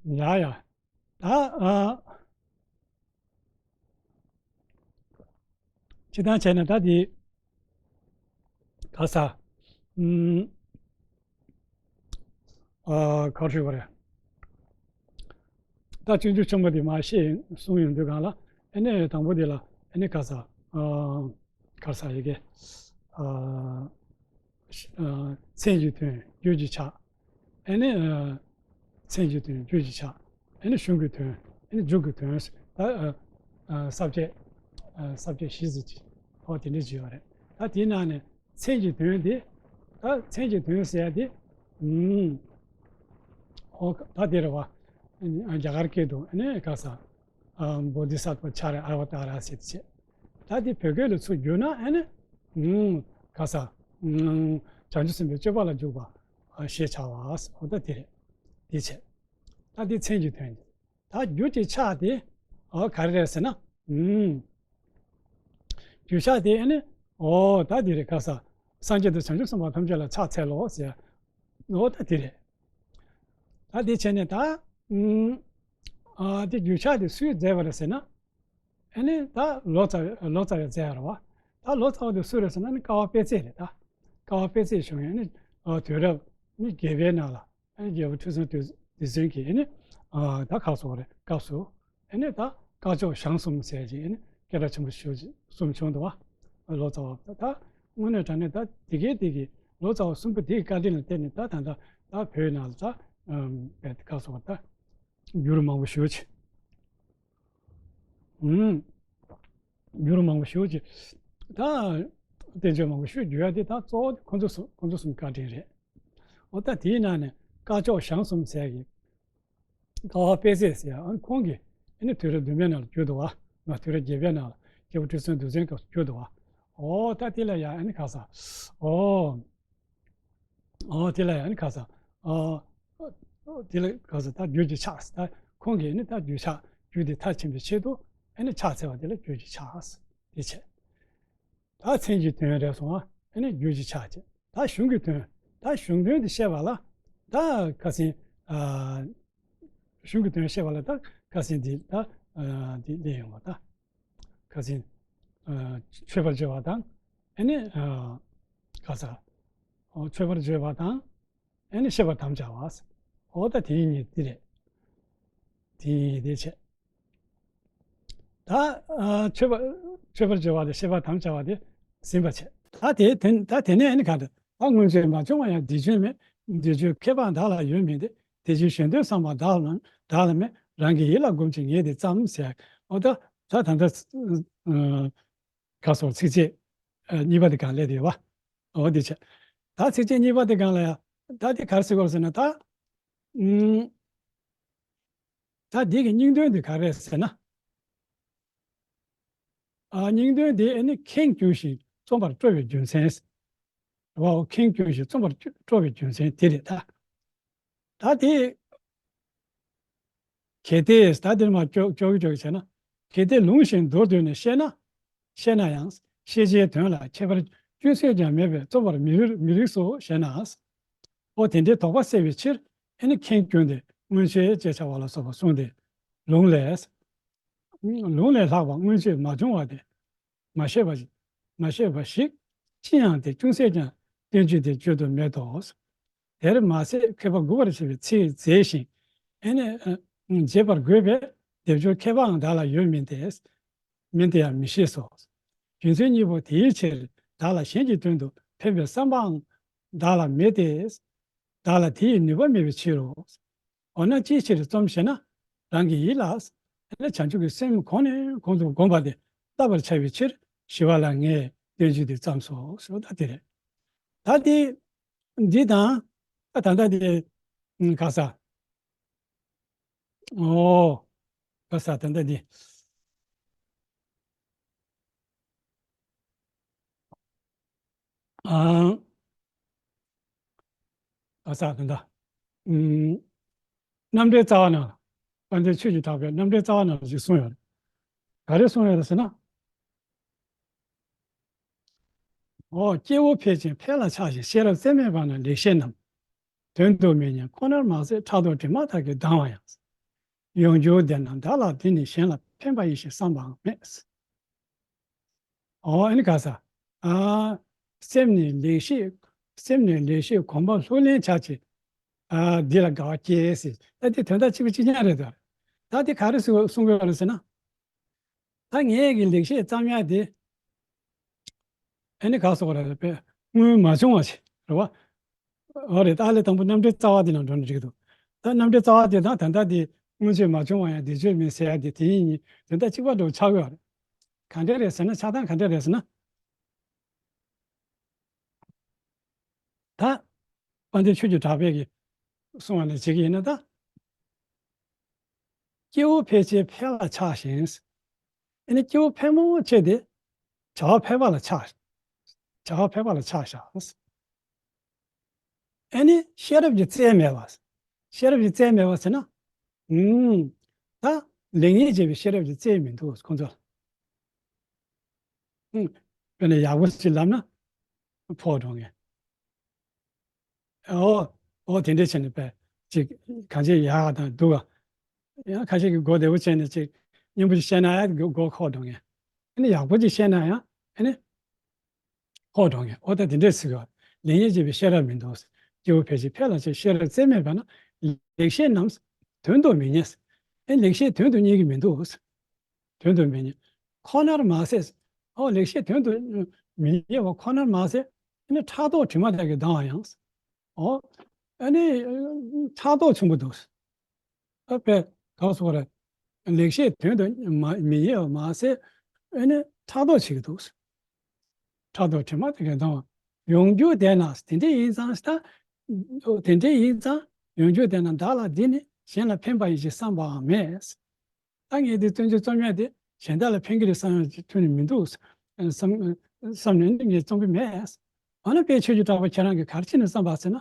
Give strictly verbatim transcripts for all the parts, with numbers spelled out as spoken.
ཡ་ཡ། ད་ཨ། སྤྱིར་བཏང་བྱས་ན་ད་དེ་ག་ས། ཨུམ། ཨ། ག་རེ་ཞུ་དགོས་རེད། ད་སྤྱོད་འཇུག་ཆེན་མོ་དེ་མར་བཤད་གསུངས་ཡོང་དུས་སྒང་ལ། ཨ་ནི་དང་པོ་དེ་ལ་ཨ་ནི་ག་ས། ཨ། ག་ས་ཡི་གེ། ཨ། ཨ། མཚན་གྱི་དོན་རྒྱུད་ཀྱི་ཆ། ཨ་ནི། ཨ། མཚན་གྱི་དོན་རྒྱུད་ཀྱི་ཆ། ཨ་ནི་གཞུང་གི་དོན། ཨ་ནི་མཇུག་གི་དོན། ད། ཨ། ཨ། ས་བཅད། ཨ། ས་བཅད་བཞི་ཟེར་གྱི། ཧོ་དེ་འདྲ་བརྗོད་ཡོད་རེད། ད་དེའི་ནང་ནས་མཚན་གྱི་དོན་དེ། ད་མཚན་གྱི་དོན་ཟེར་ཡ་དེ། ཨུམ། ཧོ་ད་དེ་རེད་བ། རྒྱ་གར་སྐད་དུ་ཨ་ནི་ག་ས། ཨ། བོ་དྷི་སཏྭ་ཆ་ར་ཨ་ཝ་ཏཱ་ར་ཟེར་དེ་བྱས། ད་དེ་བོད་སྐད་ལ་ཚུར་བསྒྱུར་ན་ཨ་ནི། ཨུམ། ག་ས། ཨུམ། བྱང་ཆུབ་སེམས་དཔའི་སྤྱོད་པ་ལ་འཇུག་པ། ཨ། ཞེས་བྱ་བ། འོ་ད་དེ་རེད། དེ་བྱས། ད་དེ་མཚན་གྱི་དོན། ད་རྒྱུད་ཀྱི་ཆ་དེ། ཨོ་ག་རེ་རེད་ཟེར་ན། ཨུམ། རྒྱུད་ཆ་དེ་ཨ་ནི། ཨོ་ད་དེ་རེད་ག་ས། སངས་རྒྱས་དང་བྱང་ཆུབ་སེམས་དཔའ་ཐམས་ཅད་ལ་ཕྱག་འཚལ་ལོ་ཟེར། ཨོ་ད་དེ་རེད། ད་དེ་བྱས་ནས་ད། ཨུམ། ཨ། དེ་རྒྱུད་ཆ་དེ་སུས་མཛད་པ་རེད་ཟེར་ན། ཨ་ནི་ད་ལོ་ཙཱ་ལོ་ཙཱ་བས་མཛད་ཡ་རེད་བ། ད་ལོ་ཙཱ་བ་དེ་སུ་རེད་ཟེར་ན་ནི་ཀ་བ་དཔལ་བརྩེགས་རེད་ད། ཀ་བ་དཔལ་བརྩེགས་བྱུང་ཡ་ནི། ཨ། དུས་རབས་ནི་བརྒྱད་པའི་ནང་ལ། ཨ་ནི་རྒྱལ་པོ་ཁྲི་སྲོང་ལྡེ་ལྡེ་བཙན་གྱིས་ཨ་ནི། ཨ། ད་ག་སོགས་རེད་སྐབས་སུ། ཨ་ནི་ད་སྐ་ཅོག་ཞང་གསུམ་ཟེར་གྱི་ཨ་ནི་སྐད་གྲགས་ཆེན་པོ་ཞུ་གསུམ་བྱུང་འདུག་བ། ལོ་ཙཱ་བ་ད་དངོས་གནས་དྲང་གནས་ད་དེ་གའི་དེ་གའི་ལོ་ཙཱ་བ་གསུམ་པོ་དེའི་བཀའ་དྲིན་ལ་བརྟེན་ནས་ད་ད་ད་ད་བོད་ནང་ལ་ད། ཨམ། བས་ག་སོགས་ད་འགྱུར་མང་པོ་ཞུ་ཆེ། ཨུམ། འགྱུར་མང་པོ་ཞུ་ཆེ། ད་བསྟན་བཅོས་མང་པོ་ཞུ་རྒྱུ་ཡ་དེ་ད་གཙོ་བོ་དེ་ཁོ་ཚོ་གསུམ་ཁོ་ཚོ་གསུམ་བཀའ་དྲིན་རེད། འོ་ད་དེའི་ནང་ནས་སྐ་ཅོག་ཞང་གསུམ་ཟེར་གི། ཀ་བ་དཔལ་བརྩེགས་ཟེར་ཡ་ཨ་ནི་ཁོང་གིས་ཨ་ནི་དུས་རབས་བདུན་པའི་ནང་ལ་བསྒྱུར་འདུག་བ། ང་དུས་རབས་བརྒྱད་པའི་ནང་ལ་རྒྱལ་པོ་ཁྲི་སྲོང་ལྡེ་བཙན་སྐབས་སུ་བསྒྱུར་འདུག་བ། ཨོ་ད་དེ་ལ་ཡ་ཨ་ནི་ག་ས། ཨོ། ཨོ་དེ་ལ་ཡ་ཨ་ནི་ག་ས། ཨོ། དེ་ལ་ག་ས་ད་རྒྱུད་ཀྱི་ཕྱག་ཟེར་ད་ཁོང་གིས་ཨ་ནི་ད་རྒྱུད་ཕྱག་རྒྱུད་དེ་མཐར་ཕྱིན་པའི་ཆེད་དུ་ཨ་ནི་ཕྱག་འཚལ་བ་དེ་ལ་རྒྱུད་ཀྱི་ཕྱག་ཟེར་དེ་བྱས། ད་མཚན་གྱི་དོན་རེད་སོང་ཨ། ཨ་ནི་རྒྱུད་ཀྱི་ཕྱག་བྱས། ད་གཞུང་གི་དོན། ད་གཞུང་དོན་དེ་བཤད་པ་ལ། ད་ཁ་སང་། ཨ། གཞུང་གི་དོན་བཤད་པ་ལ་ད་ཁ་སང་འདི་ད། ཨ། འདི་གླེང་ཡོང་བ་ད། ཁ་སང་། ཨ། མཆོད་པར་བརྗོད་པ་དང་། ཨ་ནི། ཨ། ག་ས། ཨོ་མཆོད་པར་བརྗོད་པ་དང་། ཨ་ནི་བཤད་པར་དམ་བཅའ་བ། ཨོ་ད་དེ་གཉིས་འདི་རེད། དེ་གཉིས་དེ་བྱས། ད། ཨ། མཆོད་པ་མཆོད་པར་བརྗོད་པ་དང་བཤད་པར་དམ་བཅའ་བ་དེ་ཟིན་པ་བྱས། ད་དེ་དེ་ད་དེ་ནས་ཨ་ནི་ག་འདྲ། ད་སྔོན་ཆད་མ་བྱུང་བ་ཡང་འདི་བྱོན་མེད། འདི་བྱོན་ཁྱད་པར་བདག་ལ་ཡོད་མིན་ཏེ། དེ་བཞིན་གཞན་དོན་བསམ་པ་བདག་ལ་བདག་ལ་མེད། རང་གི་ཡིད་ལ་བསྒོམ་ཕྱིར་ངས་འདི་བརྩམས་ཟེར། ཨོ་ད་ད་ད་ད། ག་སོགས་ཚིགས་བཅད་གཉིས་པ་དེ་གང་སླེབས་ཡོད་པ། འོ་དེ་བྱས། ད་ཚིགས་བཅད་གཉིས་པ་དེ་གང་ལ་ཡ། ད་དེ་ག་རེ་ཟེར་དགོས་ཟེར་ན་ད། ཨུམ། ད་དེ་གི་སྙིང་དོན་དེ་ག་རེ་ཟེར་ན། ཨ། སྙིང་དོན་དེ་ཨ་ནི་ཁེངས་སྐྱུང་ཞིང་རྩོམ་པར་སྤྲོ་བའི་རྒྱུ་མཚན། རེད་བ། ཁེངས་སྐྱུང་ཞིང་རྩོམ་པར་སྤྲོ་བའི་རྒྱུ་མཚན་དེ་རེད་ད། ད་དེ། གལ་ཏེ་ད་འདིར་མ་ཅོག་ཅོག་ཅོག་བྱས་ན། གལ་ཏེ་ལུང་བཞིན་མདོར་བསྡུས་ནས་བཤད་ན། བཤད་ན་ཡང་ཤེས་བྱའི་དོན་ལ་ཁྱད་པར་ཅུང་ཟད་ཀྱང་མེད་པས་རྩོམ་པར་མི་རིགས་མི་རིགས་སོ་ཞེ་ན། འོ་དེ་འདྲའི་དོགས་པ་སེལ་བའི་ཕྱིར་ཨ་ནི་ཁེངས་སྐྱུང་སྟེ་མངོན་བྱེད་ཅེས་བྱ་བ་ལ་སོགས་པ་གསུངས་ཏེ། ལུང་ལས། ལུང་ལས་ལྷག་པ་མངོན་བྱེད་མ་བྱུང་བ་དེ། མ་བཤད་པ་ཞིག་མ་བཤད་པ་ཞིག་ཅི་ཡང་དེ་ཅུང་ཟད་ཀྱང་བསྟན་བཅོས་དེ་བརྗོད་དུ་མེད་དོ། དེར་མ་ཟད་མཁས་པ་མགུ་བར་བྱེད་པའི་ཚིག་མཛེས་ཤིང་། ཨ་ནི། མཛེས་པར་དགོས་པས་སྡེབ་སྦྱོར་མཁས་པའང་བདག་ལ་ཡོད་མིན་ཏེ། མིན་ཏེ་ཡང་མི་ཤེས་སོ། རྒྱུ་མཚན་གཉིས་པོ་དེའི་ཕྱིར་བདག་ལ་གཞན་གྱི་དོན་དུ་ཕན་པའི་བསམ་པའང་བདག་ལ་མེད་དེ། བདག་ལ་དེ་ཡི་ནུས་པ་མེད་པའི་ཕྱིར་རོ། འོ་ན་ཅིའི་ཕྱིར་རྩོམ་ཞེ་ན། རང་གི་ཡིད་ལ། ཨ་ནི་བྱང་ཆུབ་ཀྱི་སེམས་གོང་ནས་གོང་དུ་བསྒོམ་པ་དེ་བསླབ་པར་བྱ་བའི་ཕྱིར་ཞི་བ་ལྷ་ངས་བསྟན་བཅོས་འདི་བརྩམས་སོ་ཞེས་པ་ད་དེ་རེད། ད་དེ། འདི་དང་། ད་ད་ལྟ་དེ། ཨ། ག་ས། ཨོ། ག་ས་ད་ལྟ་དེ། ཨང་། ག་ས་ད་ལྟ། ཨུམ། རྣམ་འགྲེལ་རྩ་བ་ནང་ལ། དཔལ་ལྡན་ཆོས་ཀྱི་གྲགས་པའི་རྣམ་འགྲེལ་རྩ་བ་ནང་ལ་ཞིག་གསུངས་ཡོད་རེད། ག་རེ་གསུངས་ཡོད་རེད་ཟེར་ན། ཨོ། སྐྱེ་བོ་ཕལ་ཆེན་ཕལ་ལ་ཆགས་ཤིང་ཤེས་རབ་རྩལ་མེད་པ་ན་ལེགས་བཤད་རྣམས། དོན་དུ་མི་གཉེར་ཁོ་ནར་མ་ཟད་ཕྲག་དོག་དྲི་མ་དག་གིས་སྡང་བ་ཡང་། ཡོངས་གྱུར་ལྡན་ན་བདག་ལ་འདི་ནི། གཞན་ལ་ཕན་པ་ཡིན་ཞེས་བསམ་པའང་མེད། ཨོ་ཨ་ནི་ག་ས། ཨ་སེམས་ནི་ལེགས་བཤད། སེམས་ནི་ལེགས་བཤད་གོམས་པ་ལྷུར་ལེན་བྱ་ཕྱིར། ཨ་འདི་ལ་དགའ་བ་སྐྱེས་ཟེར། ད་འདི་དོན་དག་གཅིག་པ་གཅིག་རྐྱང་རེད་དོ། ད་འདི་ག་རེ་གསུང་གསུང་དགོས་རེད་ཟེར་ན། ད་ངས་ཀྱི་ལེགས་བཤད་བརྩམས་ཡག་དེ། ཨ་ནི་ག་སོགས་རེད་པས། སྔོན་མ་བྱུང་བ་ཞིག་རེད་བ། འོ་རེད། ད་ཨ་ལས་དང་པོ་རྣམ་འགྲེལ་རྩ་བ་དེ་ནང་འགྲོ་ན་འགྲིག་འདུག་ད་རྣམ་འགྲེལ་རྩ་བ་དེ་དང་ད་ལྟ་དེ་སྔོན་ཆད་མ་བྱུང་བ་ཡང་དེ་ཆོས་མིན་ཟེར་ཡག་དེ་དེ་ཡིན་ཉིད་དོན་དག་གཅིག་པ་འདྲ་བོ་ཆགས་ཡོད་རེད། ག་འདྲ་རེད་ཟེར་ན། ཆགས་སྟངས་ག་འདྲ་རེད་ཟེར་ན། ད། དཔལ་ལྡན་ཆོས་ཀྱི་གྲགས་པས་ཀྱིས་གསུངས་པ་ནང་བཞིན་ཡིན་ན་ད། སྐྱེས་བུ་ཕལ་ཆེར་ཕལ་ལ་ཆགས་ཤིང་། ཨ་ནི་སྐྱེས་བུ་ཕལ་མོ་ཆེ་དེ་བྱ་བ་ཕལ་པ་ལ་ཆགས། བྱ་བ་ཕལ་པ་ལ་ཆགས་བཞག་ཨ་ནི་ཤེས་རབ་ཀྱི་རྩལ་མེད་པ། ཤེས་རབ་ཀྱི་རྩལ་མེད་པ་ཟེར་ན། ཨུམ། ད་ལེགས་ཉེས་འབྱེད་པའི་ཤེས་རབ་ཀྱི་རྩལ་མི་འདུག་ཁོང་ཚོ་ལ། ཨུམ། དཔེར་ན་ཡག་པོ་ཞིག་ལབ་ན་ཕོག་འགྲོ་ངེས། ཨོ། ཨོ་དེ་འདྲས་བྱས་ནས་པས་ཅིག་གང་ཅི་ཡག་དང་སྡུག་ག་ཡང་ཁ་ཤས་ཀྱིས་གོ་བདེ་པོ་བྱས་ནས་ཅིག་སྙན་པོ་ཞིག་བཤད་ན་ཡང་མགོ་མགོ་འཁོར་འགྲོ་ངེས། ཨ་ནི་ཡག་པོ་ཅིག་བཤད་ན་ཡང་ཨ་ནི་འཁོར་འགྲོ་ངེས། ཨོ་ད་དེ་འདྲས་ཟེར་གི་བ། ལེགས་ཉེས་འབྱེད་པའི་ཤེས་རབ་མི་འདུག་སྐྱེས་བུ་ཕལ་ཆེར་ཕལ་ལ་ཆགས། ཤེས་རབ་རྩལ་མེད་པས་ན། ལེགས་བཤད་རྣམས་དོན་དུ་མི་གཉེར། ཨེ་ལེགས་བཤད་དོན་དུ་གཉེར་གྱི་མི་འདུག་དོན་དུ་མི་གཉེར། ཁོ་ནར་མ་ཟད། ཨོ་ལེགས་བཤད་དོན་དུ་མི་གཉེར་བ་ཁོ་ནར་མ་ཟད། ཨ་ནི་ཕྲག་དོག་དྲི་མ་དག་གིས་ལྡང་བ་ཡང་། ཨོ། ཨ་ནི་ཕྲག་དོག་ཆེན་པོ་འདུག་ཨ་པས་ག་སོགས་རེད། ལེགས་བཤད་དོན་དུ་མ་མི་གཉེར་བ་མ་ཟད། ཨ་ནི་ཕྲག་དོག་བྱེད་ཀྱི་འདུག་ཕྲག་དོག་དྲི་མ་དག་གིས་ལྡང་བ། ཡོངས་གྱུར་ལྡན་ན། དེ་འདྲ་ཡིན་ཙང་ད། དེ་འདྲ་ཡིན་ཙང་ཡོངས་གྱུར་ལྡན་ན་བདག་ལ་འདི་ནི། གཞན་ལ་ཕན་པ་ཡིན་ཞེས་བསམ་པའང་མེད། ད་ངས་འདི་བཙན་བྱོལ་རྩོམ་ཡག་དེ་གཞན་དག་ལ་ཕན་གྱི་རེད་བསམ་ཡག་ཅིག་ཐོན་ནས་མི་འདུག་བསམ་བསམ་ནས་ངས་རྩོམ་གྱི་མེད། འོ་ན་དཔལ་ཆོས་ཀྱི་གྲགས་པ་ཁྱེད་རང་གིས་ག་རེ་བྱས་ནས་བརྩམས་པ་ཟེར་ན།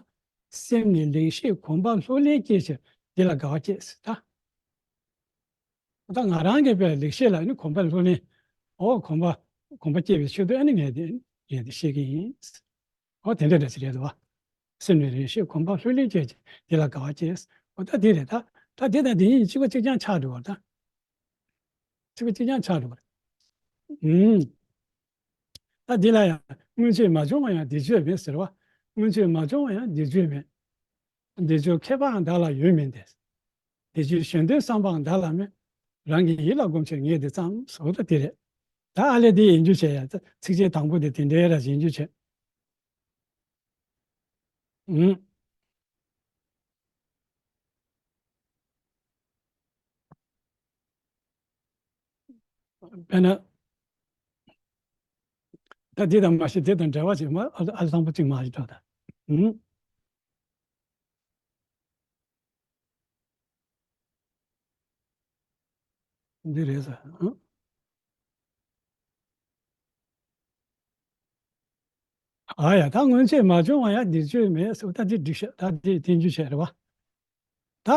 སེམས་ནི་ལེགས་བཤད་གོམས་པ་ལྷུར་ལེན་སྐྱེད་ཕྱིར་འདི་ལ་དགའ་བ་སྐྱེས་ཟེར་ད། ད་ང་རང་གིས་དཔེ་ལེགས་བཤད་ལ་ནི་གོམས་པ་ལྷུར་ལེན། འོ་གོམས་པ་གོམས་པ་སྐྱེད་པའི་ཆེད་དུ་ཨ་ནི་ངས་དེ་ངས་དེ་བཤད་ཀྱི་ཡིན། འོ་དེ་འདྲ་འདྲ་ཞིག་རེད་འདུག་བ། སེམས་ནི་ལེགས་བཤད་གོམས་པ་ལྷུར་ལེན་སྐྱེད་ཕྱིར་འདི་ལ་དགའ་བ་སྐྱེས། འོ་ད་དེ་རེད་ད། ད་དེ་དང་དེ་གཉིས་གཅིག་པ་གཅིག་རྐྱང་ཆགས་འགྲོ་བ་ད། གཅིག་པ་གཅིག་རྐྱང་ཆགས་འགྲོ་བ་རེད། ཨུམ། ད་འདི་ལ་ཡང་སྔོན་ཆད་མ་བྱུང་བ་ཡང་དེ་ཆོས་མེད་ཟེར་བ། སྔོན་ཆད་མ་བྱུང་བ་ཡང་དེ་ཆོས་མེད། དེ་ཆོས་མཁས་པའང་བདག་ལ་ཡོད་མིན་ཏེ། དེ་ཆོས་གཞན་དོན་བསམ་པའང་བདག་ལ་མེད། རང་གི་ཡིད་ལ་སྒོམ་ཕྱིར་ངས་འདི་བརྩམས་ཟེར་བ་དེ་རེད། ད་ཨ་ལས་འདི་ཡིན་རྒྱུ་བྱས་ཡ། ཚིགས་བཅད་དང་པོ་དེ་དེ་འདྲའི་ར་ཡིན་རྒྱུ་བྱས། ཨུམ། དཔེར་ན། ད་འདི་དང་མ་གཞི་འདི་དང་འབྲེལ་བ་ཅིག་མ་ཨ་ཨ་བཟང་པོ་ཅིག་མ་ཞིག་འགྲོ་ད། ཨུམ། འདི་རེད་ཟེར། ཨུམ། ཨ་ཡ་ད་སྔོན་ཆད་མ་བྱུང་བ་ཡང་འདི་ཆོས་མེད་ཟེར་ད་འདི་འགྲིག་ཤག་ད་འདི་བསྟན་རྒྱུ་བྱས་རེད་བ། ད།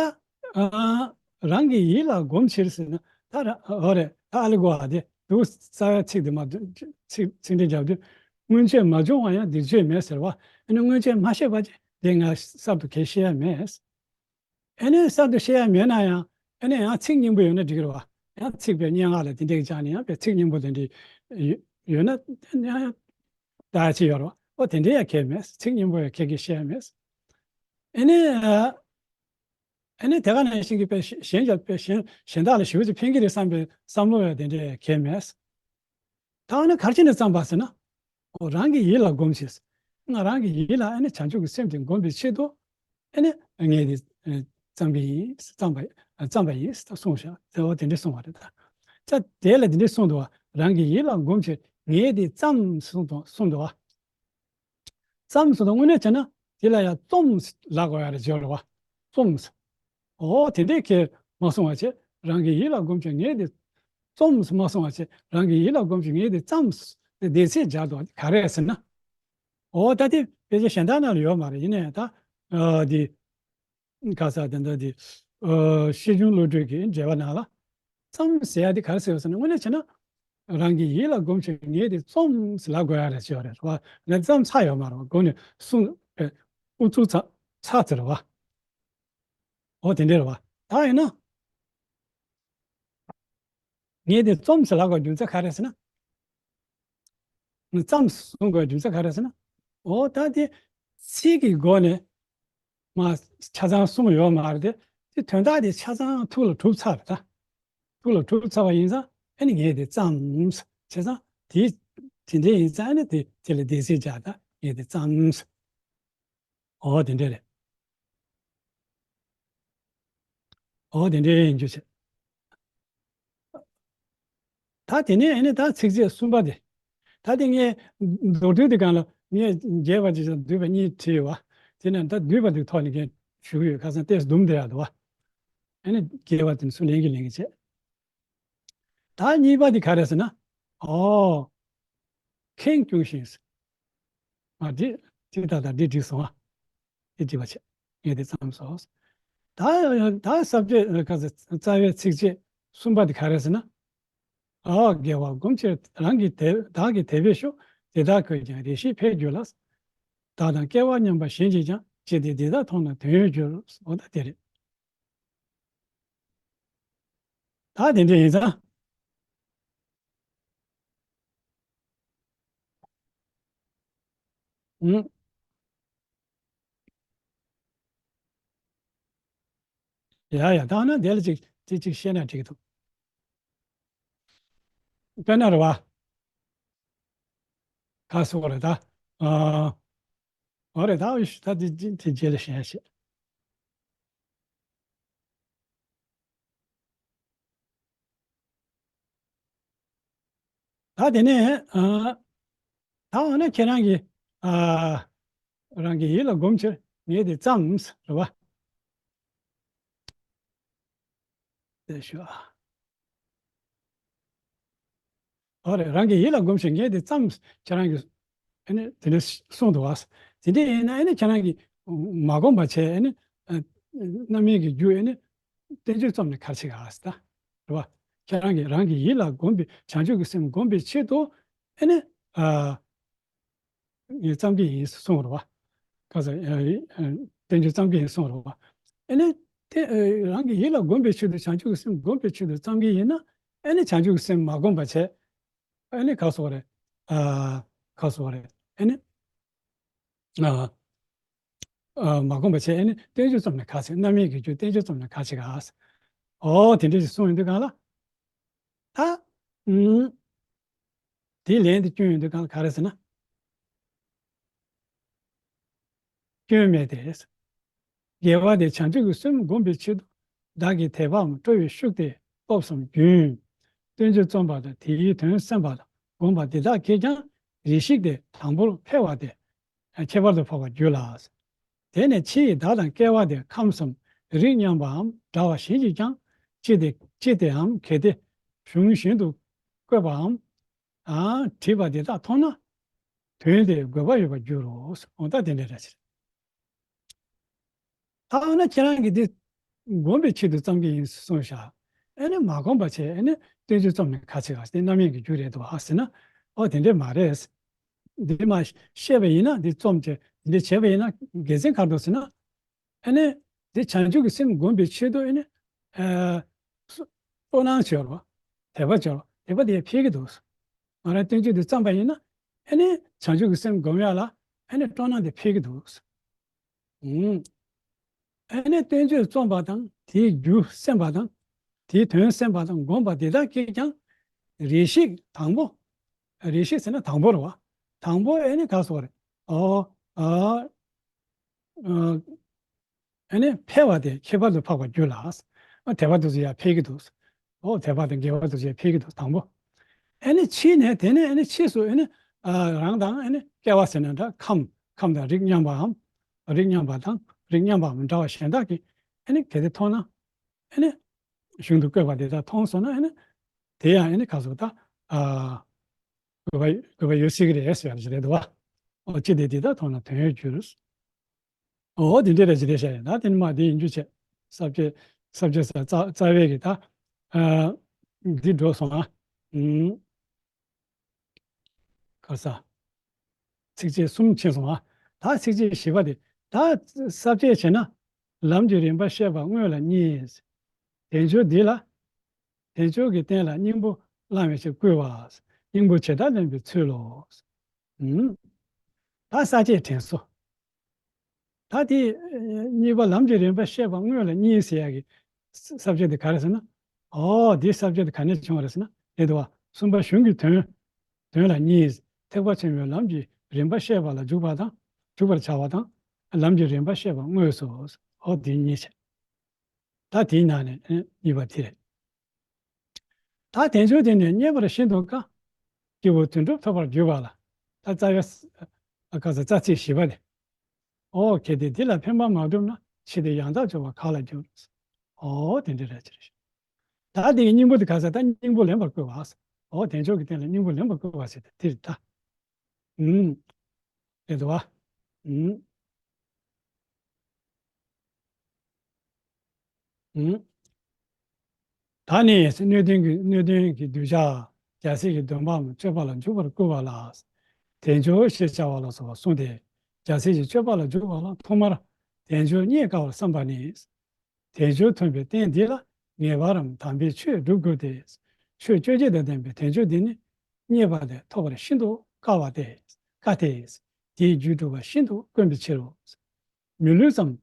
ཨ། རང་གི་ཡིད་ལ་སྒོམ་ཕྱིར་ཟེར་ན་ད་ར་འོ་རེད། ད་ཨ་ལི་གོ་ཨ་དེ་འདུག་རྩ་བའི་ཚིག་དེ་མ་ཚིག་ཚིག་འགྲེལ་རྒྱབ་དུས། སྔོན་ཆད་མ་བྱུང་བ་ཡང་འདི་ཆོས་མེད་ཟེར་བ། ཨ་ནི་སྔོན་ཆད་མ་ཤེས་པ་ཅིག་དེ་ང་གསར་དུ་གས་བཤད་ཡ་མེད། ཨ་ནི་གསར་དུ་བཤད་ཡ་མེད་ན་ཡང་ཨ་ནི་ཡང་ཚིག་སྙིང་པོ་ཡོད་ན་འགྲིག་གི་རེད་བ། ཡང་ཚིག་པའི་སྙན་ངག་ལ་དེ་འདྲས་བཅར་ནས་ཡང་པའི་ཚིག་སྙིང་པོ་དེ་འདྲས་ཡོད་ཡོད་ན་ཡང་ཡང་ད་ཅི་ཡོད་རེད་བ། ཨོ་དེ་འདྲས་ཡང་གས་མེད། ཚིག་སྙིང་པོ་ཡང་གས་གས་བཤད་ཡ་མེད། ཨ་ནི། ཨ་ནི་དེ་ག་ནང་བཞིན་གྱི་དཔེ་གཞན་གྱི་དཔེ་གཞན་གཞན་དག་ལ་ཞེ་པོ་ཅིག་ཕན་གྱི་རེད་བསམ་པའི་བསམ་བློ་ཡང་དེ་འདྲའི་གས་མེད། ད་ཨ་ནི་ག་རེ་བྱས་ནས་བརྩམས་པ་ཟེར་ན། ཨོ་རང་གི་ཡིད་ལ་སྒོམ་ཞིག་ང་རང་གི་ཡིད་ལ་ཨ་ནི་བྱང་ཆུབ་ཀྱི་སེམས་དེ་སྒོམ་པའི་ཆེད་དུ་ཨ་ནི་ངས་དེ་བརྩམས་པ་ཡིན། བརྩམས་པ་བརྩམས་པ་ཡིན་ཟེར་གསུངས་ཤག་དེ་འོ་དེ་འདྲ་གསུངས་པ་རེད་ད། ད་དེ་ལ་དེ་འདྲ་གསུངས་འདུག་བ། རང་གི་ཡིད་ལ་སྒོམ་ཞིག་ངས་དེ་བརྩམས་གསུངས་འདུག་གསུངས་འདུག་བ། བརྩམས་སོང་དང་དངོས་གནས་བྱས་ན་དེ་ལ་ཡང་རྩོམ་ལབ་དགོས་ཡ་རེད་བརྗོད་རེད་བ། རྩོམ། ཨོ་དེ་འདྲའི་གས་མ་གསུང་བ་བྱས་རང་གི་ཡིད་ལ་སྒོམ་ཞིག་ངས་དེ། རྩོམ་མ་གསུང་བ་བྱས་རང་གི་ཡིད་ལ་སྒོམ་ཞིག་ངས་དེ་བརྩམས། དེ་ཚིག་སྦྱར་དུས་ག་རེ་ཟེར་ན། ཨོ་ད་དེ་དཔེ་ཆ་གཞན་དག་ནང་ལ་ཡོད་མ་རེད། ཡིན་ནའི་ད། ཨ་དེ། ཁ་ས་དེ་འདྲ་དེ། ཨ་ཤེས་འབྱུང་བློ་གྲོས་ཀྱི་འགྲེལ་པ་ནང་ལ། རྩོམ་ཟེར་ཡ་དེ་ག་རེ་ཟེར་བ་ཟེར་ན་དངོས་གནས་བྱས་ན། རང་གི་ཡིད་ལ་སྒོམ་ཞིག་ངས་དེ་རྩོམ་ཟེར་ལབ་དགོས་ཡ་རེད་ཟེར་བ་རེད་བ། ངས་བརྩམས་ཚར་ཡོད་མ་རེད་བ། སྒོ་ནས་གསུངས་པའི་ཨུ་ཚུགས་ཚ་ཚ་ཟེར་བ། འོ་དེ་འདྲ་རེད་བ། ད་ཡིན་ན། ངས་དེ་རྩོམ་ཟེར་ལབ་དགོས་རྒྱུ་མཚན་ག་རེ་ཟེར་ན། ཙམ་གསུང་དགོས་རྒྱུ་མཚན་ག་རེ་ཟེར་ན། འོ་ད་དེ་ཚིག་གི་སྒོ་ནས་མ་ཆ་ཚང་གསུངས་ཡོད་མ་རེད་དེ། དེ་དོན་དག་དེ་ཆ་ཚང་ཐུགས་ལ་གྲུབ་ཚར་རེད་ད། ཐུགས་ལ་གྲུབ་ཚར་བ་ཡིན་ཙང་ཨ་ནི་ངས་དེ་ཙམ་བྱས་ཙང་དེ་དེ་འདྲ་ཡིན་ཙང་ཨ་ནི་དེ་དེ་ལ་དེ་ཚིག་བྱ་ད་ངས་དེ་ཙམ། འོ་དེ་འདྲ་རེད། འོ་དེ་འདྲ་ཡིན་རྒྱུ་བྱས། ད་དེ་ནས་ཨ་ནི་ད་ཚིགས་བཅད་གསུམ་པ་དེ། ད་དེ་ངས་མདོར་བསྡུས་དེ་སྒང་ལ་ངས་རྒྱས་པ་ཅིག་དང་བསྡུས་པ་གཉིས་བྲིས་ཡོད་པ། དེ་ནས་ད་བསྡུས་པ་དེ་ཐོག་ནས་ངས་ཞུ་གི་ཡོད། ཁ་སང་ཏོག་ཙམ་བསྡུམས་བསྡད་ཡག་འདུག་བ། ཨ་ནི་རྒྱས་པ་དེ་ཚུར་ལེན་གྱི་ལེན་གྱི་བྱས། ད་གཉིས་པ་དེ་ག་རེ་ཟེར་ན། ཨོ། ཁེངས་སྐྱུང་ཞིང་། ཨ་འདི་འདི་ད་ལྟ་འདི་བྲིས་སོང་ཨ། འདི་བྲིས་པ་བྱས། ངས་འདི་བརྩམས་སོང་། ད་ད་ས་བཅད་ག་ཚོད་རྩ་བའི་ཚིགས་བཅད་གསུམ་པ་དེ་ག་རེ་ཟེར་ན། ཨ་དགེ་བ་སྒོམ་ཕྱིར་རང་གི་དད་བདག་གི་དད་པའི་ཤུགས་དེ་དག་གིས་ཀྱང་རེ་ཞིག་འཕེལ་འགྱུར་ལ། བདག་དང་སྐལ་བ་མཉམ་པ་གཞན་གྱིས་ཀྱང་ཅི་སྟེ་འདི་དག་མཐོང་ན་དོན་ཡོད་འགྱུར། འོ་ད་དེ་རེད། ད་དེ་འདྲ་ཡིན་ཙང་། ཨུམ། ཡ་ཡ་ད་ན་དེ་ལ་ཅིག་ཅིག་ཅིག་བཤད་ན་འགྲིག་གི་འདུག་དཔེར་ན་རེད་བ། ཁ་སོགས་རེད་ད། ཨ། འོ་རེད་ད། ད་དེ་དེ་རྗེས་ལ་བཤད་ཤིག་ད་དེ་ནས་ཨ། ད་འོ་ན་ཁྱེད་རང་གིས་ཨ། རང་གི་ཡིད་ལ་སྒོམ་ཕྱིར་ངས་དེ་བརྩམས་རེད་བ། དེ་ཞུ་ཨ། ཨོ་རེད། རང་གི་ཡིད་ལ་སྒོམ་ཞིང་ངས་དེ་ཙམ་ཁྱེད་རང་གིས་ཨ་ནི་དེ་འདྲ་གསུངས་འདུག་བ། དེ་འདྲ་ཡིན་ན་ཨ་ནི་ཁྱེད་རང་གིས་མ་བསྒོམ་པ་བྱས་ཨ་ནི་རྣམ་སྨིན་གྱི་རྒྱུ་ཨ་ནི་བསྟན་བཅོས་རྩོམ་ནས་ག་རེ་བྱེད་ག་ཟེར་ད། རེད་བ། ཁྱེད་རང་གིས་རང་གི་ཡིད་ལ་སྒོམ་པའི་བྱང་ཆུབ་ཀྱི་སེམས་སྒོམ་པའི་ཆེད་དུ་ཨ་ནི། ངས་བརྩམ་གྱི་ཡིན་གསུངས་རེད་བ། ག་ས་བསྟན་བཅོས་བརྩམ་གྱི་ཡིན་གསུངས་རེད་བ། ཨ་ནི་དེ་རང་གི་ཡིད་ལ་སྒོམ་པའི་ཆེད་དུ་བྱང་ཆུབ་ཀྱི་སེམས་སྒོམ་པའི་ཆེད་དུ་བརྩམ་གྱི་ཡིན་ན་ཨ་ནི་བྱང་ཆུབ་ཀྱི་སེམས་མ་བསྒོམ་པ་བྱས། ཨ་ནི་ག་སོགས་རེད། ཨ། ག་སོགས་རེད། ཨ་ནི། ཨ། ཨ། མ་བསྒོམ་པ་བྱས་ཨ་ནི་བསྟན་བཅོས་རྩོམ་ནས་ག་ཚད་རྣམ་སྨིན་གྱི་རྒྱུ་བསྟན་བཅོས་རྩོམ་ནས་ག་ཚད་ག། ཨོ་དེ་འདྲ་ཞིག་གསུངས་ཡོང་དུས་གང་ལ། ད། ཨུམ། དེའི་ལན་དེ་སྐྱོན་ཡོང་དུས་གང་ལ་ག་རེ་ཟེར་ན། སྐྱོན་མེད་དེ། དགེ་བ་དེ་བྱང་ཆུབ་ཀྱི་སེམས་བསྒོམ་པའི་ཆེད་དུ་བདག་གི་དད་པའམ་སྤྲོ་བའི་ཤུགས་དེ་སྟོབས་སམ་རྒྱུན། བསྟན་བཅོས་རྩོམ་པ་དང་དེའི་དོན་གསན་པ་དང་སྒོམ་པ་འདི་དག་གིས་ཀྱང་རེ་ཞིག་སྟེ་དང་པོར་འཕེལ་བ་སྟེ། ཁྱད་པར་དུ་འཕགས་པར་འགྱུར་ལ། དེ་ནས་ཕྱིས་བདག་དང་སྐལ་བ་དེ་ཁམས་སམ་རིགས་མཉམ་པའམ་འདྲ་བ་གཞན་གྱིས་ཀྱང་ཅི་སྟེ་ཅི་སྟེའམ་གལ་ཏེ་གཞུང་བཞིན་དུ་བཀོད་པའམ། ཨ། བྲིས་པ་འདི་དག་མཐོང་ན། དོན་དེ་དགོས་པ་ཡོད་པར་འགྱུར་རོ། འོ་ད་དེ་འདྲ་རེད། ད་འོ་ན་ཁྱེད་རང་གིས་འདི་སྒོམ་པའི་ཆེད་དུ་བརྩམས་ཀྱི་ཡིན་གསུངས་ཤག་ཨ་ནི་མ་སྒོམ་པ་བྱས་ཨ་ནི་བསྟན་བཅོས་རྩོམ་ནས་ག་ཚད་ག་དེ་རྣམ་གཡེང་གི་རྒྱུ་རེད་འདུག་ཨ་ཟེར་ན། ཨོ་དེ་འདྲས་མ་རེད། འདི་མ་བཤད་པ་ཡིན་ན་འདི་རྩོམ་བྱས་འདི་བྱས་པ་ཡིན་ན་དགེ་མཚན་ག་རེ་འདུག་ཟེར་ན། ཨ་ནི་འདི་བྱང་ཆུབ་ཀྱི་སེམས་བསྒོམ་པའི་ཆེད་དུ་ཨ་ནི། ཨ། སྤྲོ་སྣང་བྱེད་རོགས། དད་པ་བྱེད་རོགས། དད་པ་དེ་འཕེལ་གྱི་འདུག་ང་རང་བསྟན་བཅོས་འདི་བརྩམས་པ་ཡིན་ན་ཨ་ནི་བྱང་ཆུབ་ཀྱི་སེམས་བསྒོམ་ཡག་ལ་ཨ་ནི་སྤྲོ་སྣང་དེ་འཕེལ་གྱི་འདུག་ཨུམ། ཨ་ནི་བསྟན་བཅོས་རྩོམ་པ་དང་དེའི་རྒྱུ་གསན་པ་དང་། དེའི་དོན་གསན་པ་དང་སྒོམ་པ་དེ་དག་གིས་ཀྱང་རེ་ཞིག་དང་པོ། རེ་ཞིག་ཟེར་ན་དང་པོ་རེད་བ། དང་པོ་ཨ་ནི་ག་སོགས་རེད། ཨོ། ཨ། ཨ། ཨ་ནི་འཕེལ་བ་དེ་ཁྱད་པར་དུ་འཕགས་པར་འགྱུར་ལ། ཨ་དད་པ་དེ་ཚོ་ཡང་འཕེལ་གྱི་འདུག་ཨོ་དད་པ་དང་དགེ་བ་དེ་ཚོ་ཡང་འཕེལ་གྱི་འདུག་དང་པོ། ཨ་ནི་ཕྱིས་ནས་དེ་ནས་ཨ་ནི་ཕྱིས་སུ་ཨ་ནི་ཨ་རང་དང་ཨ་ནི་སྐལ་བ་ཟེར་ན་འདྲ་ཁམས་ཁམས་དང་རིགས་མཉམ་པའམ། རིགས་མཉམ་པ་དང་རིགས་མཉམ་པའམ་འདྲ་བ་གཞན་དག་གིས་ཨ་ནི་གལ་ཏེ་མཐོང་ན། ཨ་ནི་གཞུང་དུ་བཀོད་པ་དེ་དག་མཐོང་སོང་ན་ཨ་ནི་དེ་ཡང་ཨ་ནི་ག་སོགས་ད་ཨ་དགོས་པ་དགོས་པ་ཡོད་སྲིད་ཀྱི་རེད་ཟེར་བ་ཞིག་རེད་འདུག་བ། ཨོ་ཅི་སྟེ་དེ་དག་མཐོང་ན་དོན་ཡོད་འགྱུར། འོ་དེ་འདྲས་རེད་ཅི་རེད་བཤད་ཡ། ད་དེ་ནི་མ་དེ་ཡིན་རྒྱུ་བྱས། ས་བཅད་ས་བཅད་ས་རྩ་རྩ་བའི་གི་ད། ཨ། འདི་འགྲོ་སོང་ཨ། ཨུམ། ག་ས། ཚིགས་བཅད་གསུམ་ཕྱིན་སོང་ཨ། ད་ཚིགས་བཅད་བཞི་པ་དེ། ད་ས་བཅད་བྱས་ན། ལམ་གྱི་རིམ་པ་བཤད་པ་དངོས་ལ་གཉིས། དལ་འབྱོར་འདི་ལ། དལ་འབྱོར་གྱི་རྟེན་ལ་སྙིང་པོ་བླང་བའི་ཕྱིར་བསྐུལ་བ། སྙིང་པོ་ཇི་ལྟར་ལེན་པའི་ཚུལ་ལོ། ཨུམ། ད་ས་བཅད་དྲན་གསོ། ད་དེ་གཉིས་པ་ལམ་གྱི་རིམ་པ་བཤད་པ་དངོས་ལ་གཉིས་ཟེར་ཡག་གི་ས་བཅད་དེ་ག་རེ་ཟེར་ན། ཨོ་དེའི་ས་བཅད་དེ་ག་ནས་བྱུང་བ་རེད་ཟེར་ན། དེ་འདུག་བ། གསུམ་པ་གཞུང་གི་དོན། དོན་ལ་གཉིས། ཐེག་པ་ཆེན་པོའི་ལམ་གྱི་རིམ་པ་བཤད་པ་ལ་འཇུག་པ་དང་། འཇུག་པར་བྱ་བ་དང་། ལམ་གྱི་རིམ་པ་བཤད་པ་དངོས་སོ། ཨོ་དེ་གཉིས་བྱས། ད་དེའི་ནང་ནས་གཉིས་པ་དེ་རེད། ད་དལ་འབྱོར་དེ་ནི་རྙེད་པར་ཤིན་ཏུ་དཀའ། སྐྱེས་བུ་དོན་གྲུབ་ཐོབ་པར་གྱུར་པ་ལ། ད་རྩ་བའི་ཨ་ཀ་ས་རྩ་ཚིག་བཞི་པ་དེ། ཨོ་གལ་ཏེ་འདི་ལ་ཕན་པ་མ་བསྒྲུབས་ན། ཕྱིས་ཏེ་ཡང་དག་སྦྱོར་བ་ག་ལ་འགྱུར། ཨོ་དེ་འདྲ་རེད་ཅེས། ད་དེ་གི་སྙིང་པོ་དེ་ག་ས། ད་སྙིང་པོ་ལེན་པར་བསྐུལ་བ། ཨོ་དལ་འབྱོར་གྱི་རྟེན་ལ་སྙིང་པོ་ལེན་པར་བསྐུལ་བ་ཟེར་ཏེ་དེ་རེད་ད། ཨུམ། རེད་འདུག་བ། ཨུམ། ཨུམ། ད་ནི་སྣོད་ལྡན་གྱི་སྣོད་ལྡན་གྱི་གདུལ་བྱ་རྒྱལ་སྲས་ཀྱི་སྡོམ་པའམ་སྤྱོད་པ་ལ་འཇུག་པར་བསྐུལ་བ་ལ། དལ་འབྱོར་ཞེས་བྱ་བ་ལ་སོགས་པ་གསུངས་ཏེ། རྒྱལ་སྲས་ཀྱི་སྤྱོད་པ་ལ་འཇུག་པ་ལ་ཐོག་མར་དལ་འབྱོར་རྙེད་དཀའ་བར་བསམ་པ་ནི། དལ་འབྱོར་ཐོབ་པའི་རྟེན་འདི་ལ་ངེས་པར་དམ་པའི་ཆོས་སྒྲུབ་དགོས་ཏེ། ཆོས་སྤྱོད་བྱེད་དང་ལྡན་པའི་དལ་འབྱོར་འདི་ནི་རྙེད་པ་ལས་ཐོབ་པར་ཤིན་ཏུ་དཀའ་བ་སྟེ། དཀའ་སྟེ། དེའི་རྒྱུ་སྒྲུབ་པ་ཤིན་ཏུ་དཀོན་པའི་ཕྱིར་རོ། མི་ལུས་ཙམ།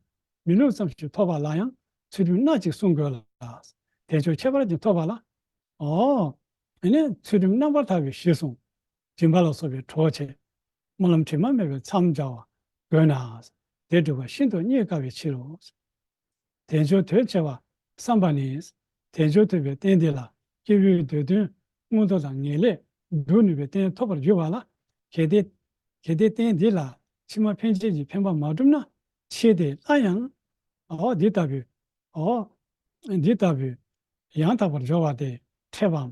མི་ལུས་ཙམ་ཞིག་ཐོབ་པ་ལ་ཡང་ཚུལ་ཁྲིམས་སྣ་གཅིག་བསྲུང་དགོས་ལ། དལ་འབྱོར་ཁྱད་པར་ཅན་ཐོབ་པ་ལ། ཨོ། ཨ་ནི་ཚུལ་ཁྲིམས་རྣམ་པར་དག་པའི་གཞིར་བཟུང་། སྦྱིན་པ་ལ་སོགས་པའི་གྲོགས་བྱས། སྨོན་ལམ་དྲི་མ་མེད་པས་མཚམས་སྦྱར་བ་དགོས་ན། དེ་སྒྲུབ་པ་ཤིན་ཏུ་རྙེད་དཀའ་བའི་ཕྱིར་རོ། དལ་འབྱོར་དོན་ཆེ་བ་བསམ་པ་ནི། དལ་འབྱོར་ཐོབ་པའི་རྟེན་འདི་ལ་སྐྱེ་བོའི་འདོད་དོན་མངོན་མཐོ་དང་ངེས་ལེགས་སྒྲུབ་ནུས་པའི་རྟེན་ཐོབ་པར་འགྱུར་བ་ལ། གལ་ཏེ། གལ་ཏེ་རྟེན་འདི་ལ་ཕྱི་མ་ཕན་ཆད་ཀྱི་ཕན་པ་མ་བསྒྲུབས་ན། ཕྱིས་ཏེ་སླར་ཡང་། ཨོ་འདི་ལྟ་བུའི། ཨོ། འདི་ལྟ་བུའི་ཡང་དག་པར་སྦྱོར་བ་སྟེ། འཕྲད་པའམ།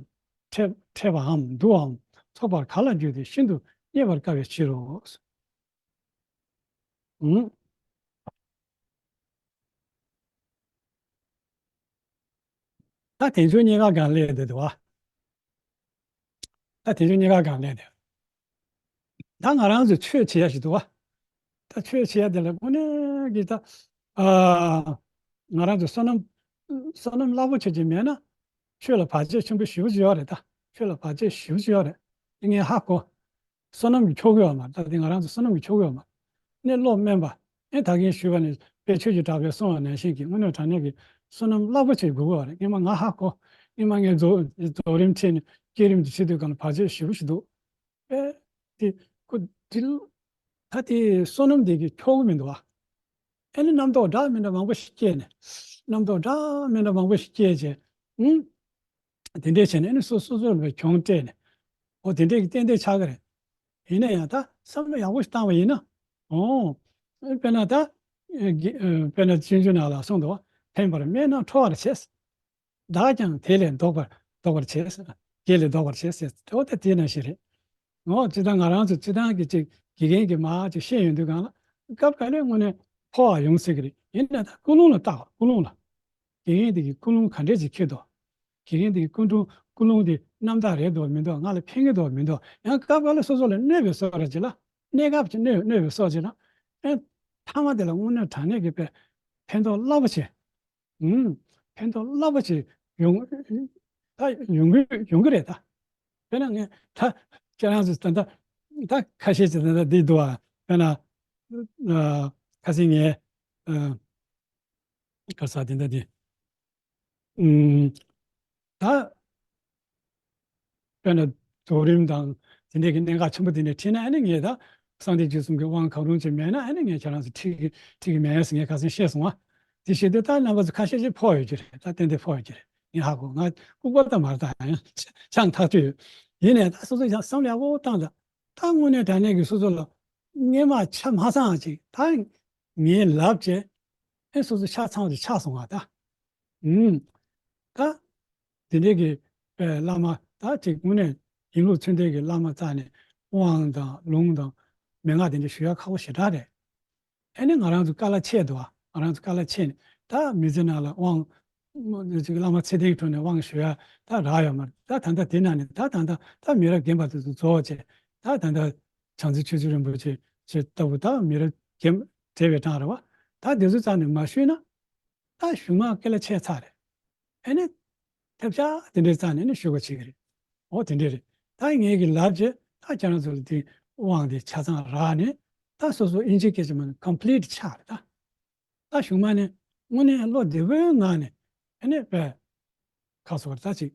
འཕྲད། འཕྲད་པའམ་འདུའམ་ཚོགས་པར་ག་ལ་འགྱུར་ཏེ་ཤིན་ཏུ་རྙེད་པར་དཀའ་བའི་ཕྱིར་རོ། ཨུམ། ད་དལ་འབྱོར་རྙེད་དཀའ་སྒང་སླེབས་བསྡད་འདུག་བ། ད་དལ་འབྱོར་རྙེད་དཀའ་སྒང་སླེབས་བསྡད། ད་ང་རང་ཚོ་ཆོས་བྱེད་ཡ་ཞིག་འདུག་བ། ད་ཆོས་བྱེད་ཡ་དེ་ལ་དངོས་གནས་ཀྱི་ད། ཨ། ང་རང་ཚོ་བསོད་ནམས། བསོད་ནམས་རླབས་པོ་ཆེ་ཅིག་མེད་ན། ཆོས་ལ་བར་ཆད་ཆེན་པོ་ཞེ་པོ་ཅིག་ཡོད་རེད་ད། ཆོས་ལ་བར་ཆད་ཞེ་པོ་ཅིག་ཡོད་རེད། དེ་ངས་ཧ་གོ། བསོད་ནམས་ཀྱིས་ཆོག་གི་ཡོད་མ་རེད། ད་དེ་ང་རང་ཚོ་བསོད་ནམས་ཀྱིས་ཆོག་གི་ཡོད་མ་རེད། ནས་བློ་དམན་པ། ཨེ་ད་གིན་ཞུས་པ་ནི་དཔེ་ཆོས་ཀྱི་གྲགས་པས་གསུངས་པ་ནང་བཞིན་གྱི་དངོས་གནས་དྲང་གནས་ཀྱི་བསོད་ནམས་རླབས་པོ་ཆེ་དགོས་ཀྱི་ཡོད་རེད། སྔོན་མ་ང་ཧ་གོ། སྔོན་མ་ངས་རྫོགས། རྫོགས་རིམ་ཁྲིད་ནས་བསྐྱེད་རིམ་དུ་ཁྲིད་དུས་སྒང་ལ་བར་ཆད་ཞེ་པོ་ཞིག་འདུག། ཨེ། དེ་ཁོ་དེ། ད་དེ་བསོད་ནམས་དེ་གིས་ཆོག་གི་མི་འདུག་ཨ། ཨེ་ནི་རྣམ་རྟོག་འདྲ་མི་འདྲ་མང་པོ་ཞིག་སྐྱེས་ནས། རྣམ་རྟོག་འདྲ་མི་འདྲ་མང་པོ་ཞིག་སྐྱེས་བྱས། ཨུང་། དེ་འདྲས་བྱས་ནས་ཨེ་ནི་སོ་སོ་སོ་ལ་གྱོང་སྤྲད་ནས། འོ་དེ་འདྲས་ཀྱི་ཏན་ཏན་ཆགས་ཀྱི་རེད། ཡིན་ན་ཡང་ད་བསམ་བློ་ཡག་པོ་ཞིག་བཏང་བ་ཡིན་ན། འོ། དཔེར་ན་ད། ཨེ་དཔེར་ན་སྤྱོད་འཇུག་ནང་ལ་གསུངས་འདུག། ཕན་པར་སྨྲས་ན་ཁྲོ་བར་བྱེད། བདག་ཀྱང་དེ་ལས་ལྡོག་པར་ལྡོག་པར་བྱེད། དེ་ལས་ལྡོག་པར་བྱེད་ཟེར། འོ་ད་དེ་ནང་བཞིན་རེད། འོ་ཇི་ལྟར་ང་རང་ཚོ་སྤྱི་བཏང་གི་ཅིག་དགེ་རྒན་གྱིས་མར་ཅིག་བཤད་ཡོང་དུས་སྒང་ལ། སྐབས་འགའ་ལ་དངོས་གནས་ཕོ་བ་ཡོང་སྲིད་ཀྱི་རེད། ཡིན་ན་ད་ཀུན་སློང་ལ་བལྟ་བ། ཀུན་སློང་ལ། དགེ་རྒན་དེ་གི་ཀུན་སློང་ག་འདྲས་ཅིག་འཁྱེར་འདུག། དགེ་རྒན་དེ་གི་ཀུན་སློང་། ཀུན་སློང་དེ་རྣམ་དག་རེད་འདུག་མི་འདུག། ང་ལ་ཕན་གྱི་འདུག་མི་འདུག། ཡང་སྐབས་འགའ་ལ་སོ་སོ་ལ་གནོད་པའི་བཟོ་འདྲ་ཅིག་ལ། གནས་སྐབས་ཅིག་གནོད། གནོད་པའི་བཟོ་ཅིག་ལ། ཨེ། མཐའ་མ་དེ་ལ་དངོས་གནས་དྲང་གནས་ཀྱི་དཔེ་ཕན་ཐོགས་རླབས་པོ་ཆེ། ཨུམ། ཕན་ཐོགས་རླབས་པོ་ཆེ་ཡོང་། ད་ཡོང་གི། ཡོང་གི་རེད་ད། དཔེར་ན་ངས་ད་ཁྱེད་རང་ཚོ་ད་ད་ད་ཁ་ཤས་ཅིག་ད་ད་འདི་འདུག་ཨ། དཔེར་ན། ཨ། ཁ་སང་ངས། ཨ། ག་ས་དེ་འདྲ་དེ། ཨུམ། ད། དཔེར་ན་རྫོགས་རིམ་དང་དེ་འདྲའི་གི་གནད་འགག་ཆེན་པོ་དེ་འདྲ་ཁྲིད་ན། ཨ་ནི་ངས་ད་གསང་བདེ་རྒྱུད་གསུམ་གྱི་དབང་གང་རུང་ཅིག་མེད་ན། ཨ་ནི་ངས་ཁྱེད་རང་ཚོ་ཁྲིད་ཀྱི། ཁྲིད་ཀྱི་མེད་ཟེར་ངས་ཁ་སང་བཤད་སོང་བ། དེ་བཤད་དུས་ད་རྣམ་པ་ཚོ་ཁ་ཤས་ཅིག་ཕོག་ཡོད་ཀྱི་རེད། ད་ཏན་ཏན་ཕོག་ཡོད་ཀྱི་རེད། ངས་ཧ་གོ། ང་ལྐུགས་པ་ད་མ་རེད། ད་ཡང་ཆང་ཐག་ཆོད་ཡོད། ཡིན་ནའི་ད་སོ་སོ་ཡང་བསམ་བློ་ཡག་པོ་བཏང་ད། ད་དངོས་གནས་དྲང་གནས་ཀྱི་སོ་སོ་ལ་སྔོན་མ་ཆ་མ་ཚང་ཅིག་ད་ངས་ལབ་བྱས། ཨེ་སོ་སོ་ཆ་ཚང་ཅིག་ཆགས་སོང་བ་ད། ཨུམ། ད། དེ་འདྲའི་གི། ཨེ། བླ་མ་ད་ཅིག་དངོས་གནས་ཡིན་ལུགས་ཚུལ་ལྡན་གྱི་བླ་མ་རྩ་ནས་དབང་དང་ལུང་དང་མན་ངག་དེ་འདྲ་ཞུ་ཡ་ཁག་པོ་ཞེ་དྲག་རེད། ཨེ་ནི་ང་རང་ཚོ་དཀའ་ལས་ཆེ་འདུག་ཨ། ང་རང་ཚོ་དཀའ་ལས་ཆེ་ནས་ད་མི་ཚེ་ནང་ལ་དབང་། ཅིག་བླ་མ་ཚད་ལྡན་གྱི་ཁྲོད་ནས་དབང་ཞུ་ཡ་ད་རག་ཡོད་མ་རེད། ད་ད་ལྟ་དེ་ནང་ནས་ད་ད་ལྟ་ད་མི་རབས་རྒན་པ་དེ་ཚོ་རྫོགས་བྱས། ད་ད་ལྟ་བྱང་རྩེ་ཆོས་རྗེ་རིན་པོ་ཆེ་ཆེ་ལྟ་བུ་ད་མི་རབས་རྒན་བགྲེས་པའི་གྲས་རེད་བ། ད་དེ་ཚོ་རྩ་ནས་མ་ཞུས་ན། ད་གཞུག་མ་སྐད་ལ་ཆད་ཚར་རེད། ཨེ་ནི། ཐབས་ཆག་དེ་འདྲའི་རྩ་ནས་ནི་ཞུ་དགོས་བྱེད་ཀྱི་རེད། འོ་དེ་འདྲ་རེད། ད་ངེད་ཀྱི་ལབ་རྗེས་ད་ཁྱེད་རང་ཚོ་ལ་དེ་དབང་དེ་ཆ་ཚང་རག་ནས་ད་སོ་སོ་ཨིན་ཇི་སྐད་ཆ་མ་ནི་ཀམ་པི་ལིཊ་ཆགས་རེད་ད། ད་གཞུག་མ་ནས་དངོས་གནས་བློ་བདེ་པོའི་ངང་ནས་ཨ་ནི་དཔེ་ཁ་སོ་ད་ཅིག་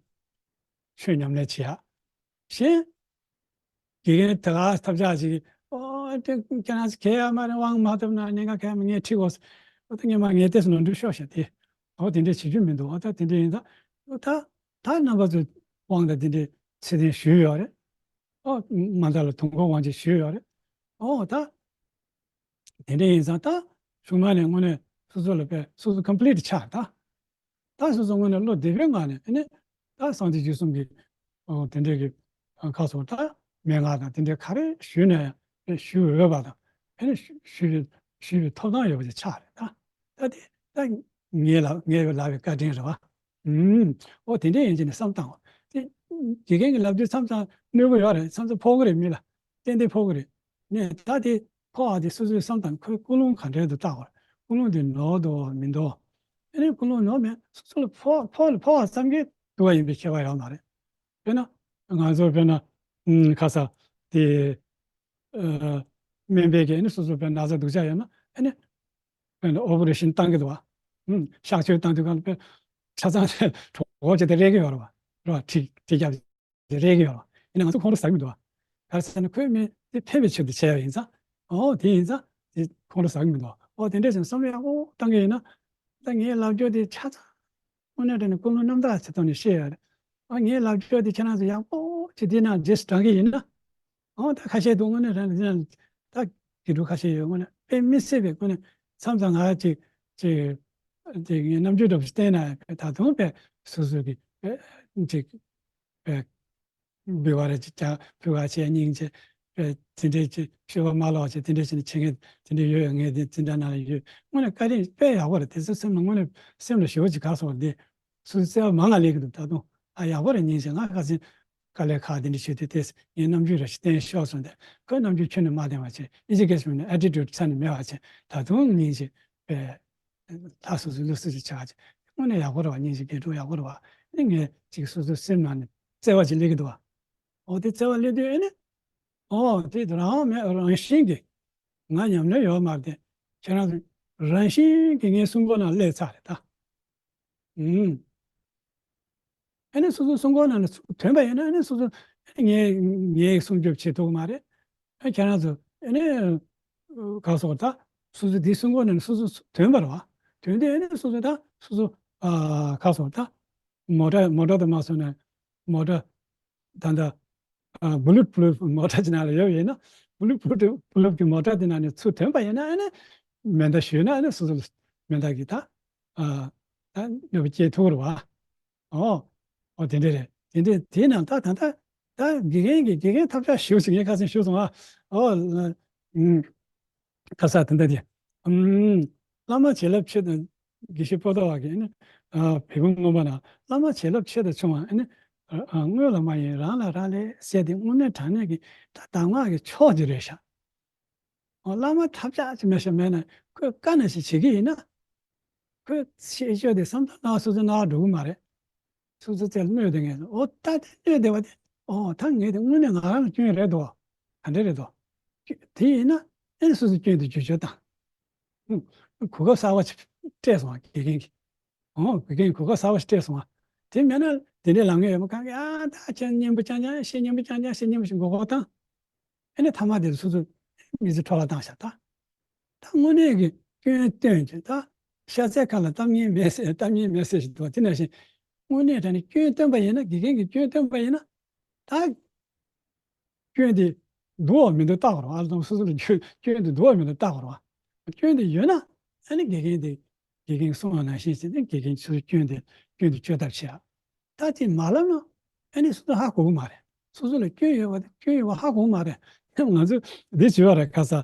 ཆོས་ཉམས་ལེན་བྱེད་ཡ། གཞན་དགེ་རྒན་དེ་ག་ཐབས་ཆག་ཅིག་ཨོ་དེ་ཁྱེད་རང་ཚོ་གལ་ཡ་མ་རེད། དབང་མ་ཐོབ་ན་གནད་འགག་གལ་མ་ངས་ཁྲིད་དགོས། ཨོ་ད་ངས་མ་ངས་ཏོག་ཙམ་ནོར་འཁྲུལ་ཤོར་ཤག་དེ། ཨོ་དེ་འདྲས་བྱེད་རྒྱུ་མི་འདུག་ཨོ་ད་དེ་འདྲས་ཡིན་ཙང་ཨོ་ད་ད་རྣམ་པ་ཚོ་དབང་དང་དེ་འདྲས་ཚད་ལྡན་ཞུས་ཡོད་རེད། ཨོ་མ་མཐའ་ལ་དུས་འཁོར་དབང་ཆེན་ཞུས་ཡོད་རེད། ཨོ་ད་དེ་འདྲས་ཡིན་ཙང་ད་གཞུག་མ་ནས་དངོས་གནས་སོ་སོ་ལ་དཔེ་སོ་སོ་ཀམ་པི་ལིཊ་ཆགས་ད། ད་སོ་སོ་དངོས་གནས་བློ་བདེ་པོའི་ངང་ནས་ཨ་ནི་ད་སངས་རྒྱས་རྗེས་གསུམ་གྱི་ཨོ་དེ་འདྲས་ཀྱི་ཁ་སོ་ད་མན་ངག་དང་དེ་འདྲས་ག་རེ་ཞུས་ན་ཡང་ཞུ་འོས་པ་དང་ཨ་ནི་ཞུ་ཞུ་བའི་ཞུ་བའི་ཐོབ་ཐང་ཡོད་པ་ཅིག་ཆགས་རེད་ད། ད་དེ་ད་ངས་ལབ་ངས་ལབ་པའི་བཀའ་དྲིན་རེད་བ། ཨུམ། ཨོ་དེ་འདྲས་ཡིན་གྱི་ནས་བསམ་བཏང་བ། དེ་དགེ་རྒན་གྱི་ལབ་རྒྱུ་མཚམས་མཚམས་གནོད་གི་ཡོད་རེད། མཚམས་མཚམས་ཕོག་གི་རེད་མི་ལ། ཏན་ཏན་ཕོག་གི་རེད། ནས་ད་དེ་ཕོག་ཨ་དེ་སོ་སོའི་བསམ་བཏང་ཁོའི་ཀུན་སློང་ག་འདྲས་འདུག་བལྟ་དགོས་རེད། ཀུན་སློང་དེ་ནོར་འདུག་མི་འདུག་ཨ་ནི་ཀུན་སློང་ནོར་མེད་སོ་སོ་ལ་ཕོག་ཕོག་ལ་ཕོག་པ་ཙམ་གྱིས་འདུག་པ་ཡིན་པའི་ཁྱད་པར་ཡོད་མ་རེད། དཔེར་ན་ང་ཚོ་དཔེར་ན་ཨུམ་ཁ་ས་དེ་ཨ་སྨན་པས་ཀྱིས་ཨ་ནི་སོ་སོ་དཔེར་ན་ན་ཚ་སྡུག་ཅག་ཡོད་ན་ཨ་ནི་དཔེར་ན་ཨོ་པ་རེ་ཤན་བཏང་གི་འདུག་བ། ཨུམ་གཤག་བཅོས་བཏང་དུས་གང་ལ་དཔེར་ཆ་ཚང་གྲོད་ཁོག་ཅིག་དེ་རེག་གི་ཡོད་རེད་བ། རེད་བ། གྲི་གྲི་རྒྱབ་རེག་གི་ཡོད་རེད། ཡིན་ན་ང་ཚོ་ཁོང་ཁྲོ་ཟ་གི་མི་འདུག་བ། ག་རེ་ཟེར་ན་ཁོའི་མི་དེ་ཕན་པའི་ཆེད་དུ་བྱས་པ་ཡིན་ཙང་། ཨོ་དེ་ཡིན་ཙང་དེ་ཁོང་ཁྲོ་ཟ་གི་མི་འདུག་བ། ཨོ་དེ་འདྲ་བྱས་ནས་བསམ་བློ་ཡག་པོ་བཏང་གི་ཡིན་ན། ད་ངའི་ལབ་རྒྱུ་དེ་ཆ་ཚང་དངོས་གནས་དྲང་གནས་ཀུན་སློང་རྣམ་དག་ཆེད་དུ་ནས་བཤད་ཡོད་རེད། ཨོ་ངའི་ལབ་རྒྱུ་དེ་ཁྱེད་རང་ཚོ་ཡག་པོ་བྱས་བསྡད་ན་རྗེས་སུ་འབྲང་གི་ཡིན་ན། ཨོ་ད་ཁ་ཤས་འདུག་དངོས་གནས་དྲང་གནས་ད་དགེ་ཕྲུག་ཁ་ཤས་ཡོད། དངོས་གནས་དཔེ་མི་སྲིད་པའི་སྒོ་ནས་མཚམས་མཚམས་ང་ཅིག་ཅིག་ཅིག་ངས་རྣམ་འགྱུར་འདྲ་པོ་ཞིག་བསྟན་ན་ད་དུང་དཔེ་སོ་སོ་གི་དཔེ་ཅིག་དཔེ་འབུལ་བ་རེ་ཅིག་ཀྱང་ཕུལ་བ་བྱས་སྙིང་རྗེ། དཔེ་དེ་འདྲས་ཅིག་སྤྱོད་པ་མ་ལོག་བྱས་དེ་འདྲས་བྱས་ནས་བྱེད་མཁན་དེ་འདྲས་ཡོད་ཡོད། ངས་དེ་འཛིན་གྲྭ་ནང་ལ་ཡོད། དངོས་གནས་བཀའ་དྲིན་དཔེ་ཡག་པོ་རེད། དེ་ཚོ་སེམས་ལ་དངོས་གནས་སེམས་ལ་ཞེ་པོ་ཅིག་དགའ་སོང་བ་འདི། སོ་སོའི་བརྩེ་བ་མང་ང་ལེན་གི་འདུག་ད་དུང་ཨ་ཡག་པོ་རེད། སྙིང་རྗེ། ང་ཁ་སང་དཀའ་ལས་ཁག་འདི་འདྲ་བྱས་དུས་དེ་ངས་རྣམ་འགྱུར་རེ་ཞིག་བསྟན་ཤོག་གསུངས་ཏེ། ཁོའི་རྣམ་འགྱུར་ཁྱོན་ནས་མ་བསྟན་པ་བྱས། ཨིན་ཇི་སྐད་ཟེར་ན་ཨེ་ཊི་ཊུཌ་རྩ་ནས་མེད་པ་བྱས། ད་དུང་སྙིང་རྗེ་པས་ལྷ་སོ་སོའི་བློ་གསལ་ཞིག་ཆགས་བྱས། དངོས་གནས་ཡག་པོ་རེད་བ། སྙིང་རྗེ་དགེ་ཕྲུག་ཡག་པོ་རེད་བ། ཨ་ནི་ངས་ཅིག་སོ་སོའི་སེམས་ནང་ནས་བརྩེ་བ་ཅིག་སླེབས་ཀྱི་འདུག་བ། འོ་དེ་བརྩེ་བ་སླེབས་དུས་ཨ་ནི་འོ་དེ་རང་མེད་རང་བཞིན་གྱིས་ང་ཉམས་ལེན་ཡོད་མ་རེད་དེ། ཁྱེད་རང་ཚོ་རང་བཞིན་གྱིས་ངའི་སྲུང་འཁོར་ནང་སླེབས་ཚར་རེད་ད། ཨུམ། ཨ་ནི་སོ་སོའི་སྲུང་འཁོར་ནང་ནས་ཐོན་པ་ཡིན་ན་ཨ་ནི་སོ་སོ་ཨ་ནི་ངས་ངས་སྲུང་སྐྱོབ་བྱེད་ཐུབ་ཀྱི་མ་རེད། ཨ་ཁྱེད་རང་ཚོ་ཨ་ནི་ག་སོགས་ད་སོ་སོ་དེའི་སྲུང་འཁོར་ནང་ནས་སོ་སོ་ཐོན་པ་རེད་བ། ཐོན་དུས་ཨ་ནི་སོ་སོ་ད་སོ་སོ་ཨ་ག་སོགས་ད་མོ་ཊ་མོ་ཊ་དུ་མ་སོང་ན་མོ་ཊ་ད་ལྟ་ཨ་བུ་ལུད་པུ་ལུད་མོ་ཊ་ཅིག་ནང་ལ་ཡོད་ཡིན་ན། བུ་ལུད་པུ་ལུད་པུ་ལུད་ཀྱི་མོ་ཊ་དེ་ནང་ནས་ཚུར་ཐོན་པ་ཡིན་ན་ཨ་ནི་མེ་མདའ་གཞུས་ན་ཨ་ནི་སོ་སོ་ལ་མེ་མདའ་གི་ད་ཨ་ད་གནོད་པ་སྐྱེལ་ཐུབ་རེད་བ། ཨོ། ཨོ་དེ་འདྲ་རེད། དེ་འདྲ་དེ་ནང་ད་ད་ད་ད་དགེ་རྒན་གྱི་དགེ་རྒན་ཐབས་ཆག་ཞུ་ཟིག་ངས་ཁ་སང་ཞུ་སོང་ཨ། ཨོ་ཨུམ། ཁ་ས་དེ་འདྲ་དེ་ཨུམ། བླ་མ་བྱིན་རླབས་ཆེ་དང་དགེ་བཤེས་པོ་ཏོ་བ་གིས་ནི་ཨ་བེ་བུ་སྔོན་པོ་ན་བླ་མ་བྱིན་རླབས་ཆེ་དང་ཆུང་བ་ནི་ཨ་དངོས་ལ་མ་ཡིན་རང་ལ་རག་ལས་ཟེར་དེ་དངོས་གནས་དྲང་གནས་ཀྱི་ད་གདམས་ངག་གི་མཆོག་ཅིག་རེད་ཤག་ཨོ་བླ་མ་ཐབས་ཆག་ཅིག་མེད་ཤག་མེད་ན་ཁོས་བཀའ་ནང་བཞིན་བྱེད་ཀྱི་ཡིན་ན། ཁོས་ཤེས་ཤོས་དེ་བསམ་བློ་ནང་སོ་སོ་ནང་འགྲོ་གི་མ་རེད། སོ་སོ་རྩལ་གནོད་དེ་ངས་ཨོ་ད་དེ་གནོད་བསྡད་པ་དེ་ཨོ་ད་ངས་དེ་དངོས་གནས་ང་རང་ལ་སྐྱོན་རེད་དོ། ག་འདྲ་རེད་དོ། དེ་ཡིན་ན་ཨེ་སོ་སོ་སྐྱོན་དེ་བརྗོད་བརྗོད་དང་། གོ་སྐབས་གསར་པ་ཞིག་སྤྲད་སོང་བ་དགེ་རྒན་གྱིས། ཨོ་དགེ་རྒན་གྱིས་གོ་སྐབས་གསར་པ་ཞིག་སྤྲད་སོང་བ། དེ་མེད་ན་དེ་འདྲའི་ལམ་ངན་ཡོད་མ་གང་གི་ཨ་ད་ཁྱེད་སྙན་པོ་རྐྱང་རྐྱང་བཤད་སྙན་པོ་རྐྱང་རྐྱང་བཤད་སྙན་པོ་ཞིག་མགོ་སྐོར་བཏང་། ཨེ་ནས་ཐ་མ་དེ་སོ་སོ་མི་ཚེ་འཕྲོ་བརླག་བཏང་ཤག་ད། ད་དངོས་གནས་ཀྱི་སྐྱོན་སྟོན་གྱི་ད་ཤ་ཚའི་ཁ་ལ་གཏམ་ངན་མེད་ཟེར་གཏམ་ངན་མེད་ཟེར་ཞིག་འདུག་དེ་ནང་བཞིན་དངོས་གནས་དྲང་གནས་སྐྱོན་སྟོན་པ་ཡིན་ན་དགེ་རྒན་གྱིས་སྐྱོན་སྟོན་པ་ཡིན་ན་ད་སྐྱོན་དེ་འདུག་བ་མི་འདུག་བལྟ་དགོས་རེད་བ། ཨ་ལོ་སོ་སོ་ལ་སྐྱོན་སྐྱོན་དེ་འདུག་བ་མི་འདུག་བལྟ་དགོས་རེད་བ། སྐྱོན་དེ་ཡོད་ན་ཨ་ནི་དགེ་རྒན་དེ་དགེ་རྒན་གསུང་བ་ནང་བཞིན་བྱས་ནས་དགེ་རྒན་སོ་སོའི་སྐྱོན་དེ་སྐྱོན་དེ་བཅོས་ཐབས་བྱེད་ཨ། ད་དེ་མ་ལབ་ན་ཨ་ནི་སོ་སོ་ཧ་གོ་གི་མ་རེད། སོ་སོ་ལ་སྐྱོན་ཡོད་པ་དེ་སྐྱོན་ཡོད་པ་ཧ་གོ་གི་མ་རེད། ང་ཚོས་འདི་བྱས་པ་རེད་ཁ་ས།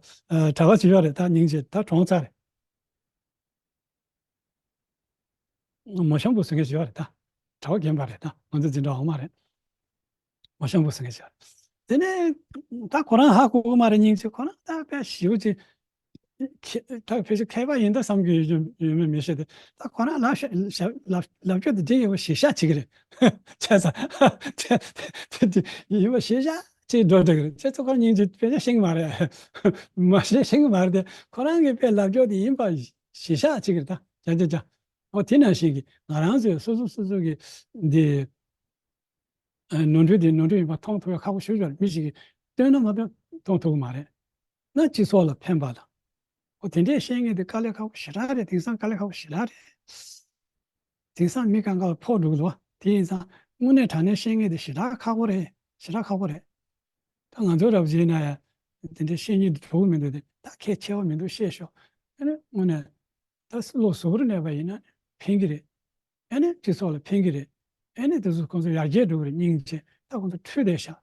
གྲྭ་པ་བྱས་པ་རེད། ད་སྙིང་རྗེ་ད་གྲོངས་ཚར་རེད། མོ་གཤམ་བུ་ཟེར་མཁན་བྱས་པ་རེད་ད། གྲྭ་པ་རྒན་པ་རེད་ད། ང་ཚོ་འཛིན་གྲྭ་འོག་མ་རེད། མོ་གཤམ་བུ་ཟེར་མཁན་བྱས་པ་རེད། དེ་ནས་ད་ཁོ་རང་ཧ་གོ་གི་མ་རེད། སྙིང་རྗེ་ཁོ་རང་ད་དཔེ་ཞེ་པོ་ཅིག་ཁྱེད་ད་ཕལ་ཆེར་མཁས་པ་ཡིན་ད་བསམ་གྱི་ཡོད་ཡོད་མེད་མི་ཤེས་ཏེ། ད་ཁོ་རང་ལབ་ཤ་ལབ་ལབ་ལབ་སྐྱོར་དེ་འདྲ་ཡོད་པ་ཞེ་ཤ་བྱེད་ཀྱི་རེད། བྱས་ཙང་དེ་དེ་དེ་ཡོད་པ་ཞེ་ཤ་ཅིག་འགྲོ་འགྲོ་གི་རེད། བྱས་ཙང་ཁོ་རང་སྙིང་རྗེ་དཔེ་ཆ་ཤེས་ཀྱི་མ་རེད། མ་ཤེས་ཤེས་ཀྱི་མ་རེད་དེ། ཁོ་རང་གི་དཔེ་ལབ་སྐྱོར་དེ་ཡིན་པ་ཞེ་ཤ་བྱེད་ཀྱི་རེད། ད་ཅ་ཅ་ཅ། འོ་དེ་ནང་བཞིན་གྱི་ང་རང་ཚོས་སོ་སོ་སོ་སོ་གི་འདི། ཨ། ནོར་འཁྲུལ་དེ་ནོར་འཁྲུལ་ཡིན་པ་མཐོང་ཐུབ་ཡ་ཁག་པོ་ཞེ་པོ་ཅིག་རེད། མི་ཞིག་གིས་སྟོན་ན་མ་སྟོན་མཐོང་ཐུབ་ཀྱི་མ་རེད། ན་སྤྱི་ཚོགས་ལ་ཕན་པ་དང་། ཨོ་དེ་འདྲས་བཤད་མཁན་དེ་དཀའ་ལས་ཁག་པོ་ཞེ་དྲག་རེད། དེང་སང་དཀའ་ལས་ཁག་པོ་ཞེ་དྲག་རེད། དེང་སང་མི་གང་ག་ལ་ཕོག་འགྲོ་གི་འདུག་བ། དེ་ཡིན་ཙང་དངོས་གནས་དྲང་གནས་བཤད་མཁན་དེ་ཞེ་དྲག་ཁག་པོ་རེད། ཞེ་དྲག་ཁག་པོ་རེད། ད་ང་ཚོ་འདྲ་པོ་ཅིག་ཡིན་ན་ཡང་དེ་འདྲས་བཤད་སྙིང་འདོད་ཀྱི་མི་འདུག་སྟེ། ད་གལ་ཆེ་བ་མི་འདུག་བཤད་ཤོག། ཨ་ནི་དངོས་གནས་ད་བློ་གཟུ་བོར་གནས་པ་ཡིན་ན་ཕན་གྱི་རེད། ཨ་ནི་སྤྱི་ཚོགས་ལ་ཕན་གྱི་རེད། ཨ་ནི་དེ་ཚོ་ཁོང་ཚོ་ཡར་རྒྱས་འགྲོ་གི་རེད། སྙིང་རྗེ། ད་ཁོང་ཚོ་ཁྲོས་བསྡད་ཤག།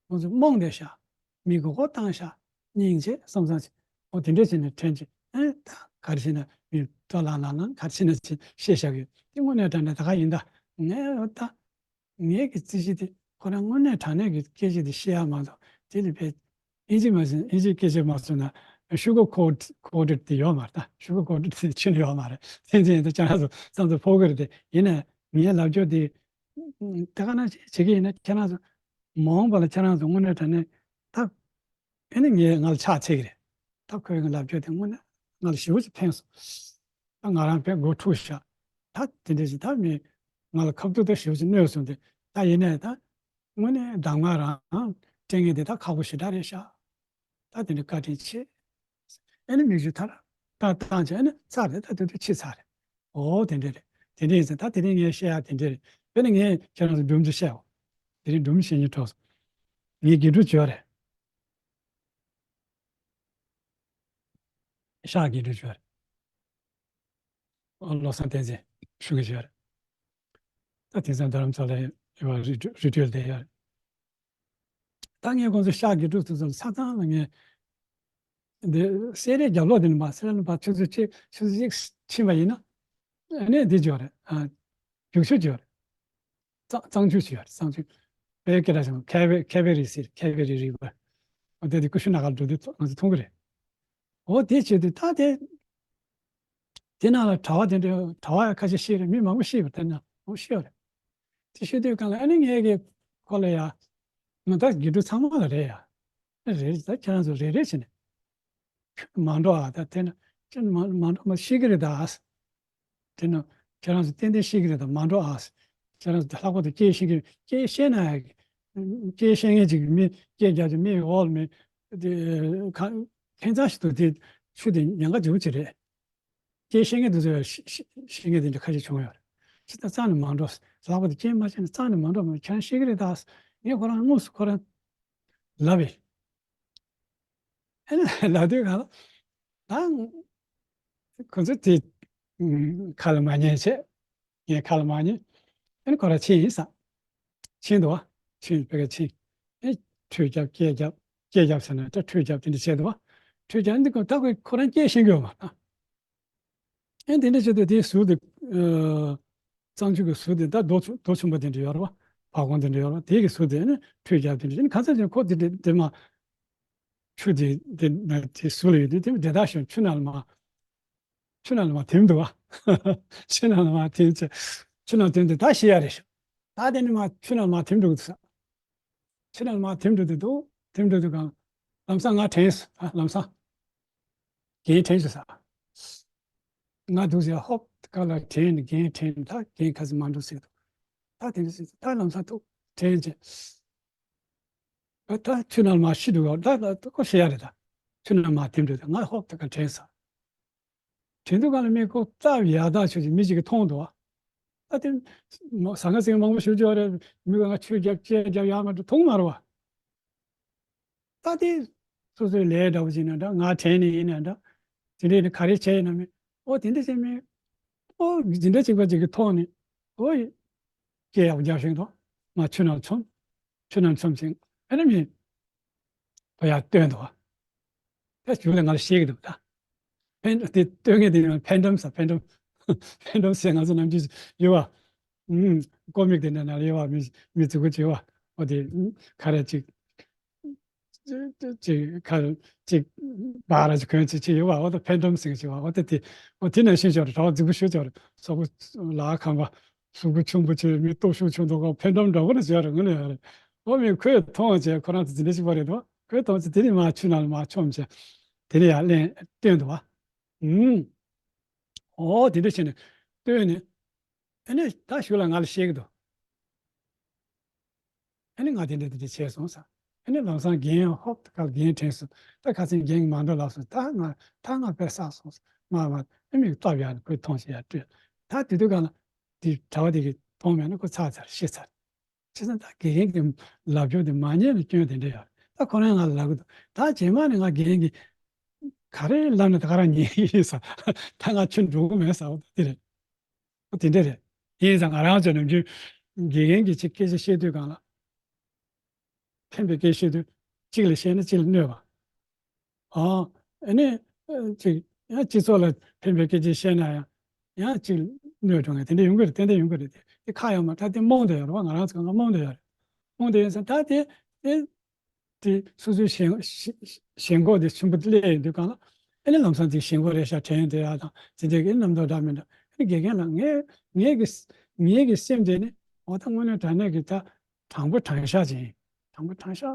ཁོང་ཚོ་རྨོངས་བསྡད་ཤག། མི་མགོ་སྐོར་བཏང་ཤག། སྙིང་རྗེ་བསམ་བསམ་བྱས། འོ་དེ་འདྲས་བྱས་ནས་དྲན་བྱས། ཨ་ནི་ད་ག་རེ་བྱས་ན་མི་ལྟོ་ལང་ལང་ལང་ག་རེ་བྱས་ན་བྱས་བཤད་བཞག་གི་ཡོད། དེ་དངོས་གནས་དྲང་གནས་ད་ག་ཡིན་ད། ངས་ད་ངའི་གི་རྩིས་གཞི་དེ་ཁོ་རང་དངོས་གནས་དྲང་གནས་ཀྱི་སྐད་ཆ་དེ་བཤད་ཡ་མ་གཏོགས། དེ་ལས་པའི་ཨིན་ཇི་མ་ཟིན། ཨིན་ཇི་སྐད་ཆ་མ་གསུངས་ན་sugar coat- coated དེ་ཡོད་མ་རེད། ད་sugar coated དེ་ཕྱི་ནས་ཡོད་མ་རེད། དེ་འདྲ་ཡིན་ད་ཁྱེད་རང་ཚོ་བསམ་ཚུལ་ཕོག་གི་རེད་དེ། ཡིན་ནའི་ངའི་ལབ་ཕྱོགས་དེ་ད་ག་ནང་བཞིན་བྱེད་ཀྱི་ཡིན་ན། ཁྱེད་རང་ཚོ་མ་འོངས་པ་ལ་ཁྱེད་རང་ཚོ་དངོས་གནས་དྲང་གནས་ད་ཨ་ནི་ངས་ང་ལ་ཕྱག་འཚལ་གྱི་རེད། ད་ཁོའི་ལབ་ཕྱོགས་དེ་དངོས་གནས་ང་ལ་ཞེ་པོ་ཅིག་ཕན་སོང་། ད་ང་རང་དཔེ་མགོ་འཁྲུགས་ཤག། ད་དེ་འདྲ་ཞིག་ད་མི་ང་ལ་ཁ་ཐུག་ད་ཞེ་པོ་ཅིག་གནོད་སོང་སྟེ། ད་ཡིན་ནའི་ད་དངོས་གནས་གདམས་ངག་རང་སྤྲད་མཁན་དེ་ད་ཁག་པོ་ཞེ་དྲག་རེད་ཤག། ད་དེ་འདྲ་བཀའ་དྲིན་ཆེ། ཨ་ནི་མིག་ཆུ་ཐར་ད་བཏང་བྱས། ཨ་ནི་ཚར་རེད། ད་དེ་དུས་ཕྱིས་ཚར་རེད། འོ་དེ་འདྲ་རེད། དེ་འདྲ་ཡིན་ཙང་ད་དེ་རིང་ངས་བཤད་ཡ་དེ་འདྲ་རེད། དཔེར་ན་ངས་ཁྱེད་རང་ཚོ་སྒྲུང་ཅིག་བཤད་འོ། དེ་རིང་སྒྲུང་བཤད་སྙིང་བྲོ་སོང་། ངས་དགེ་ཕྲུག་བྱོས་རེད། ཤག་དགེ་ཕྲུག་བྱོས་རེད། ཨོ་བློ་བཟང་བསྟན་འཛིན་ཞུ་གི་བྱོས་རེད། ད་དེང་སང་རྡ་རམ་ས་ལའི་རི་ཁྲོད་ལ་བསྡད་ཡོད་རེད། ད་ངས་ཁོང་ཚོ་ཤག་དགེ་ཕྲུག་ཚོ་ཚོ་ཆ་ཚང་ལ་ངས་འདི་སེ་རའི་རྒྱབ་ལོགས་དེ་ནས་མར། སེ་ར་ལ་མར་ཆུ་ཚོད་གཅིག་ཆུ་ཚོད་གཅིག་ཕྱིན་པ་ཡིན་ན། ཨ་ནི་འདི་བྱོས་རེད། ཨ། རྒྱུག་ཆུ་བྱོས་རེད། གཙང་གཙང་ཆུ་བྱོས་རེད། གཙང་ཆུ། བོད་སྐད་ལ་ཞང་ཁེ་བེ་ཁེ་བེ་རི་ཟེར། ཁེ་བེ་རི་རི་བར། འོ་དེ་དེ་ཀུ་ཤུ་ན་གར་འགྲོ་དུས་ང་ཚོ་མཐོང་གི་རེད། འོ་དེ་བྱེད་དུས་ད་དེ་དེ་ནང་ལ་གྲྭ་བ་དེ་འདྲ་གྲྭ་བ་ཡང་ཁ་ཤས་ཤི་རེད། མི་མང་པོ་ཤི་བ་དེ་ན་མང་པོ་ཤི་བ་རེད། དེ་ཤི་དུས་གང་ལ་ཨ་ནི་ངས་ཀྱི་ཁོ་ལ་ཡ། ང་ད་དགེ་ཕྲུག་ཚང་མ་ལ་རེད་ཡ། རེད། ད་ཁྱེད་རང་ཚོ་རེ་རེ་བྱས་ནས་མ་འགྲོ་ཨ། ད་དེ་ན་ཁྱེད་མ་མ་འགྲོ་མ་ཤི་གི་རེད་ད། དེ་ན་ཁྱེད་རང་ཚོ་ཏན་ཏན་ཤེས་ཀྱི་རེད་ད། མ་འགྲོ་ཨ། ཁྱེད་རང་ཚོ་ལྷག་པར་དུ་སྐད་ཤེས་ཀྱི། སྐད་ཤེས་ན་ཡང་། སྐད་ཤེས་མཁན་ཅིག་མི་སྐད་རྒྱག་ཅིག་མི་འོག་མི་དེ་ཁ་ཁྱད་མཚར་ཞིག་འདུག། དེ་ཆུ་དེ་ཉེན་ཁ་ཆེན་པོ་ཅིག་རེད། སྐད་ཤེས་མཁན་དེ་ཚོ་ཡང་ཤེས་ཤེས་མཁན་དེ་འདྲ་ཁ་ཤས་བྱུང་ཡོད་རེད། ཅི་ད་རྩ་ནས་མ་འགྲོ། ལྷག་པར་དུ་སྐད་མ་ཤེས་ན་རྩ་ནས་མ་འགྲོ། མ་ཁྱེད་རང་ཤེས་ཀྱི་རེད་ད། ངས་ཁོ་རང་དངོས་སུ་ཁོ་རང་ལབ་པས། ཨ་ནི་ལབ་དུས་གང་ལ་ད་ཁོ་ཚོ་དེ་ཁ་ལ་མ་ཉན་བྱས། ངས་ཁ་ལ་མ་ཉན། ཨ་ནི་ཁོ་རང་ཕྱིན་ཡིན་ས། ཕྱིན་འདུག་བ། ཕྱིན་པའི་ཕྱིན། ཨེ་ཁྲུས་རྒྱབ་སྐད་རྒྱབ་སྐད་རྒྱབ་ཟེར་ན་ད་ཁྲུས་རྒྱབ་དེ་འདྲ་བྱས་འདུག་བ། ཁྲུས་རྒྱབ་འདི་ཁོ་ད་ཁོ་ཁོ་རང་སྐད་ཤེས་ཀྱི་ཡོད་མ་རེད། ཨེ་དེ་འདྲ་བྱས་དུས་དེའི་ཟུར་དེ། ཨ། གཙང་ཆུ་གི་ཟུར་དེ་ད་རྡོ་ཆུ་རྡོ་ཆུང་པ་དེ་འདྲ་ཡོད་རེད་བ། བར་ཁོང་དེ་འདྲ་ཡོད་རེད་བ། དེ་གི་ཟུར་དེ་ནི་ཁྲུས་རྒྱབ་དེ་འདྲ་ནི་གང་ཟག་ཅིག་ཁོ་དེ་འདྲ་དེ་མ། ཆུ་དེ་དེ་དེ་ཟུར་ལ་ཡོད་དུས་དེ་འདྲ་ད་ཞོན་ཆུ་ནང་ལ་མ། ཆུ་ནང་ལ་མ་ཐིམ་འདུག་བ། ཆུ་ནང་ལ་མ་ཐིམ་ཚེ། ཆུ་ནང་ཐིམ་དུས་ད་ཤི་ཡ་རེད་ཤག། ད་དེ་ནི་མ་ཆུ་ནང་མ་ཐིམ་འགྲོ་གི་འདུག་ས། ཕྱི་ནང་མར་ཐིམ་འགྲོ་དུས་འདུག། ཐིམ་འགྲོ་དུས་གང་། ལམ་སང་ང་དྲན་སོང་། ཨ། ལམ་སང་རྒན་དྲན་སོང་ས། ང་འདུག་ཟེར་ཧོབ་ཁ་ལ་དྲན་ནས་རྒན་དྲན་ནས་ད་རྒན་ཁ་སང་མ་འགྲོ་ཟེར་འདུག། ད་དེ་འདྲ་ཟེར་ད་ལམ་སང་ཐུག་དྲན་བྱས། ཨ། ད་ཆུ་ནང་མར་ཤི་འདུག་ག། ད་ད་ཁོ་ཤི་ཡ་རེད་ད། ཆུ་ནང་མར་ཐིམ་འགྲོ་དུས་ང་ཧོབ་ཁ་དྲན་སོང་། དྲན་དུས་གང་ལ་མི་ཁོ་རྩ་བའི་ཡག་ཐག་ཆོད་ཅིག་མི་ཅིག་གིས་མཐོང་འདུག་བ། ད་དེ་མ་ཟང་ངེ་ཟིང་མང་པོ་ཞེ་པོ་ཅིག་ཡོད་རེད། མི་ག་ང་ཆུ་རྒྱབ་ལྕེ་རྒྱབ་ཡག་མ་འགྲོ་མཐོང་མ་རེད་བ། ད་དེ་སོ་སོའི་ལས་འདྲ་བོ་ཅིག་ཡིན་ན་འདྲ། ང་དྲན་ནས་ཡིན་ན་འདྲ། དེ་འདྲས་ནི་ག་རེ་བྱས་ཡིན་ན་མི། ཨོ་དེ་འདྲ་བྱས་མི། ཨོ་འཛིན་གྲྭ་གཅིག་པ་ཅིག་གིས་མཐོང་ནས། ཨོ་ཡི། སྐད་ཡག་པོ་རྒྱག་ཤེས་འདུག། ང་ཆུ་ནང་མཆོངས། ཆུ་ནང་མཆོངས་ཅིང་ཨ་ནི་མི། ཕ་ཡག་སྟོན་འདུག་བ། ད་གཞུག་ལ་ང་ལ་བཤད་ཀྱི་འདུག་ད། ཕན་དེ་སྟོན་མཁན་དེ་ཡང་ཕན་ཀྲམ་ཟེར། ཕན་ཀྲམ། ཕན་ཀྲམ་ཟེར་ང་ཚོ་ནམ་རྒྱུན་ཡོད་བ། ཨུམ། ཀོ་མིག་དེ་འདྲ་ནང་ལ་ཡོད་བ། མི་མི་རྫིག་པོ་ཅིག་ཡོད་བ། ཨོ་དེ་ག་རེ་ཅིག་ ཅིག་ཁ་ཅིག་སྦ་ར་ཅིག་གོན་ཅིག་ཅིག་ཡོད་པ། འོ་ད་ཕན་སྡོམ་ཟེར་ཅིག་བ། འོ་ད་དེ་འོ་དེ་ནང་བཞིན་ཅིག་རེད། གྲྭ་པ་རྫིག་པོ་ཞེ་ཅིག་རེད། སོག་པོ་ལ་ཁང་པ་གཟུགས་པོ་ཆུང་པོ་ཅིག་མི་སྟོབས་ཤུགས་ཆུང་དུ་ཁོ་ཕན་སྡོམ་འདྲ་པོ་རེ་བྱས་རེད། དངོས་གནས་ཡོད་རེད། འོ་མི་ཁོས་མཐོང་བྱས་ཁོ་རང་ཚོ་འཛིན་གྲྭ་གཅིག་པ་རེད་འདུག་ཁོས་མཐོང་བྱས་དེ་ནས་མར་ཆུ་ནང་ལ་མར་མཆོངས་བྱས་དེ་ནས་ཡར་ལན་བཏོན་འདུག་བ། ཨུམ། འོ་དེ་འདྲ་བྱས་ནས་བཏོན་ནས། ཨ་ནི་ད་གཞུག་ལ་ང་ལ་བཤད་ཀྱི་འདུག་ཨ་ནི་ང་དེ་འདྲ་དེ་འདྲ་བྱས་སོང་ཟེར། ཨ་ནི་ལམ་སང་རྒན་ཧོབ་ཏེ་ཁ་ལ་རྒན་དྲན་སོང་། ད་ཁ་སང་རྒན་གྱིས་མ་འགྲོ་ལབ་སོང་། ད་ང་ད་ང་དཔེ་བསགས་སོང་ཟེར། མ་མ་ཨ་མིག་སྟོབས་ཡག་ནས་ཁོས་མཐོང་བྱས་ཡར་སྤྲོད། ད་དེ་དུས་སྒང་ལ་དེ་གྲྭ་པ་དེ་གིས་མཐོང་མེད་ན་ཁོ་ཚར་ཚར་ཤི་ཚར། བྱས་ཙང་ད་དགེ་རྒན་གྱི་ལབ་ཕྱོགས་དེ་མ་ཉན་ལ་སྐྱོན་དེ་འདྲ་ཡོད་རེད། ད་ཁོ་རང་ང་ལ་ལབ་གི་འདུག་ད་རྗེས་མ་ནས་ང་དགེ་རྒན་གྱིས་ག་རེ་ལབ་ན་ད་ག་རང་ཉན་གྱི་ཡིན་ཟེར། ད་ང་ཁྱོད་འགྲོ་གི་མེད་ཟེར་བ་དེ་རེད། ཨོ་དེ་འདྲ་རེད། ཡིན་ཙང་ང་རང་ཚོ་ནམ་རྒྱུན་དགེ་རྒན་གྱིས་ཅིག་སྐད་ཆ་བཤད་དུས་སྒང་ལ། ཕན་པའི་སྐད་བཤད་དུས་གཅིག་ལ་བཤད་ན་གཅིག་ལ་གནོད་པ། ཨོ། ཨ་ནི། ཨ། ཅིག་ཡང་སྤྱི་ཚོགས་ལ་ཕན་པའི་སྐད་ཆ་བཤད་ན་ཡང་ཡང་གཅིག་གནོད་འགྲོ་མཁན་དེ་འདྲ་ཡོང་གི་རེད། ཏན་ཏན་ཡོང་གི་རེད། དེ་དེ་ཁག་ཡོད་མ་རེད། ད་དེ་རྨོངས་བསྡད་ཡོད་རེད་བ། ང་རང་ཚོ་གང་ག་རྨོངས་བསྡད་ཡོད་རེད། རྨོངས་བསྡད་ཡོད་ཙང་ད་དེ་དེ་དེ་སོ་སོའི་ཞེན་ཞེན་ཞེན་ཁོག་དེ་ཆེན་པོ་སླེབས་ཡོང་དུས་སྒང་ལ། ཨ་ནི་ལམ་སང་དེ་ཞེན་ཁོག་རེད་ཤག་དྲན་ཡོང་དུས་ཡག་དང་དེ་འདྲའི་གི་རྣམ་རྟོག་འདྲ་མི་འདྲ། ཨ་ནི་དགེ་རྒན་ལགས། ངའི་ངའི་གི་ངའི་གི་སེམས་དེ་ནི་འོ་ད་དངོས་གནས་དྲང་གནས་ཀྱི་ད་དྲང་པོ་དྲང་བཞག་ཅིག་ཡིན། དྲང་པོ་དྲང་བཞག་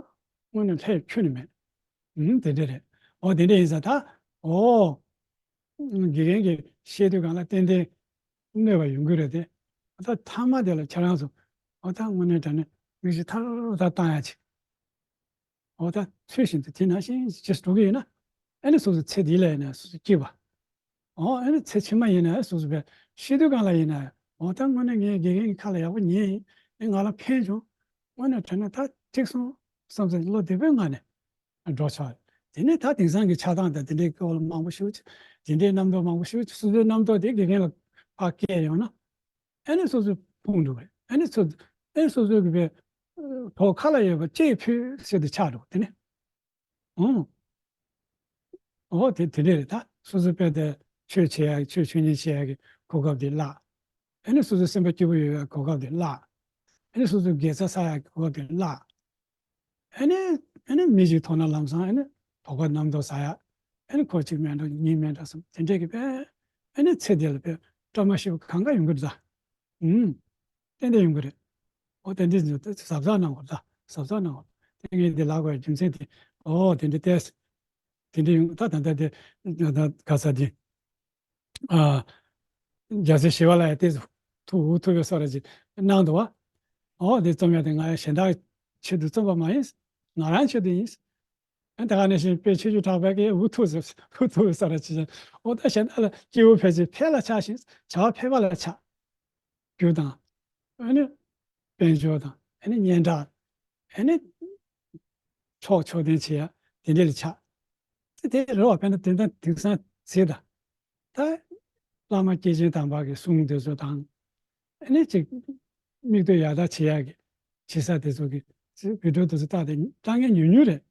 དངོས་གནས་ལྷད་ཁྱོན་ནས་མེད། ཨུམ། དེ་འདྲ་རེད། འོ་དེ་འདྲ་ཡིན་ཙང་ད། འོ། དགེ་རྒན་གྱིས་བཤད་དུས་སྒང་ལ་ཏན་ཏན་གནོད་པ་ཡོང་གི་རེད་དེ། འོ་ད་མཐའ་མ་དེ་ལ་ཁྱེད་རང་ཚོ་འོ་ད་དངོས་གནས་དྲང་གནས་མིག་ཆུ་ཐར་ཐར་བཏང་ཡ་ཅིག་འོ་ད་ཚུལ་བཞིན་དུ་དེ་ནང་བཞིན་བྱེད་འགྲོ་གི་ཡོད་ན། ཨ་ནི་སོ་སོ་ཚེ་འདི་ལ་ཡིན་ན་སོ་སོ་སྐྱིད་པ། འོ་ཨ་ནི་ཚེ་ཕྱི་མ་ཡིན་ན་སོ་སོ་བས་ཤི་དུས་སྒང་ལ་ཡིན་ན། འོ་ད་དངོས་གནས་ངས་དགེ་རྒན་གྱི་ཁ་ལ་ཡག་པོ་ཉན་ཡིན། ཨེ་ང་ལ་ཕན་བྱུང་། དངོས་གནས་དྲང་གནས་ད་འགྲིག་སོང་བསམ་ཚེ་བློ་བདེ་པོའི་ངང་ནས་འགྲོ་ཆོག་དེ་ནས་ད་དེང་སང་གི་ཆགས་སྟངས་དང་དེ་འདྲའི་སྐོར་ལ་མང་པོ་ཞིག་དེ་འདྲའི་རྣམ་རྟོག་མང་པོ་ཞིག་སོ་སོའི་རྣམ་རྟོག་དེ་དགེ་རྒན་ལ་ཕར་བསྐྱལ་ཡོང་ན། ཨ་ནི་སོ་སོ་ཕུང་འགྲོ་བས། ཨ་ནི་སོ་ཨ་ནི་སོ་སོ་གི་བས་གྲོགས་ཁ་ལ་ཡོད་པ་ལྕེ་ཕུད་ཟེར་དུ་ཆགས་འགྲོ་དེ་ནས། ཨང་། འོ་དེ་དེ་འདྲས་རེད། ད་སོ་སོ་དཔེ་དེ་ཆོས་བྱེད་ཡག་ཆོས་ཆོས་ཉིད་བྱེད་ཡག་གི་གོ་སྐབས་དེ་བརླག་ཨ་ནི་སོ་སོ་སེམས་པ་སྐྱིད་པོ་ཡོད་ཡག་གོ་སྐབས་དེ་བརླག་ཨ་ནི་སོ་སོ་དགེ་རྩ་བསགས་ཡག་གི་གོ་སྐབས་དེ་བརླག་ཨ་ནི་ཨ་ནི་མི་ཞིག་མཐོང་ན་ལམ་སང་ཨ་ནི་དོགས་པ་རྣམ་རྟོག་ཟ་ཡག་ཨ་ནི་ཁོ་གཅིག་མེད་འགྲོ་གཉིས་མེད་འགྲོ་གསུམ་དེ་འདྲས་ཀྱི་དཔེ་ཨ་ནི་ཚེ་འདི་ལ་དཔེ་སྐྲག་མ་ཤེས་པ་གང་ག་ཡོང་གི་འདུག་ད། ཨུམ། ཏན་ཏན་ཡོང་གི་རེད། འོ་དེ་འདྲས་ཟབ་ཟབ་གནང་དགོས་ད། ཟབ་ཟབ་གནང་དགོས། དེ་ངས་འདི་ལབ་དགོས་རྒྱུ་མཚན་དེ། འོ་དེ་འདྲས་ཏེ། དེ་འདྲས་ཡོང་ད་ད་ད་དེ། ད་ག་ས་དེ། ཨ། རྒྱལ་སྲས་ཞི་བ་ལྷ་ཡང་ཏེ་ཐུགས་འུ་ཐུག་པའི་བཟོ་འདྲ་ཅིག་གནང་འདུག་བ། འོ་དེ་རྩོམ་ཡག་དེ་ང་གཞན་དག་ཆེད་དུ་རྩོམ་པ་མ་ཡིན། ང་རང་ཆེད་དུ་ཡིན། ཨ་ད་ག་ནང་བཞིན་དཔེ་ཆོས་བརྒྱུད་གྲགས་པའི་གི་འུ་ཐུག་ཟེར་འུ་ཐུག་ཟེར་ར་ཅི་ཅི། འོ་ད་གཞན་དག་ལ་སྐྱེས་བུ་ཕལ་ཆེར་ཕལ་ལ་ཆགས་ཤིང་བྱ་བ་ཕལ་པ་ལ་ཆགས། རྒྱུ་དང་། ཨ་ནི་དཔལ་འབྱོར་དང་། ཨ་ནི་སྙན་གྲགས། ཨ་ནི་ཕྱོགས་ཕྱོགས་འཐེན་བྱེད་ཡ་དེ་འདྲ་ལ་ཆགས། དེ་དེ་རེད་བ། དཔེར་ན་དེ་འདྲ་དེང་སང་ཟེར་ད། ད་བླ་མ་སྐྱེས་ཆེན་དམ་པ་གི་གསུང་དེ་ཚོ་དང་། ཨ་ནི་ཅིག་མིག་ལྟོས་ཡར་ལྟ་བྱེད་ཡག་གི་བྱེད་ས་དེ་ཚོ་གི་བི་ཌིའོ་དེ་ཚོ་ལྟ་དེ་ལྟ་མཁན་ཉུང་ཉུང་རེད།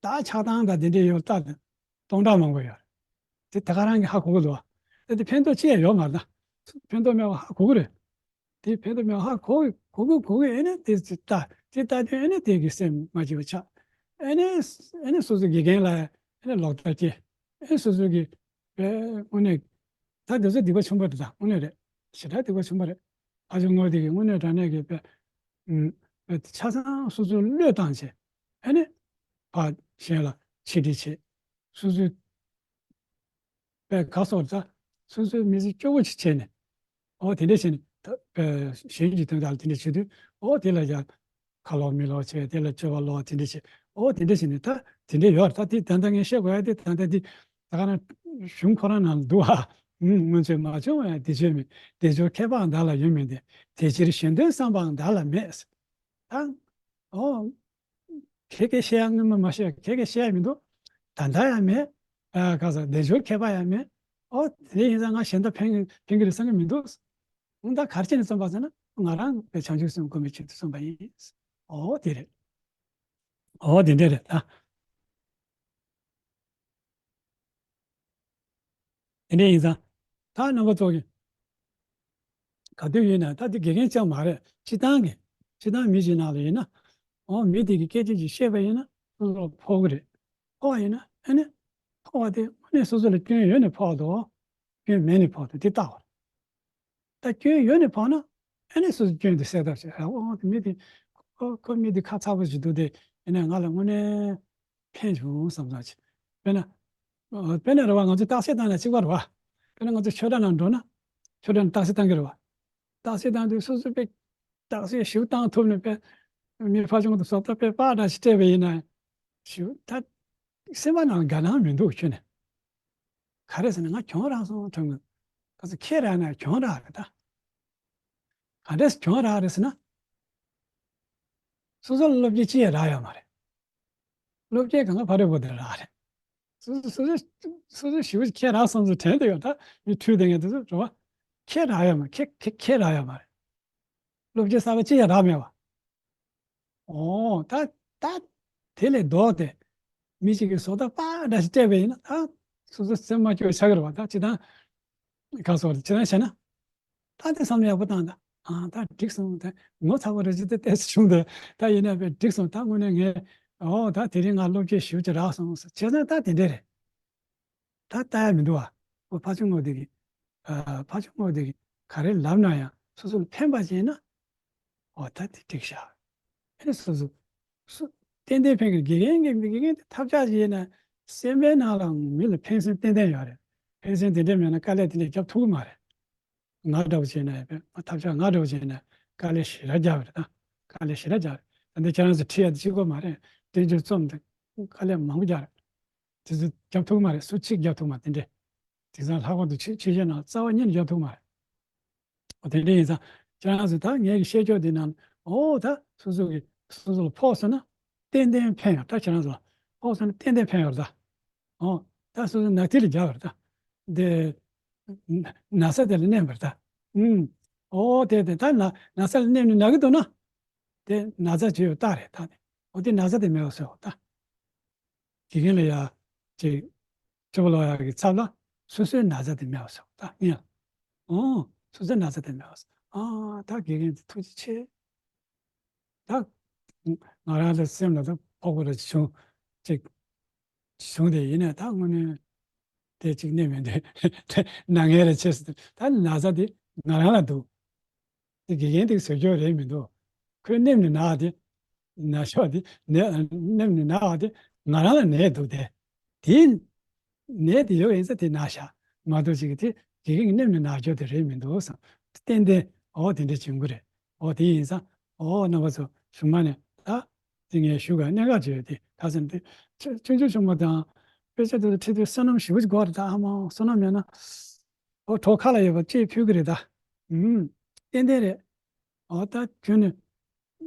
ད་ཆགས་སྟངས་དང་དེ་འདྲའི་ཡོད་ལྟ་དེ་སྟོང་ཕྲག་མང་པོ་ཡོད་རེད། དེ་ད་ག་རང་གི་ཧ་གོ་གི་འདུག་བ། དེ་དེ་ཕན་ཐོགས་ཅི་ཡང་ཡོད་མ་རེད་ད། ཕན་ཐོགས་མེད་པ་ཧ་གོ་གི་རེད། དེ་ཕན་ཐོགས་མེད་པ་ཧ་གོ་གི་གོ་གི་གོ་གི་ཨེ་ནས་དེ་ཅི་ལྟ་དེ་ལྟ་དུས་ཨེ་ནས་དེ་གི་སེམས་མ་སྐྱིད་པ་ཆགས། ཨེ་ནས་ཨེ་ནས་སོ་སོ་དགེ་རྒན་ལ་ཨེ་ནས་ལོག་ལྟ་སྐྱེ། ཨེ་སོ་སོ་གི་དངོས་གནས་ད་དེ་ཚོ་སྡིག་པ་ཆེན་པོ་རེད། ད་དངོས་གནས་རེད། ཞེ་དྲག་སྡིག་པ་ཆེན་པོ་རེད། ཨ་ཅོ་དངོས་དེ་གི་དངོས་གནས་དྲང་གནས་ཀྱི་དཔེ་ཨུམ་དཔེ་ཆ་ཚང་སོ་སོ་བློས་བཏང་བྱས་ཨེ་ནས་ཕར་གཞན་ལ་ཆེད་སྒྲིག་བྱེད། སོ་སོའི་དཔེ་ག་སོགས་ད་སོ་སོའི་མི་ཚེ་སྐྱོ་བོ་ཅིག་བྱས་ནས། འོ་དེ་འདྲ་བྱས་ནས་ད་དཔེ་གཞན་གྱི་དོན་དག་ལ་དེ་འདྲ་བྱེད་དུས། འོ་དེ་ལ་ཡང་ཁ་ལོག་མི་ལོག་བྱས། དེ་ལ་སྤྱོད་པ་ལོག་དེ་འདྲ་བྱས། འོ་དེ་འདྲ་བྱས་ནས་ད་དེ་འདྲ་ཡོད་རེད། ད་དེ་ད་ལྟ་ངས་བཤད་དགོས་ཡ་དེ་ད་ལྟ་དེ་ད་ག་ན་གཞུང་ཁོ་རང་ནང་ལ་འདུག་ཨ། ཨུམ། སྔོན་ཆད་མ་བྱུང་བ་ཡང་དེ་ཆོས་མེད། དལ་འབྱོར་མཁས་པའང་བདག་ལ་ཡོད་མིན་ཏེ། དེ་ཕྱིར་གཞན་དོན་བསམ་པའང་བདག་ལ་མེད། ད་འོ། ག་ག་བཤད་ཡ་སྔོན་མ་མ་བཤད་ཡ་ག་ག་བཤད་ཡ་མི་འདུག་ད་ལྟ་ཡང་མེད། ཨ་ག་ས་དལ་འབྱོར་མཁས་པ་ཡང་མེད། ཨོ་དེ་ཡིན་ཙང་ང་གཞན་དག་ཕན་ཕན་གི་རེད་བསམ་གི་མི་འདུག་འོ་ད་ག་རེ་བྱས་ནས་བརྩམས་པ་ཟེར་ན་ང་རང་དཔེ་བྱང་ཆུབ་སེམས་སྒོམ་པའི་ཆེད་དུ་བརྩམས་པ་ཡིན། ཨོ་དེ་རེད། ཨོ་དེ་འདྲ་རེད་ད། དེ་འདྲ་ཡིན་ཙང་ད་རྣམ་པ་ཚོ་གི་ག་དུས་ཡིན་ན་ད་དེ་དགེ་རྒན་ཅང་མ་རེད། སྤྱི་བཏང་གི་སྤྱི་བཏང་མི་ཞིག་ནང་ལ་ཡིན་ན། ཨོ་མི་དེ་གི་སྐད་ཆ་ཅིག་བཤད་པ་ཡིན་ན་ སོ་སོ་ལ་ཕོག་གི་རེད། ཕོག་པ་ཡིན་ན་ཨ་ནི་ཕོག་པ་དེ་དངོས་གནས་སོ་སོ་ལ་སྐྱོན་ཡོད་ནས་ཕོག་འདུག་སྐྱོན་མེད་ནས་ཕོག་འདུག་དེ་བལྟ་བ་རེད། ད་སྐྱོན་ཡོད་ནས་ཕོག་ན་ཨ་ནི་སོ་སོའི་སྐྱོན་དེ་སེལ་ཐབས་བྱེད། ཨ་འོ་དེ་མི་དེ་ཁོ་ཁོ་མི་དེ་ཁ་ཚ་པོ་ཞིག་འདུག་དེ་ཡིན་ན་ང་ལ་དངོས་གནས་ཕན་བྱུང་བསམ་བསམ་བྱེད། དཔེར་ན། ཨ་དཔེར་ན་རེད་བ། ང་ཚོས་རྟགས་གསལ་བཏང་ན་གཅིག་པ་རེད་བ། དཔེར་ན་ང་ཚོ་ཆོས་གྲྭ་ནང་འགྲོ་ན། ཆོས་གྲྭ་ནང་རྟགས་གསལ་བཏང་གི་རེད་བ། རྟགས་གསལ་བཏང་དུས་སོ་སོ་དཔེ་རྟགས་གསལ་ཞིབ་བཏང་ཐུབ་ནས་དཔེ་མི་ཕར་ཕྱོགས་དང་བཟོ་ལྟ་དཔེ་པར་འདྲ་ཞིག་སྤྲད་པ་ཡིན་ན་ཞིབ་ད་སེམས་པ་ནང་དགའ་སྣང་མི་འདུག་ཁྱོན་ནས། ག་རེ་ཟེར་ན་ང་གྱོང་རག་སོང་དྲན་གི། ག་ཚོད་ཁྱེད་རག་ན་གྱོང་རག་རེད་ད། ག་འདྲས་གྱོང་རག་རེད་ཟེར་ན། སོ་སོ་ལ་བློ་སྐྱེད་ཅི་ཡང་རག་ཡོད་མ་རེད། བློ་སྐྱེད་གང་ག་ཕ་རོལ་པོ་དེ་རག་རེད། སོ་སོ་སོ་སོ་སོ་སོ་ཞེ་པོ་ཁྱེད་རག་སོང་ཟེར་དྲན་དུ་ཡོད་ད། མི་འཁྲུལ་བསྡད་མཁན་དེ་ཚོ་རེད་བ། ཁྱེད་རག་ཡོད་མ་ཁྱེད་ཁྱེད་ཁྱེད་རག་ཡོད་མ་རེད། བློ་སྐྱེད་གསར་པ་ཅི་ཡང་རག་མེད་བ། ཨོ་ད་ད་དེ་ལས་ལྡོག་སྟེ་མི་གཅིག་གིས་བཟོ་ལྟ་པར་འདྲ་ཞིག་སྤྲད་པ་ཡིན་ན་ད་སོ་སོ་སེམས་མ་སྐྱོ་ཆགས་ཀྱི་རེད་བ། ད་ཅི་ད་ག་སོགས་ཅི་ད་བྱས་ན། ད་དེ་བསམ་བློ་ཡག་པོ་བཏང་ད། ཨ་ད་འགྲིག་སོང་། ད་ངོ་ཚ་པོ་རེ་ཅི་ད་ཏོག་ཙམ་བྱུང་། ད་ད་ཡིན་ན་དཔེ་འགྲིག་སོང་། ད་དངོས་གནས་ངས་ཨོ་ད་དེ་རིང་ང་བློ་སྐྱེད་ཞེ་པོ་ཅིག་རག་སོང་ཟེར། བྱས་ཙང་ད་དེ་འདྲས་རེད། ད་ལྟ་ཡ་མི་འདུག་བ། ཨོ་ཕ་ཆུང་ངོ་དེ་གིས་ཨ་ཕ་ཆུང་ངོ་དེ་གིས་ག་རེ་ལབ་ན་ཡང་སོ་སོ་ལ་ཕན་པ་ཅིག་ཡིན་ན། ཨོ་ད་དེ་འགྲིག་ཤག་ཨེ་སོ་སོ་སུ་ཏན་ཏན་ཕན་གི། དགེ་རྒན་གྱི་མི་དགེ་རྒན་དེ་ཐབས་ཆག་ཅིག་ཡིན་ན་སེམས་པའི་ནང་ལ་མི་ལ་ཕན་སེམས་ཏན་ཏན་ཡོད་རེད། ཕན་སེམས་དེ་འདྲ་མེད་ན་དཀའ་ལས་དེ་འདྲ་རྒྱབ་ཐུབ་ཀྱི་མ་རེད། ང་འདྲ་བོ་བྱས་ན་ཡང་དཔེ་ཐབས་ཆག་ང་འདྲ་བོ་བྱས་ན་དཀའ་ལས་ཞེ་དྲག་རྒྱག་པ་རེད་ད། དཀའ་ལས་ཞེ་དྲག་རྒྱག་པ་རེད། ད་འདི་ཁྱེད་རང་ཚོ་ཁྲིད་ཡ་དེ་གཅིག་པོ་མ་རེད། བསྟན་བཅོས་རྩོམ་དེ་དཀའ་ལས་མང་པོ་རྒྱག་རེད། དེ་ཚོ་རྒྱབ་ཐུབ་མ་རེད། སུ་གཅིག་རྒྱབ་ཐུབ་མ་དེ་འདྲས། དེང་སང་ལྷག་པར་དུ་ཆོས་ཆོས་བཤད་ནང་རྩ་བ་ཉིད་ནས་རྒྱབ་ཐུབ་མ་རེད། འོ་དེ་འདྲས་ཡིན་ཙང་ཁྱེད་རང་ཚོ་ད་ངའི་གི་བཤད་ཕྱོགས་འདི་ནང་ཨོ་ད་སོ་སོ་གི་སོ་སོ་ལ་ཕོག་སོང་ན་ཏན་ཏན་ཕན་ཡོད་ད། ཁྱེད་རང་ཚོ་ལ་ཕོག་སོང་ན་ཏན་ཏན་ཕན་ཡོད་ད། ཨོ་ད་སོ་སོ་ནག་ཐིག་ལ་རྒྱག་པ་རེད་ད། འདི་ན་ཚ་དེ་ལ་མནན་པ་རེད་ད། ཨུམ། ཨོ་དེ་དེ་ད་ན་ན་ཚ་ལ་མནན་ནས་ན་གི་འདུག་ན། དེ་ན་ཚ་བྱེད་ཡོད་རྟགས་རེད་ད། ཨོ་དེ་ན་ཚ་དེ་མེད་པ་བཟོས་ཡོད་ད། དགེ་རྒན་ལ་ཡ་ཅིག་སྤྱོད་པ་ལོག་ཡག་གི་ཚབ་ལ་སོ་སོའི་ན་ཚ་དེ་མེད་པ་བཟོས་ཡོད་ད། ཨིན། ཨོ་སོ་སོའི་ན་ཚ་དེ་མེད་པ་བཟོས། ཨ་ད་དགེ་རྒན་དེ་ཐུགས་རྗེ་ཆེ། ད་ང་རང་ལ་སེམས་ལ་ད་ཕོག་པ་རེ་བྱུང་ཅིག་བྱུང་སྟེ་ཡིན་ནའི་ད་དངོས་གནས་དེ་ཅིག་གནས་མི་འདུག་ན་ངས་རེ་ཆེ་སོང་། ད་ན་ཚ་དེ་ང་རང་ལ་འདུག་དེ་དགེ་རྒན་དེ་བཟོས་ཆོག་རེད་མི་འདུག་ཁོས་མནན་ནས་ན་བ་དེ་ན་ཤོག་དེ་ནས་མནན་ནས་ན་བ་དེ་ང་རང་ལ་ནད་འདུག་དེ་དེ་ནད་དེ་ཡོད་ཡིན་ཙང་དེ་ན་ཤག་མ་གཏོགས་ཅིག་གི་དེ་དགེ་རྒན་གྱིས་མནན་ནས་ན་ཆོག་དེ་རེད་མི་འདུག་བསམ། ཏན་ཏན་ཨོ་དེ་འདྲ་བྱུང་གི་རེད། ཨོ་དེ་ཡིན་ཙང་ཨོ་རྣམ་པ་ཚོ་གཞུག་མ་ནས་ད་དེ་ངས་ཞུ་ག་གནད་འགག་ཅིག་ཡོད་དེ་ད་སེམས་དེ་ཆུང་ཆུང་ཆུང་མ་དང་དཔེ་ཆ་དེ་ཚོ་ཁྲིད་དུས་བསོད་ནམས་ཞེ་པོ་ཅིག་དགོས་རེད་ད། ཨ་མ་བསོད་ནམས་མེད་ན། ཨོ་གྲོགས་ཁ་ལ་ཡོད་པ་ཅེས་ཕུལ་གི་རེད་ད། ཨུམ། ཏན་ཏན་རེད། ཨོ་ད་ཁྱོད་ནི་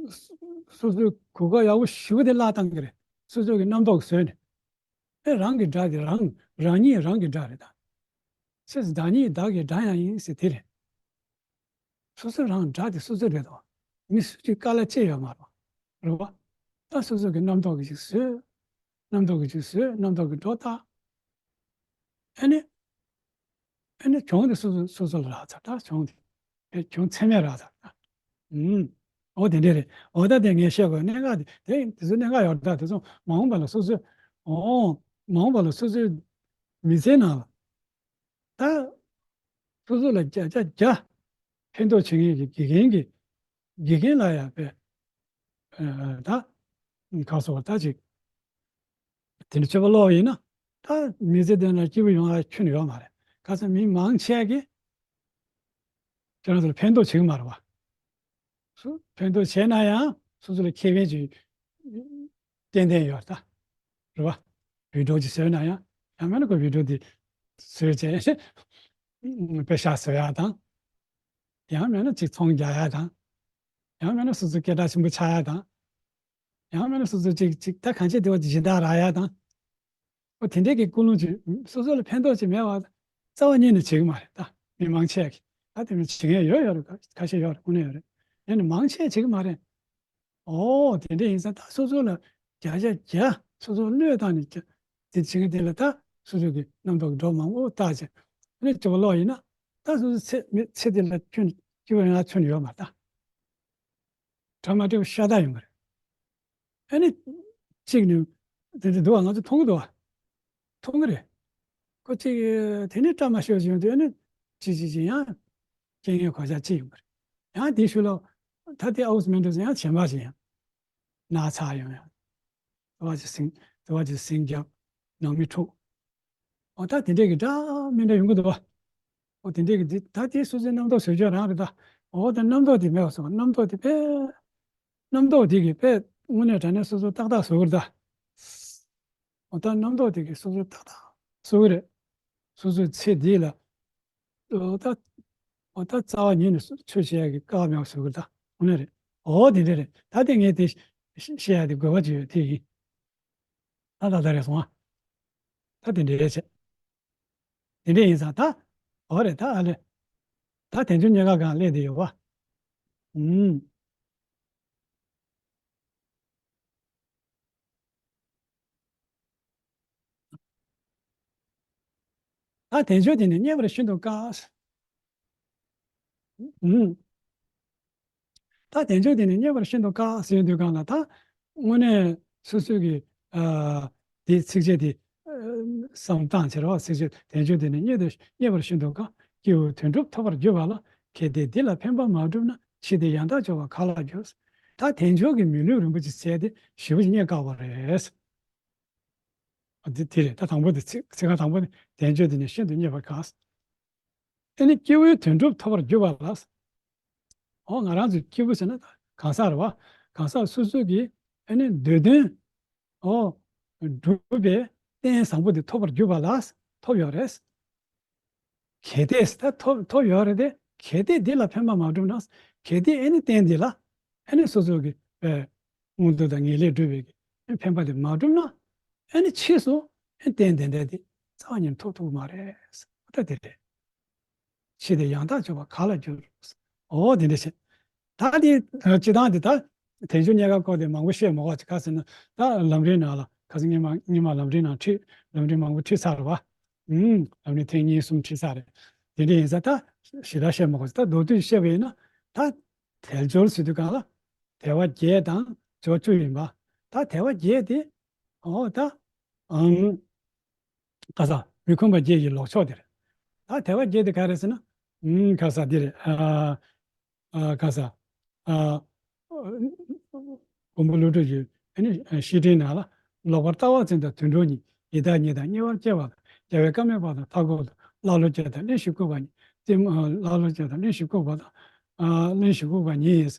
སོ་སོའི་གོ་སྐབས་ཡག་པོ་ཞེ་པོ་དེ་བརླག་བཏང་གི་རེད། སོ་སོ་གི་རྣམ་རྟོག་བཟོས་ནས། ཨེ་རང་གི་དགྲ་དེ་རང་རང་ཉིད་རང་གི་དགྲ་རེད་ད། སེམས་བདག་ཉིད་བདག་གི་དགྲ་ཡང་ཡིན་ཟེར་དེ་རེད། སོ་སོ་རང་དགྲ་དེ་སོ་སོ་རེད་དོ། མི་སུ་གཅིག་དཀའ་ལས་ཅི་ཡོད་མ་རེད། རེད་བ། ད་སོ་སོ་གི་རྣམ་རྟོག་གི་ཅིག་བཟོས། རྣམ་རྟོག་གི་ཅིག་བཟོས། རྣམ་རྟོག་གི་སྒྲོ་བཏགས། ཨ་ནི། ཨ་ནི་གྱོང་དེ་སོ་སོ་སོ་སོ་ལ་རག་ཚར་ད་གྱོང་དེ། ཨེ་གྱོང་ཚད་མེད་རག་ཚར་ད། ཨུམ། འོ་དེ་འདྲས་རེད། འོ་ད་དེ་ངས་བཤད་དགོས་གནད་འགག་དེ་དེ་དེ་ཚོ་གནད་འགག་ཡོད་རེད་ད། དེ་ཚོ་མ་འོངས་པ་ལ་སོ་སོའི། འོ། མ་འོངས་པ་ལ་སོ་སོའི་མི་ཚེའི་ནང་ལ། ད། སོ་སོ་ལ་བརྒྱ་ཆ་བརྒྱ་ཕན་ཐོགས་བྱེད་མཁན་གྱི་དགེ་རྒན་གྱི་དགེ་རྒན་ལ་ཡང་དཔེ་ཨ་ད་ག་སོགས་ད་ཅིག་དེ་འདྲ་སྤྱོད་པ་ལོག་ཡིན་ན་ད་མི་ཚེ་འདི་ན་སྐྱིད་པོ་ཡོང་ཡ་ཁྱོན་ནས་ཡོད་མ་རེད། ག་ཚོད་མི་མང་ཆེ་གིས་ཁྱོད་རང་ཚོ་ལ་ཕན་ཐོགས་བྱེད་ཀྱི་མ་རེད་བ། སུ་ཕན་ཐོགས་བྱས་ན་ཡང་སོ་སོ་ལ་ཁེ་ཕན་ཅིག་ཏན་ཏན་ཡོད་ད། རེད་བ། བི་ཌིའོ་ཅིག་བཟོས་ན་ཡང་ཡང་མིན་ན་ཁོ་བི་ཌིའོ་འདི་བཟོས་བྱས་པེ་ཤག་བཟོ་ཡག་དང་། ཡང་མིན་ན་ཅིག་ཚོང་རྒྱག་ཡག་དང་། ཡང་མིན་ན་སོ་སོ་སྐད་གྲགས་ཆེན་པོ་ཆགས་ཡག་དང་། ཡང་མིན་ན་སོ་སོ་ཅིག་ཅིག་ད་གང་བྱེད་དེ་བ་ཅིག་སྦྱིན་བདག་རག་ཡག་དང་། ཨོ་དེ་འདྲའི་གི་ཀུན་སློང་ཅིག་སོ་སོ་ལ་ཕན་ཐོགས་ཅིག་མེད་པ་རྩ་བ་ཉིད་ནས་བྱེད་ཀྱི་མ་རེད་ད། མི་མང་ཆེ་གིས་ད་དེ་མི་བྱེད་མཁན་ཡོད་ཡོད་རེད། ཁ་ཤས་ཡོད་རེད། དངོས་གནས་ཡོད་རེད། ཡང་ནི་མང་ཆེ་བྱེད་ཀྱི་མ་རེད། ཨོ་དེ་འདྲ་ཡིན་ཙང་ད་སོ་སོ་ལ་བརྒྱ་ཆ་བརྒྱ་སོ་སོ་བློས་བཏང་ནས་ཀྱ་དེ་བྱེད་མཁན་དེ་ལ་ད་སོ་སོ་གི་རྣམ་རྟོག་གི་སྒྲོ་མང་པོ་བཏགས་བྱས་ཨ་ནི་སྤྱོད་པ་ལོག་ཡིན་ན་ད་སོ་སོ་ཚེ་མི་ཚེ་འདི་ལ་ཁྱོན་སྐྱིད་པ་ཡོང་ཡ་ཁྱོན་ནས་ཡོད་མ་རེད་ད། གྲ་མ་སྒྲིག་པ་ཤ་སྟག་ཡོང་གི་རེད། ཨ་ནི། གཅིག་ནི། དེ་འདྲ་འདུག་བ། ང་ཚོ་མཐོང་གི་འདུག་བ། མཐོང་གི་རེད། ཁོ་གཅིག་དེ་ནས་བཀྲ་མ་ཤིས་པ་ཞིག་ཡོང་དུས་ཨ་ནི་ཅི་ཅི་ཅི་ཡང་རྐྱེན་ངན་གོད་ཆག་ཅི་ཡོང་གི་རེད། ཡང་དེའི་ཤུལ་ལ་ད་དེ་ཨའུ་སི་མེན་ཏོ་ཡང་གཞན་པ་ཞིག་ཡང་ན་ཚ་ཡོང་ཡང་། དུ་བ་ཅིག་སེང་དུ་བ་ཅིག་སེང་རྒྱབ། ནང་མི་འཁྲུག་འོ་ད་དེ་འདྲས་ཀྱི་འདྲ་མི་འདྲ་ཡོང་གི་འདུག་བ། འོ་དེ་འདྲས་ཀྱི་འདི་ད་དེ་སོ་སོའི་རྣམ་རྟོག་བཟོ་བཅོས་རང་རེད་ད། འོ་ད་རྣམ་རྟོག་དེ་མེད་པ་སོང་། རྣམ་རྟོག་དེ་དཔེ་རྣམ་རྟོག་དེ་གིས་དཔེ་དངོས་གནས་དྲང་གནས་སོ་སོ་ཏག་ཏག་བཟོ་གི་རེད་ད། འོ་ད་རྣམ་རྟོག་དེ་གིས་སོ་སོ་ཏག་ཏག་བཟོ་གི་རེད། སོ་སོའི་ཚེ་འདི་ལ། འོ་ད། འོ་ད་རྩ་བ་ཉིད་ནས་ཆོས་བཤད་ཡག་གི་སྐབས་མེད་པ་བཟོ་གི་རེད་ད། དངོས་གནས་རེད། འོ་དེ་འདྲས་རེད། ད་དེ་ངས་དེ་བཤད་ཡག་དེ་དགོས་པ་ཅིག་ཡོད་དེ་ཡིན། ད་ད་ད་རེད་སོང་ཨ། ད་དེ་འདྲས་བྱས། དེ་འདྲས་ཡིན་ཙང་ད། འོ་རེད་ད་ཨ་ལེ། ད་དལ་འབྱོར་རྙེད་དཀའ་སྒང་སླེབས་བསྡད་ཡོད་པ། ཨུམ། ད་དལ་འབྱོར་དེ་ནི་རྙེད་པར་ཤིན་ཏུ་དཀའ། ཨུམ། ད་དལ་འབྱོར་དེ་ནི་རྙེད་པར་ཤིན་ཏུ་དཀའ་ཟེར་དུས་སྒང་ལ་ད་དངོས་གནས་སོ་སོའི་གི་ཨ་དེ་ཚིགས་བཅད་དེ་ཨ་བསམ་བཏང་བྱས་རོགས། ཚིགས་བཅད་དལ་འབྱོར་དེ་ནི་རྙེད་དུ་རྙེད་པར་ཤིན་ཏུ་དཀའ། སྐྱེས་བུ་དོན་གྲུབ་ཐོབ་པར་གྱུར་པ་ལ། གལ་ཏེ་འདི་ལ་ཕན་པ་མ་བསྒྲུབས་ན། འཆི་སྟེ་ཡང་དག་འབྱོར་བ་ག་ལ་འགྱུར། ད་དལ་འབྱོར་གྱི་མི་ལུས་རིན་པོ་ཆེ་ཟེར་དེ་ཞེ་པོ་ཅིག་རྙེད་དཀའ་བ་རེད། ཨ་དེ་དེ་རེད། ད་དང་པོ་དེ་ཚིག་ཚིག་རྐང་དང་པོ་དེ་དལ་འབྱོར་དེ་ནི་ཤིན་ཏུ་རྙེད་པར་དཀའ། ཨ་ནི་སྐྱེས་བུའི་དོན་གྲུབ་ཐོབ་པར་གྱུར་པ་ལ། འོ་ང་རང་ཚོའི་སྐྱེས་བུ་ཟེར་ན་གང་ཟག་རེད་བ། གང་ཟག་སོ་སོ་གི་ཨ་ནི་འདོད་དོན། འོ། འགྲུབ་པའི་རྟེན་བཟང་པོ་དེ་ཐོབ་པར་གྱུར་པ་ལ་ཐོབ་ཡོད་རེད། གལ་ཏེ་ད་ཐོབ་ཐོབ་ཡོད་རེད་དེ། གལ་ཏེ་འདི་ལ་ཕན་པ་མ་བསྒྲུབས་ན། གལ་ཏེ་ཨ་ནི་རྟེན་འདི་ལ་ཨ་ནི་སོ་སོ་གི་ཨེ་མངོན་མཐོ་དང་ངེས་ལེགས་སྒྲུབ་པའི་གི་ཕན་པ་དེ་མ་བསྒྲུབས་ན། ཨ་ནི་ཕྱིས་སུ་ཨ་རྟེན་དེ་འདྲ་དེ་རྩ་བ་ཉིད་ཐོབ་ཐུབ་མ་རེད། ད་དེ་རེད། འཆི་སྟེ་ཡང་དག་འབྱོར་བ་ག་ལ་འགྱུར། འོ་དེ་འདྲ་བྱས། ད་དེ་ཨ་སྤྱི་བཏང་དེ་ད་དལ་འབྱོར་རྙེད་དཀའ་སྐོར་དེ་མང་པོ་བཤད་མ་དགོས་ཅིག་ག་ཟེར་ན། ད་ལམ་རིམ་ནང་ལ་ག་ཚོད་སྔོན་མ་སྔོན་མ་ལམ་རིམ་ནང་ཁྲིད་ལམ་རིམ་མང་པོ་ཁྲིད་ཚར་བ། ཨུམ། ལམ་རིམ་ཐེངས་གཉིས་གསུམ་ཁྲིད་ཚར་རེད། དེ་འདྲ་ཡིན་ཙང་ད་ཞེ་དྲག་བཤད་མ་དགོས་ཅིག་ད་མདོར་བསྡུས་བཤད་པ་ཡིན་ན། ད་དལ་འབྱོར་ཟེར་དུས་སྒང་ལ་དལ་བ་བརྒྱད་དང་འབྱོར་བཅུ་ཡིན་པ། ད་དལ་བ་བརྒྱད་དེ་འོ་ད་ཨང་། ག་ས་མི་ཁོམ་པ་བརྒྱད་ཀྱི་ལོག་ཕྱོགས་དེ་རེད། ད་དལ་བ་བརྒྱད་དེ་ག་རེ་ཟེར་ན། ཨུམ། ག་ས་འདི་རེད། ཨ་ཨ་ག་ས་ཨ་མགོན་པོ་ཀླུ་སྒྲུབ་ཀྱི་ཨ་ནི་བཤེས་སྤྲིང་ནང་ལ། ལོག་པར་ལྟ་བ་ཙམ་དང་དུད་འགྲོ་གཉིས། ཡི་དྭགས་ཉིད་དང་དམྱལ་བར་སྐྱེ་བ་དང་། རྒྱལ་བའི་བཀའ་མེད་པ་དང་མཐའ་འཁོབ་ཏུ། ཀླ་ཀློ་བརྒྱད་དང་གླེན་ཞིང་ལྐུགས་པ་ཉིད། གཏི་མུག་ཀླ་ཀློ་བརྒྱད་དང་གླེན་ཞིང་ལྐུགས་པ་དང་། ཨ་གླེན་ཞིང་ལྐུགས་པ་ཉིད།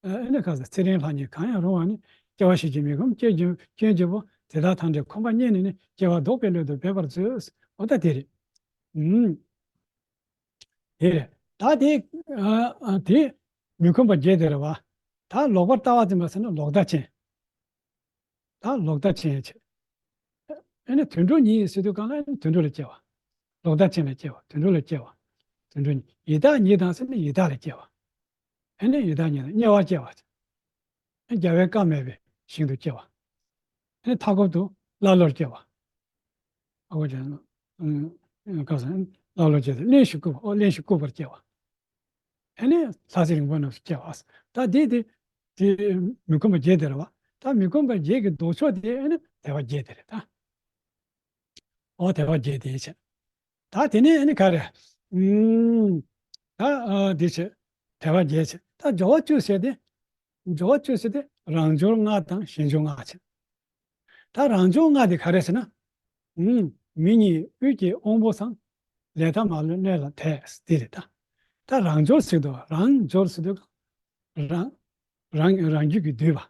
ཨ་ནི་ག་ས་ཚེ་རིང་ལྷ་ཉིད་གང་ཡང་རུང་བ་ནི། སྐྱེ་བ་ཕྱིར་གྱུར་མི་ཁོམ་སྐྱོན་བརྗོད་པོ། དེ་དག་ཐམས་ཅད་ཁོམ་པ་རྙེད་ནས་ནི། སྐྱེ་བ་ལྡོག་པའི་སླད་དུ་འབད་པར་མཛོད། འོ་ད་དེ་རེད། ཨུམ། དེ་རེད། ད་དེ་ཨ་ཨ་དེ་མི་ཁོམ་པ་བརྒྱད་དེ་རེད་བ། ད་ལོག་པར་ལྟ་བ་ཙམ་པ་ཟེར་ན་ལོག་ལྟ་ཅན། ད་ལོག་ལྟ་ཅན་བྱས། ཨ་ནི་དུད་འགྲོ་ཉིད་ཟེར་དུས་སྒང་ལ་ཨ་ནི་དུད་འགྲོ་ལ་སྐྱེ་བ། ལོག་ལྟ་ཅན་ལ་སྐྱེ་བ། དུད་འགྲོ་ལ་སྐྱེ་བ། དུད་འགྲོ་ཉིད། ཡི་དྭགས་ཉིད་དང་ཟེར་ན་ཡི་དྭགས་ལ་སྐྱེ་བ། ཨ་ནི་ཡི་དྭགས་ཉིད་དང་དམྱལ་བར་སྐྱེ་བ། ཨ་ནི་རྒྱལ་བའི་བཀའ་མེད་པའི་ཞིང་དུ་སྐྱེ་བ། ཨ་ནི་མཐའ་འཁོབ་ཏུ་ཀླ་ཀློར་སྐྱེ་བ། ཨ་ཁོ་ཅན། ཨ་ག་ས་ཀླ་ཀློར་སྐྱེ་སྟེ་གླེན་ཞིང་ལྐུགས་པ། ཨོ་གླེན་ཞིང་ལྐུགས་པར་སྐྱེ་བ། ཨ་ནི་ལྷ་ཚེ་རིང་པོ་རྣམས་སུ་སྐྱེ་བ། ད་དེ་དེ་དེ་མི་ཁོམ་པ་བརྒྱད་དེ་རེད་བ། ད་མི་ཁོམ་པ་བརྒྱད་ཀྱི་ལྡོག་ཕྱོགས་དེ་ཨ་ནི་དལ་བ་བརྒྱད་དེ་རེད་ད། ཨོ་དལ་བ་བརྒྱད་དེ་བྱས། ད་དེ་ནས་ཨ་ནི་ག་རེ། ཨུམ། ད་ཨ་དེ་བྱས། དལ་བ་བརྒྱད་བྱས། ད་སྦྱོར་བ་བཅུ་ཟེར་དེ། སྦྱོར་བ་བཅུ་ཟེར་དེ་རང་འབྱོར་ལྔ་དང་གཞན་འབྱོར་ལྔ་བྱས། ད་རང་འབྱོར་ལྔ་དེ་ག་རེ་ཟེར་ན། ཨུམ། མི་ཉིད་དབུས་ཀྱི་དབང་པོ་ཚང་། ལས་མཐའ་མ་ལུས་གནས་ལ་དད། འདི་རེད་ད། ད་རང་འབྱོར་ཟེར་དུས་རང་འབྱོར་ཟེར་དུས་རང་རང་རང་རྒྱུད་ཀྱི་འདུས་པ།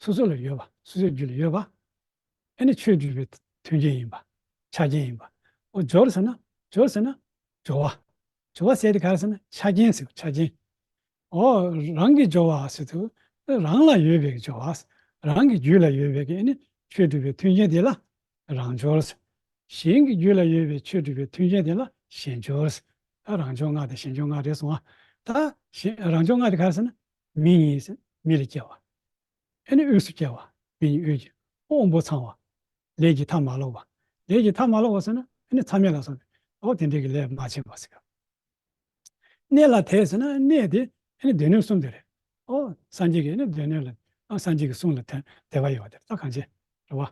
སོ་སོ་ལ་ཡོད་པ། སོ་སོའི་རྒྱུད་ལ་ཡོད་པ། ཨ་ནི་ཆོས་སྒྲུབ་པའི་མཐུན་རྐྱེན་ཡིན་པ། ཆ་རྐྱེན་ཡིན་པ། འོ་འབྱོར་ཟེར་ན། འབྱོར་ཟེར་ན་སྦྱོར་བ། སྦྱོར་བ་ཟེར་དེ་ག་རེ་ཟེར་ན་ཆ་རྐྱེན་ཟེར། ཆ་རྐྱེན། འོ། རང་གི་སྦྱོར་བ་ཟེར་དུས། རང་ལ་ཡོད་པའི་སྦྱོར་བ། རང་གི་རྒྱུད་ལ་ཡོད་པའི་གི་ཨ་ནི་ཆོས་སྒྲུབ་པའི་མཐུན་རྐྱེན་དེ་ལ་རང་འབྱོར། གཞན་གྱི་རྒྱུད་ལ་ཡོད་པའི་ཆོས་སྒྲུབ་པའི་མཐུན་རྐྱེན་དེ་ལ་གཞན་འབྱོར། ད་རང་འབྱོར་ལྔ་དང་གཞན་འབྱོར་ལྔ་རེད་སོང་ཨ། ད་གཞན་རང་འབྱོར་ལྔ་དེ་ག་རེ་ཟེར་ན། མི་ཉིད་ཟེར་མི་ལ་སྐྱེ་བ། ཨ་ནི་དབུས་སུ་སྐྱེ་བ། མི་ཉིད་དབུས་ཀྱི་དབང་པོ་ཚང་བ། ལས་ཀྱི་མཐའ་མ་ལོག་པ། ལས་ཀྱི་མཐའ་མ་ལོག་པ་ཟེར་ན་ཨ་ནི་མཚམས་མེད་ལ་སོགས་པའི་འོ་དེ་འདྲའི་གི་ལས་མ་བྱས་པ་ཟེར་ག་གནས་ལ་དད་ཟེར་ན་གནས་དེ་ཨ་ནི་སྡེ་སྣོད་གསུམ་དེ་རེད། ཨོ་སངས་རྒྱས་ཀྱི་ཨ་ནི་སྡེ་སྣོད་ལ། ཨ་སངས་རྒྱས་ཀྱི་གསུང་ལ་དད་དད་པ་ཡོད་པ་དེ་རེད། ད་གང་བྱེད་རེད་བ།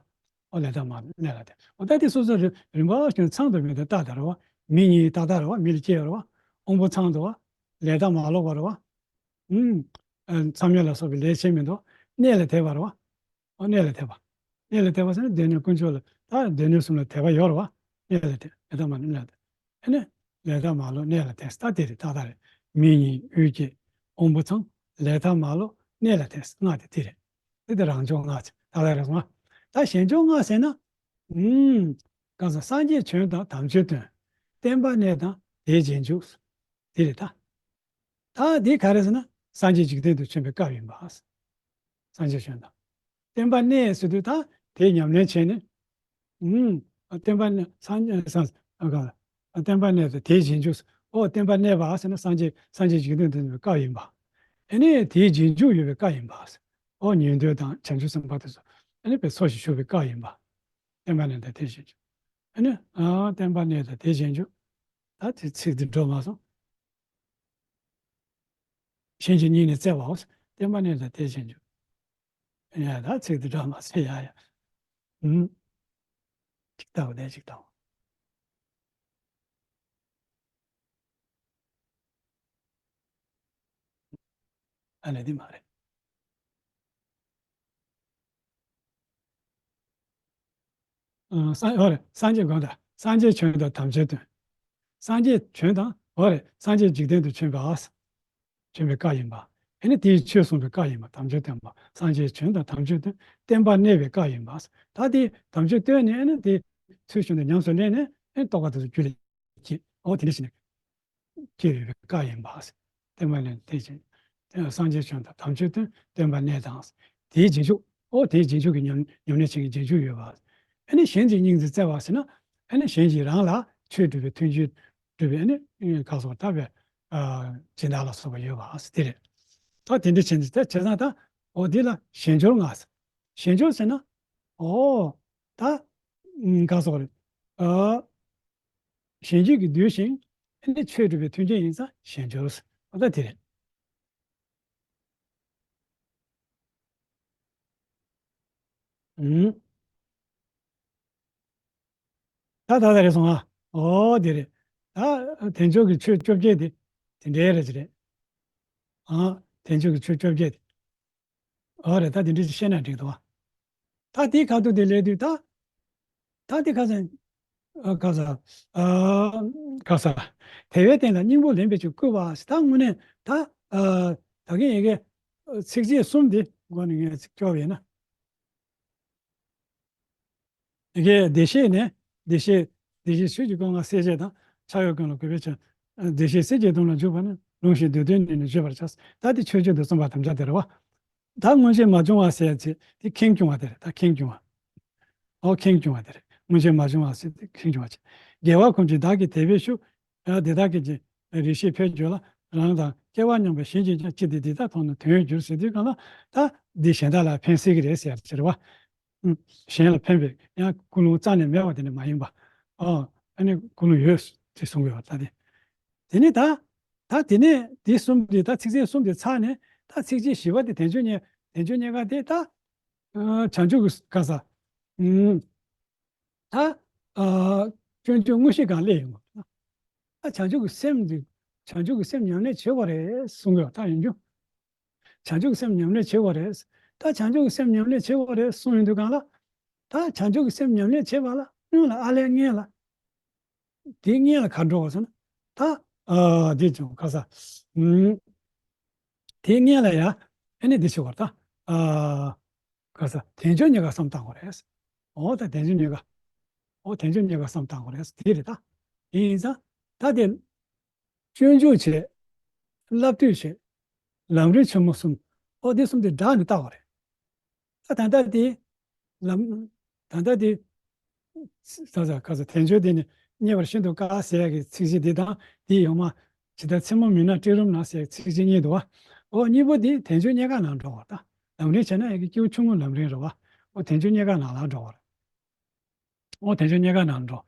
ཨོ་ལས་དང་མ་ལོག་གནས་ལ་དེ། ཨོ་ད་དེ་སོ་སོ་རིམ་རིམ་པ་བཞིན་ཚང་དུ་མེད་དེ་ཏག་ཏག་རེད་བ། མི་གཉིས་ཏག་ཏག་རེད་བ། མི་ལ་སྐྱེ་ཡོད་རེད་བ། དབང་པོ་ཚང་དུ་བ། ལས་དང་མ་ལོག་པ་རེད་བ། ཨུམ། ཨ། མཚམས་མེད་ལ་སོགས་པའི་ལས་བྱེད་མི་འདུག་གནས་ལ་དེ་བ་རེད་བ། ཨོ་གནས་ལ་དེ་བ། གནས་ལ་དེ་བ་ཟེར་ན་སྡེ་སྣོད་དཀོན་མཆོག་ལ་ད་སྡེ་སྣོད་གསུམ་ལ་དེ་བ་ཡོད་རེད་བ། གནས་ལ་དེ་ལས་དང་མ་ལོག་གནས་ལ་དེ། ཨ་ནི་ལས་དང་མ་ལོག་གནས་ལ་དེ་ད་དེ་རེད་ཏག་ཏག་རེད། མི་གཉིས་དབུས་སྐྱེ། དབང་པོ་ཚང་། ལས་དང་མ་ལོག་གནས་ལ་དེ་ལྔ་དེ་དེ་རེད། དེ་དེ་རང་འབྱུང་ལྔ་ཚེ་ད་ལྟ་རེད་སོང་ང་། ད་གཞན་འབྱུང་ལྔ་ཟེར་ན། ཨུམ། གང་ཟག་སངས་རྒྱས་བྱོན་དང་དམ་ཆོས་སྟོན། བསྟན་པ་གནས་དང་དེའི་རྗེས་འཇུག་དེ་རེད་ད། ད་དེ་ག་རེ་ཟེར་ན་སངས་རྒྱས་འཇིག་རྟེན་དུ་བྱོན་པའི་སྐབས་ཡིན་པ། སངས་རྒྱས་བྱོན་དང་། བསྟན་པ་གནས་ཟེར་དུས་ད་དེ་ཉམས་ལེན་བྱས་ནས། ཨུམ། བསྟན་པ་གནས་སངས་རྒྱས་སངས་ཨ་ག་བསྟན་པ་གནས་དང་དེའི་རྗེས་འཇུག་ཨོ་བསྟན་པ་གནས་པ་ཟེར་ན་སངས་རྒྱས་སངས་རྒྱས་འཇིག་རྟེན་དུ་བྱོན་པའི་སྐབས་ཡིན་པ། ཨ་ནི་དེའི་རྗེས་འཇུག་ཡོད་པའི་སྐབས་ཡིན་པ། ཨོ་ཉན་ཐོས་དང་བྱང་ཆུབ་སེམས་དཔའ་དེ་ཚོ་ཨ་ནི་དཔེ་འཚོ་ཞིང་བཞུགས་པའི་སྐབས་ཡིན་པ། བསྟན་པ་གནས་དང་དེའི་རྗེས་འཇུག་ཨ་ནི་ཨ་བསྟན་པ་གནས་དང་དེའི་རྗེས་འཇུག་ད་དེ་ཚིག་དེ་འགྲོ་མ་སོང་། གཞན་གྱི་སྙིང་ནས་བརྩེ་བའོ། བསྟན་པ་གནས་དང་དེའི་རྗེས་འཇུག་ཡ་ད་ཚིག་དེ་འགྲོ་མ་སོང་ཡ་ཡ། ཨུམ། ཅིག་ལྟ་བུ་ལས་ཅིག་ལྟ་བུ། ཨ་ལས་འདི་མ་རེད། ཨ་སངས་ཨོ་རེད། སངས་རྒྱས་གང་དང་སངས་རྒྱས་བྱོན་དང་དམ་ཆོས་སྟོན། སངས་རྒྱས་བྱོན་དང་ཨོ་རེད། སངས་རྒྱས་འཇིག་རྟེན་དུ་བྱོན་པ། བྱོན་པའི་བཀའ་ཡིན་པ། ཨ་ནི་དེའི་ཆོས་གསུངས་པའི་བཀའ་ཡིན་པ། དམ་ཆོས་སྟོན་པ། སངས་རྒྱས་བྱོན་དང་དམ་ཆོས་སྟོན། བསྟན་པ་གནས་པའི་བཀའ་ཡིན་པ། ད་དེ་དམ་ཆོས་སྟོན་ནས་ཨ་ནི་དེ་ཚུལ་བཞིན་དུ་ཉམས་སུ་ལེན་ནས་ཨ་ནི་རྟོགས་པ་དེ་ཚོ་རྒྱུད་ལ་སྐྱེས། ཨོ་དེ་འདྲ་བྱས་ནས། སྐྱེ་བའི་བཀའ་ཡིན་པ། བསྟན་པ་ནི་དེ་བཞིན། སངས་རྒྱས་བྱོན་དང་དམ་ཆོས་སྟོན། བསྟན་པ་གནས་དང་། དེའི་རྗེས་འཇུག་ཨོ་དེའི་རྗེས་འཇུག་གི་ཉམས་ཉམས་ལེན་བྱེད་མཁན་རྗེས་འཇུག་ཡོད་པ། ཨ་ནི་གཞན་གྱི་སྙིང་རྗེ་བརྩེ་བ་ཟེར་ན། ཨ་ནི་གཞན་གྱིས་རང་ལ་ཆོས་སྒྲུབ་པའི་མཐུན་རྐྱེན་སྒྲུབ་པའི་ཨ་ནི་གང་སོགས་ལྟ་བའི་སྦྱིན་བདག་ལ་སོགས་པ་ཡོད་པ་དེ་རེད། ད་དེ་འདྲ་བྱེད་འདི་ད་བྱས་ཙང་ད་ཨོ་དེ་ལ་གཞན་སྦྱོར་ལྔ་ཟེར། གཞན་སྦྱོར་ཟེར་ན། ཨོ། ད། གང་སོགས་རེད། ཨ། གཞན་གྱིས་ཀྱིས་འདུལ་ཞིང་། ཨ་ནི་ཆོས་སྒྲུབ་པའི་མཐུན་རྐྱེན་ཡིན་ཙང་གཞན་སྦྱོར། ཨ་ད་དེ་རེད། ཨུམ། ད་ད་ད་རེད་སོང་ཨ། ཨོ་དེ་རེད། ད་དལ་འབྱོར་གྱི་ཆོས་བཅོ་བརྒྱད་དེ་དེ་འདྲའི་རེད་ཅི་རེད། ཨ། དལ་འབྱོར་གྱི་ཆོས་བཅོ་བརྒྱད་དེ། ཨོ་རེད། ད་དེ་འདྲ་ཞིག་བཤད་ན་འགྲིག་འདུག་ཨ། ད་དེའི་ཁ་ཐུག་དེ་སླེབས་དུས་ད། ད་དེ་ཁ་སང་། ཨ་ཁ་ས། ཨ་ཁ་ས། དལ་བའི་རྟེན་ལ་སྙིང་པོ་ལེན་པའི་ཕྱིར་བསྐུལ་བ་ཟེར། ད་དངོས་གནས་ད། ཨ་ད་གིན་ཡི་གེ་ཚིགས་བཅད་གསུམ་དེ་མགོ་ནས་ངས་ཚིག་སྐྱོར་བ་ཡིན་ན། ཡི་གེ་བདེ་གཤེགས་ནས། བདེ་གཤེགས། བདེ་གཤེགས་ཆོས་ཀྱི་སྐུ་མངའ་སྲས་བཅས་དང་། ཕྱག་གཡོག་ཀུན་ལ་གུས་པས་ཕྱག་བདེ་གཤེགས་སྲས་བཅས་དོན་ལ་འཇུག་པ་ནི། ལུང་བཞིན་འདོད་དོན་ནི་ནི་བརྗོད་པར་བྱ། ད་དེ་ཆོས་སྤྱོད་དུ་གསུངས་པ་དམ་བཅའ་དེ་རེད་བ། ད་སྔོན་ཆད་མ་བྱུང་བ་ཟེར་ཡ་ཚེ་དེ་ཁེངས་སྐྱུང་བ་དེ་རེད། ད་ཁེངས་སྐྱུང་བ། ཨོ་ཁེངས་སྐྱུང་བ་དེ་རེད། སྔོན་ཆད་མ་བྱུང་བ་ཟེར་དེ་ཁེངས་སྐྱུང་བ་ཅིག་རྒྱལ་བ་ཁོང་ཅིག་བདག་གིས་དད་པས་ཞུ། ཡང་འདི་དག་གི་རྗེས་རིགས་ཤེས་ཕས་བརྗོད་ལ། རང་དང་སྐལ་བ་མཉམ་པ་གཞན་གྱིས་ཀྱང་། ཅི་སྟེ་འདི་དག་མཐོང་ན་དོན་ཡོད་འགྱུར་ཟེར་དུས་གང་ལ། ད་འདི་གཞན་དག་ལ་ཕན་སྲིད་ཀྱི་རེད་ཟེར་ཡ་ཅིག་རེད་བ། ཨུམ། གཞན་ལ་ཕན་པའི་ཡང་ཀུན་སློང་རྩ་ནས་མེད་པ་དེ་ནི་མ་ཡིན་པ། ཨོ། ཨ་ནི་ཀུན་སློང་ཡོད་ཅེས་གསུང་གི་ཡོད་པ་ད་དེ། དེ་ནི་ད། ད་དེ་ནས་དེ་གསུམ་དེ་ད་ཚིགས་བཅད་གསུམ་དེ་ཚར་ནས་ད་ཚིགས་བཅད་བཞི་པ་དེ་དལ་འབྱོར་རྙེད་དལ་འབྱོར་རྙེད་དཀའ་དེ་ད། ཨ་བྱང་ཆུབ་ཀྱི་ག་ས། ཨུམ། ད། ཨ་སྤྱོད་འཇུག་དངོས་གཞི་སྒང་སླེབས་ཡོང་བ། ད་བྱང་ཆུབ་ཀྱི་སེམས་འདི། བྱང་ཆུབ་ཀྱི་སེམས་ཉམས་ལེན་བྱེད་དགོས་རེད་གསུང་གི་ཡོད་ད་ཡིན་རྒྱུ། བྱང་ཆུབ་ཀྱི་སེམས་ཉམས་ལེན་བྱེད་དགོས་རེད། ད་བྱང་ཆུབ་ཀྱི་སེམས་ཉམས་ལེན་བྱེད་དགོས་རེད་གསུང་ཡོང་དུས་སྒང་ལ། ད་བྱང་ཆུབ་ཀྱི་སེམས་ཉམས་ལེན་བྱེད་པ་ལ་སྔོན་ལ་ཨ་ལས་སྔོན་ལ། དེའི་སྔོན་ལ་ག་འགྲོ་བ་ཟེར་ན། ད། ཨ་འདི་ཅུང་ག་ས། ཨུམ། དེའི་སྔོན་ལ་ཡ། ཨ་ནི་འདི་བྱེད་དགོས་རེད་ད། ཨ། ག་ས་དལ་འབྱོར་རྙེད་དཀའ་བསམ་བཏང་དགོས་རེད། འོ་ད་དལ་འབྱོར་རྙེད་དཀའ། འོ་དལ་འབྱོར་རྙེད་དཀའ་བསམ་བཏང་དགོས་རེད་དེ་རེད་ད། ཡིན་ཙང་། ད་དེ། སྤྱོད་འཇུག་བྱས། བསླབ་བཏུས་བྱས། ལམ་རིམ་ཆེན་མོ་གསུམ། འོ་དེ་གསུམ་དེ་སྦྲགས་ནས་བལྟ་དགོས་རེད། ད་ད་ལྟ་དེ། ལམ། ད་ལྟ་དེ། ད་ད་ག་ས་དལ་འབྱོར་དེ་ནི་རྙེད་པར་ཤིན་ཏུ་དཀའ་ཟེར་ཡ་གི་ཚིག་གཞི་འདི་དང་དེའི་ཡང་མ། ཇི་ལྟར་མཚན་མོ་མུན་ནག་སྤྲིན་རུམ་ན་ཟེར་ཡ་གི་ཚིག་གཞི་གཉིས་འདུག་བ། འོ་གཉིས་པོ་དེ་དལ་འབྱོར་རྙེད་དཀའ་ནང་འགྲོ་བ་ད། ལམ་རིམ་བྱས་ན་ཡ་གི་སྐྱེས་བུ་ཆུང་ངུའི་ལམ་རིམ་རེད་བ། འོ་དལ་འབྱོར་རྙེད་དཀའ་ནང་ལ་འགྲོ་བ་རེད། འོ་དལ་འབྱོར་རྙེད་དཀའ་ནང་འགྲོ།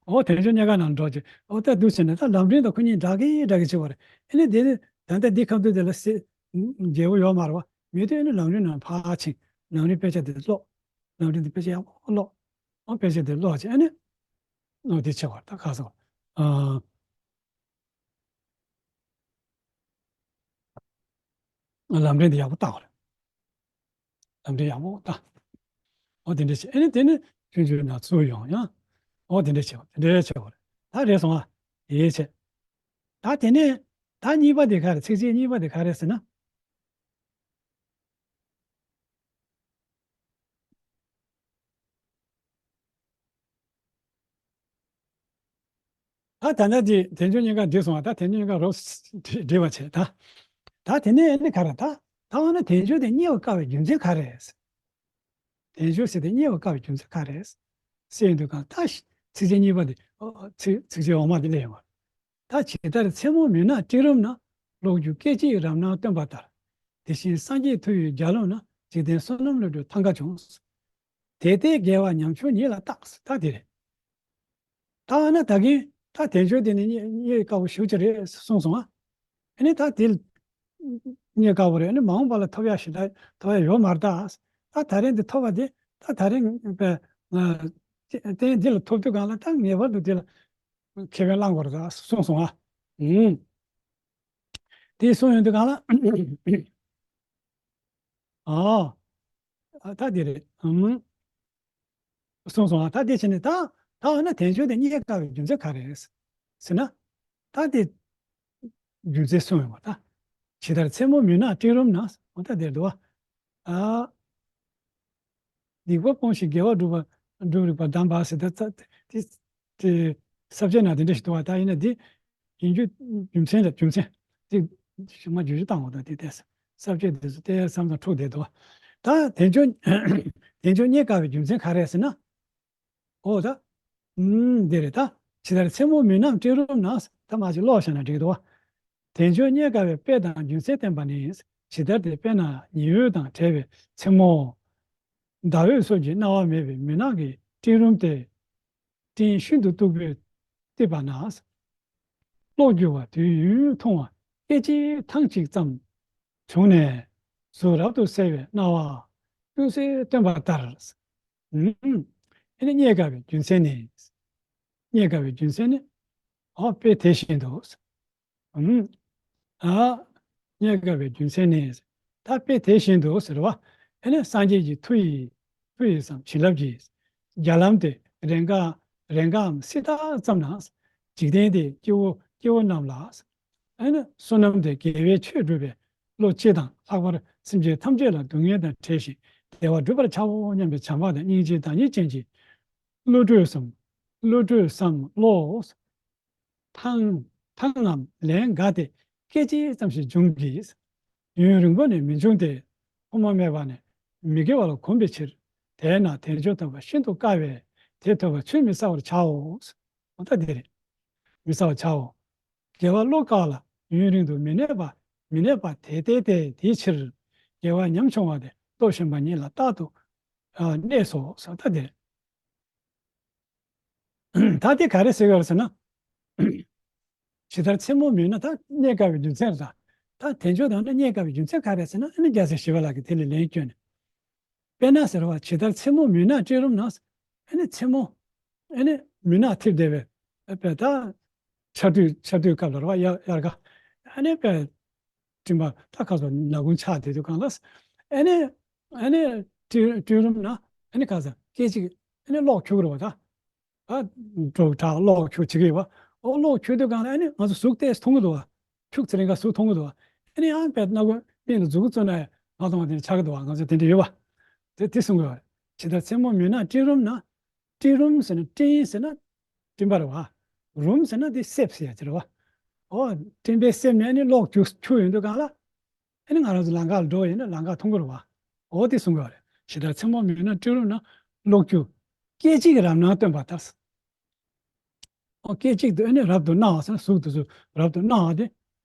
འོ་དལ་འབྱོར་རྙེད་དཀའ་ནང་འགྲོ་ཅིག་འོ་ད་འདུག་ཟེར་ནས་ད་ལམ་རིམ་དང་ཁོ་གཉིས་འདྲ་གི་འདྲ་གི་བྱེད་པ་རེད། ཨེ་ནི་དེ་ནི་ད་ལྟ་འདི་ཁ་ཐུག་དེ་ལ་སེ། རྒྱལ་པོ་ཡོད་མ་རེད་བ། མི་དེ་ནི་ལམ་རིམ་ནང་ཕར་ཕྱིན། ལམ་རིམ་དཔེ་ཆ་དེ་ཀློག་ལམ་རིམ་དེ་དཔེ་ཆ་ཡག་པོ་ཀློག་དཔེ་ཆ་དེ་ཀློག་བྱས་ཨ་ནི། ཨོ་དེ་བྱེད་དགོས་རེད། ད་ག་ཟེར། ཨ། ལམ་འབྲས་འདི་ཡག་པོ་བལྟ་དགོས་རེད། ལམ་འབྲས་ཡག་པོ་བལྟ། ཨོ་དེ་འདྲ་བྱས་ཨ་ནི་དེ་ནི་ཆུང་ཆུང་ནང་ཚུར་ཡོང་ཡང་། ཨོ་དེ་འདྲ་བྱེད་དགོས། དེ་འདྲ་བྱེད་དགོས་རེད། ད་རེད་སོང་ཨ། དེ་བྱས། ད་དེ་ནས་ད་གཉིས་པ་དེ་ག་རེ། ཚིགས་བཅད་གཉིས་པ་དེ་ག་རེ་ཟེར་ན། ད་ད་ལྟ་དེ་དལ་འབྱོར་རྙེད་དཀའ་འགྲིག་སོང་བ། ད་དལ་འབྱོར་རྙེད་དཀའ་རོབ་འགྲིག་པ་བྱས་ད། ད་དེ་ནས་ཨ་ནི་ག་རེ། ད་ད་འོ་ན་དལ་འབྱོར་དེ་རྙེད་པར་དཀའ་བའི་རྒྱུ་མཚན་ག་རེ། དལ་འབྱོར་ཟེར་དེ་རྙེད་པར་དཀའ་བའི་རྒྱུ་མཚན་ག་རེ་ཟེར་ཡོང་དུས་གང་ལྟར་ཚིགས་བཅད་གཉིས་པ་དེ། ཨོ་ཚིགས་ཚིགས་བཅད་འོག་མ་དེ་སླེབས་ཡོང་བ། ད་ཇི་ལྟར་མཚན་མོ་མུན་ནག་སྤྲིན་རུམ་ན། གློག་འགྱུ་སྐད་ཅིག་རབ་སྣང་སྟོན་པ་ལྟར། དེ་བཞིན་སངས་རྒྱས་མཐུ་ཡིས་རྒྱ་ལོངས་ན། འཇིག་རྟེན་བསོད་ནམས་བློ་གྲོས་ཐང་ག་འབྱུང་། དེ་ལྟའི་དགེ་བ་ཉམ་ཆུང་ཉིད་ལ་བརྟག། ད་དེ་རེད། ད་ཨ་ན་ད་གིན་ད་དལ་འབྱོར་དེ་ནི་རྙེད་རྙེད་དཀའ་བོ་ཞེ་པོ་ཅིག་རེད་གསུངས་སོང་ཨ། ཨ་ནི་ད་དེ་རྙེད་དཀའ་བོ་རེད། ཨ་ནི་མ་འོངས་པ་ལ་ཐོབ་ཡ་ཞེ་དྲག་ཐོབ་ཡ་ཡོད་མ་རེད་ད། ད་ད་རིང་འདི་ཐོབ་པ་དེ་ད་ད་རིང་པའི་ང་རྟེན་འདི་ལ་ཐོབ་དུས་གང་ལ་ད་ངེས་པར་དུ་དེ་ལ་ཁེ་ཕན་བླང་དགོས་རེད་ད་གསུངས་སོང་ཨ། ཨུམ། དེ་གསུངས་ཡོང་དུས་གང་ལ། ཨ། ཨ་ད་དེ་རེད། ཨུམ། གསུངས་སོང་ཨ། ད་དེ་བྱས་ནས་ད་ད་འོ་ན་དལ་འབྱོར་དེ་རྙེད་དཀའ་བའི་རྒྱུ་མཚན་ག་རེ་རེད་ཟེར་ན། ད་དེ་རྒྱུ་མཚན་གསུངས་ཡོང་བ་ད། ཇི་ལྟར་མཚན་མོ་མུན་ནག་སྤྲིན་རུམ་ན། འོ་ད་དེར་འདུག་བ། ཨ། སྡིག་པ་སྤོང་ཞིང་དགེ་བ་སྒྲུབ་པ་སྒྲུབ་རིགས་པ་གདམས་པ་ཟེར་ད་ད་དེ་དེ་ས་བཅད་ནང་དེ་འདྲ་ཞིག་འདུག་བ། ད་ཡིན་ན་འདི་ཡིན་རྒྱུ་རྒྱུ་མཚན་རེད། རྒྱུ་མཚན་དེ་ཞུ་མ་རྒྱུ་ཞུ་བཏང་བ་དང་དེ་ལྟས་ས་བཅད་དེ་ཚོ་ལྟས་བསམ་ཚང་འཁྲུག་བསྡད་འདུག་བ། ད་དལ་འབྱོར་དལ་འབྱོར་རྙེད་དཀའ་བའི་རྒྱུ་མཚན་ག་རེ་ཟེར་ན། ཨོ་ད། ཨུམ། འདི་རེད་ད། ཇི་ལྟར་མཚན་མོ་མུན་ནག་སྤྲིན་རུམ་ན། ད་མ་ཅིག་ཀློག་བཞག་ན་འགྲིག་འདུག་བ། དལ་འབྱོར་རྙེད་དཀའ་བའི་དཔེ་དང་རྒྱུ་མཚན་བསྟན་པ་ནི། ཇི་ལྟར་དེ་དཔེར་ན་ཉི་འོད་དང་བྲལ་བའི་མཚན་མོ། ཟླ་འོད་སོགས་ཀྱི་སྣང་བ་མེད་པའི་མུན་ནག་གི་སྤྲིན་རུམ་སྟེ། སྤྲིན་ཤིན་ཏུ་སྟུག་པོས་གཏིབས་པ་ན། གློག་འགྱུ་བ་དུས་ཡུན་ཐུང་བ་སྐད་ཅིག་ཐང་ཅིག་ཙམ་བྱུང་ནས་གཟུགས་རབ་ཏུ་གསལ་བའི་སྣང་བ་ཀུན་གསལ་སྟོན་པ་ལྟར། ཨུམ། ཨེ་ནི་རྙེད་དཀའ་བའི་རྒྱུ་མཚན་ནི། རྙེད་དཀའ་བའི་རྒྱུ་མཚན་ནི། ཨོ་དཔེ་དེ་བཞིན་དུ། ཨུམ། ཨ། རྙེད་དཀའ་བའི་རྒྱུ་མཚན་ནི། ད་དཔེ་དེ་བཞིན་དུ་ཟེར་བ། ཨེ་ནི་སངས་རྒྱས་ཀྱི་མཐུ་ཡིས་མཐུ་ཡིས་སམ་བྱིན་རླབས་ཀྱིས། རྒྱ་ལམ་དེ་རེས་འགའ་རེས་འགའམ་སྲི་ཐག་ཙམ་ན། འཇིག་རྟེན་དེའི་སྐྱེ་བོ་སྐྱེ་བོ་རྣམས་ལ། ཨེ་ནི་བསོད་ནམས་དེ་དགེ་བའི་ཆོས་སྒྲུབ་པའི་བློ་སྤྱི་དང་ལྷག་པར་སེམས་ཅན་ཐམས་ཅད་ལ་སྡུག་བསྔལ་དང་བྲལ་ཞིང་བདེ་བ་བསྒྲུབ་པར་བྱའོ་སྙམ་པའི་བྱམས་པ་དང་སྙིང་རྗེའི་བདག་ཉིད་ཅན་གྱི་བློ་གྲོས་སམ། བློ་གྲོས་སམ་བློ། ཐང་ཐང་ངམ་ལན་འགའ་སྟེ་སྐད་ཅིག་ཙམ་ཞིག་འབྱུང་གི། ཡུན་རིང་པོ་ནས་མི་འབྱུང་སྟེ། ཐོག་མ་མེད་པ་ནས་མི་དགེ་བ་ལ་གོམས་པའི་ཕྱིར། དེས་ན་དལ་འབྱོར་ཐོབ་པ་ཤིན་ཏུ་དཀའ་བས་དེ་ཐོབ་པ་ཚུལ་མི་གསལ་བར་བྱའོ། འོ་ད་འདི་རེད། མི་གསལ་བར་བྱའོ། དགེ་བ་བློ་དཀར་ལ་ཡུན་རིང་དུ་མི་གནས་པ་མི་གནས་པ་དེ་ལྟའི་དེ་དེའི་ཕྱིར། དགེ་བ་ཉམ་ཆུང་བ་དེ་སྟོབས་ཞན་པ་ཉིད་ལ་རྟག་ཏུ་ཨ་གནས་སོ། འོ་ད་འདི་རེད། ད་དེ་ག་རེ་ཟེར་གི་རེད་ཟེར་ན། ཇི་ལྟར་མཚན་མོ་མུན་ནག་ད་རྙེད་དཀའ་བའི་རྒྱུ་མཚན་རེད་ད། ད་དལ་འབྱོར་དང་ནི་རྙེད་དཀའ་བའི་རྒྱུ་མཚན་ག་རེ་ཟེར་ན་ཨ་ནི་རྒྱལ་སྲས་ཞི་བ་ལྷ་གིས་དེ་ལ་ལན་བསྐྱོན་ནས། དཔེར་ན་ཟེར་བ་ཇི་ལྟར་མཚན་མོ་མུན་ནག་སྤྲིན་རུམ་ན། ཨ་ནི་མཚན་མོ། ཨ་ནི་མུན་ནག་འཐིབས་བསྡད་པའི་དཔེ་ད། ཆར་དུས་ཆར་དུས་སྐབས་ལ་རེད་བ་དབྱར་དབྱར་ཁ། ཨ་ནི་དཔེ། སྤྲིན་པ་ད་ཁ་སོ་ནག་ཁུང་ཆགས་བསྡད་དུས་གང་ལ། ཨ་ནི་ཨ་ནི་སྤྲིན་སྤྲིན་རུམ་ན་ཨ་ནི་ག་ས་སྐད་ཅིག་ཨ་ནི་གློག་འཁྱུག་གི་རེད་བ་ད། ཨ་འབྲོག་གྲགས་གློག་འཁྱུག་བྱེད་ཀྱི་ཡོད་བ། ཨོ་གློག་འཁྱུག་དུས་གང་ལ་ཨ་ནི་ང་ཚོ་གཟུགས་ཏོག་ཙམ་མཐོང་གི་འདུག་བ། འཁྱུག་ཚེ་རིང་ག་གཟུགས་མཐོང་གི་འདུག་བ། ཨ་ནི་ཡང་དཔེ་སྣ་ཁུང་སྟེང་ལ་མཛུབ་གུ་བཙུགས་ན་ཡང་ང་མཐོང་བ་དེ་འདྲ་ཆགས་ཀྱི་འདུག་བ། ང་ཚོ་དེ་འདྲ་ཡོད་བ། དེ་དེ་གསུང་གི་ཡོད་རེད། ཇི་ལྟར་མཚན་མོ་མུན་ནག་སྤྲིན་རུམ་ན། སྤྲིན་རུམ་ཟེར་ན་སྤྲིན་ཟེར་ན་སྤྲིན་པ་རེད་བ། རུམ་ཟེར་ན་དེ་གསེབ་ཟེར་ཡ་ཅིག་རེད་བ། ཨོ་སྤྲིན་པའི་གསེབ་ནས་ནི་གློག་འཁྱུག་འཁྱུག་ཡོང་དུས་གང་ལ། ཨ་ནི་ང་རང་ཚོ་ལམ་ཁ་ལ་འགྲོ་བ་ཡིན་ན་ལམ་ཁ་མཐོང་གི་རེད་བ། འོ་དེ་གསུང་གི་ཡོད་རེད། ཇི་ལྟར་མཚན་མོ་མུན་ནག་སྤྲིན་རུམ་ན། གློག་འཁྱུག་སྐད་ཅིག་གིས་རབ་སྣང་སྟོན་པ་ལྟར། ཨོ་སྐད་ཅིག་ཏུ་ཨ་ནི་རབ་ཏུ་སྣང་བ་ཟེར་ན་གཟུགས་དེ་ཚོ་རབ་ཏུ་སྣང་བ་དེ།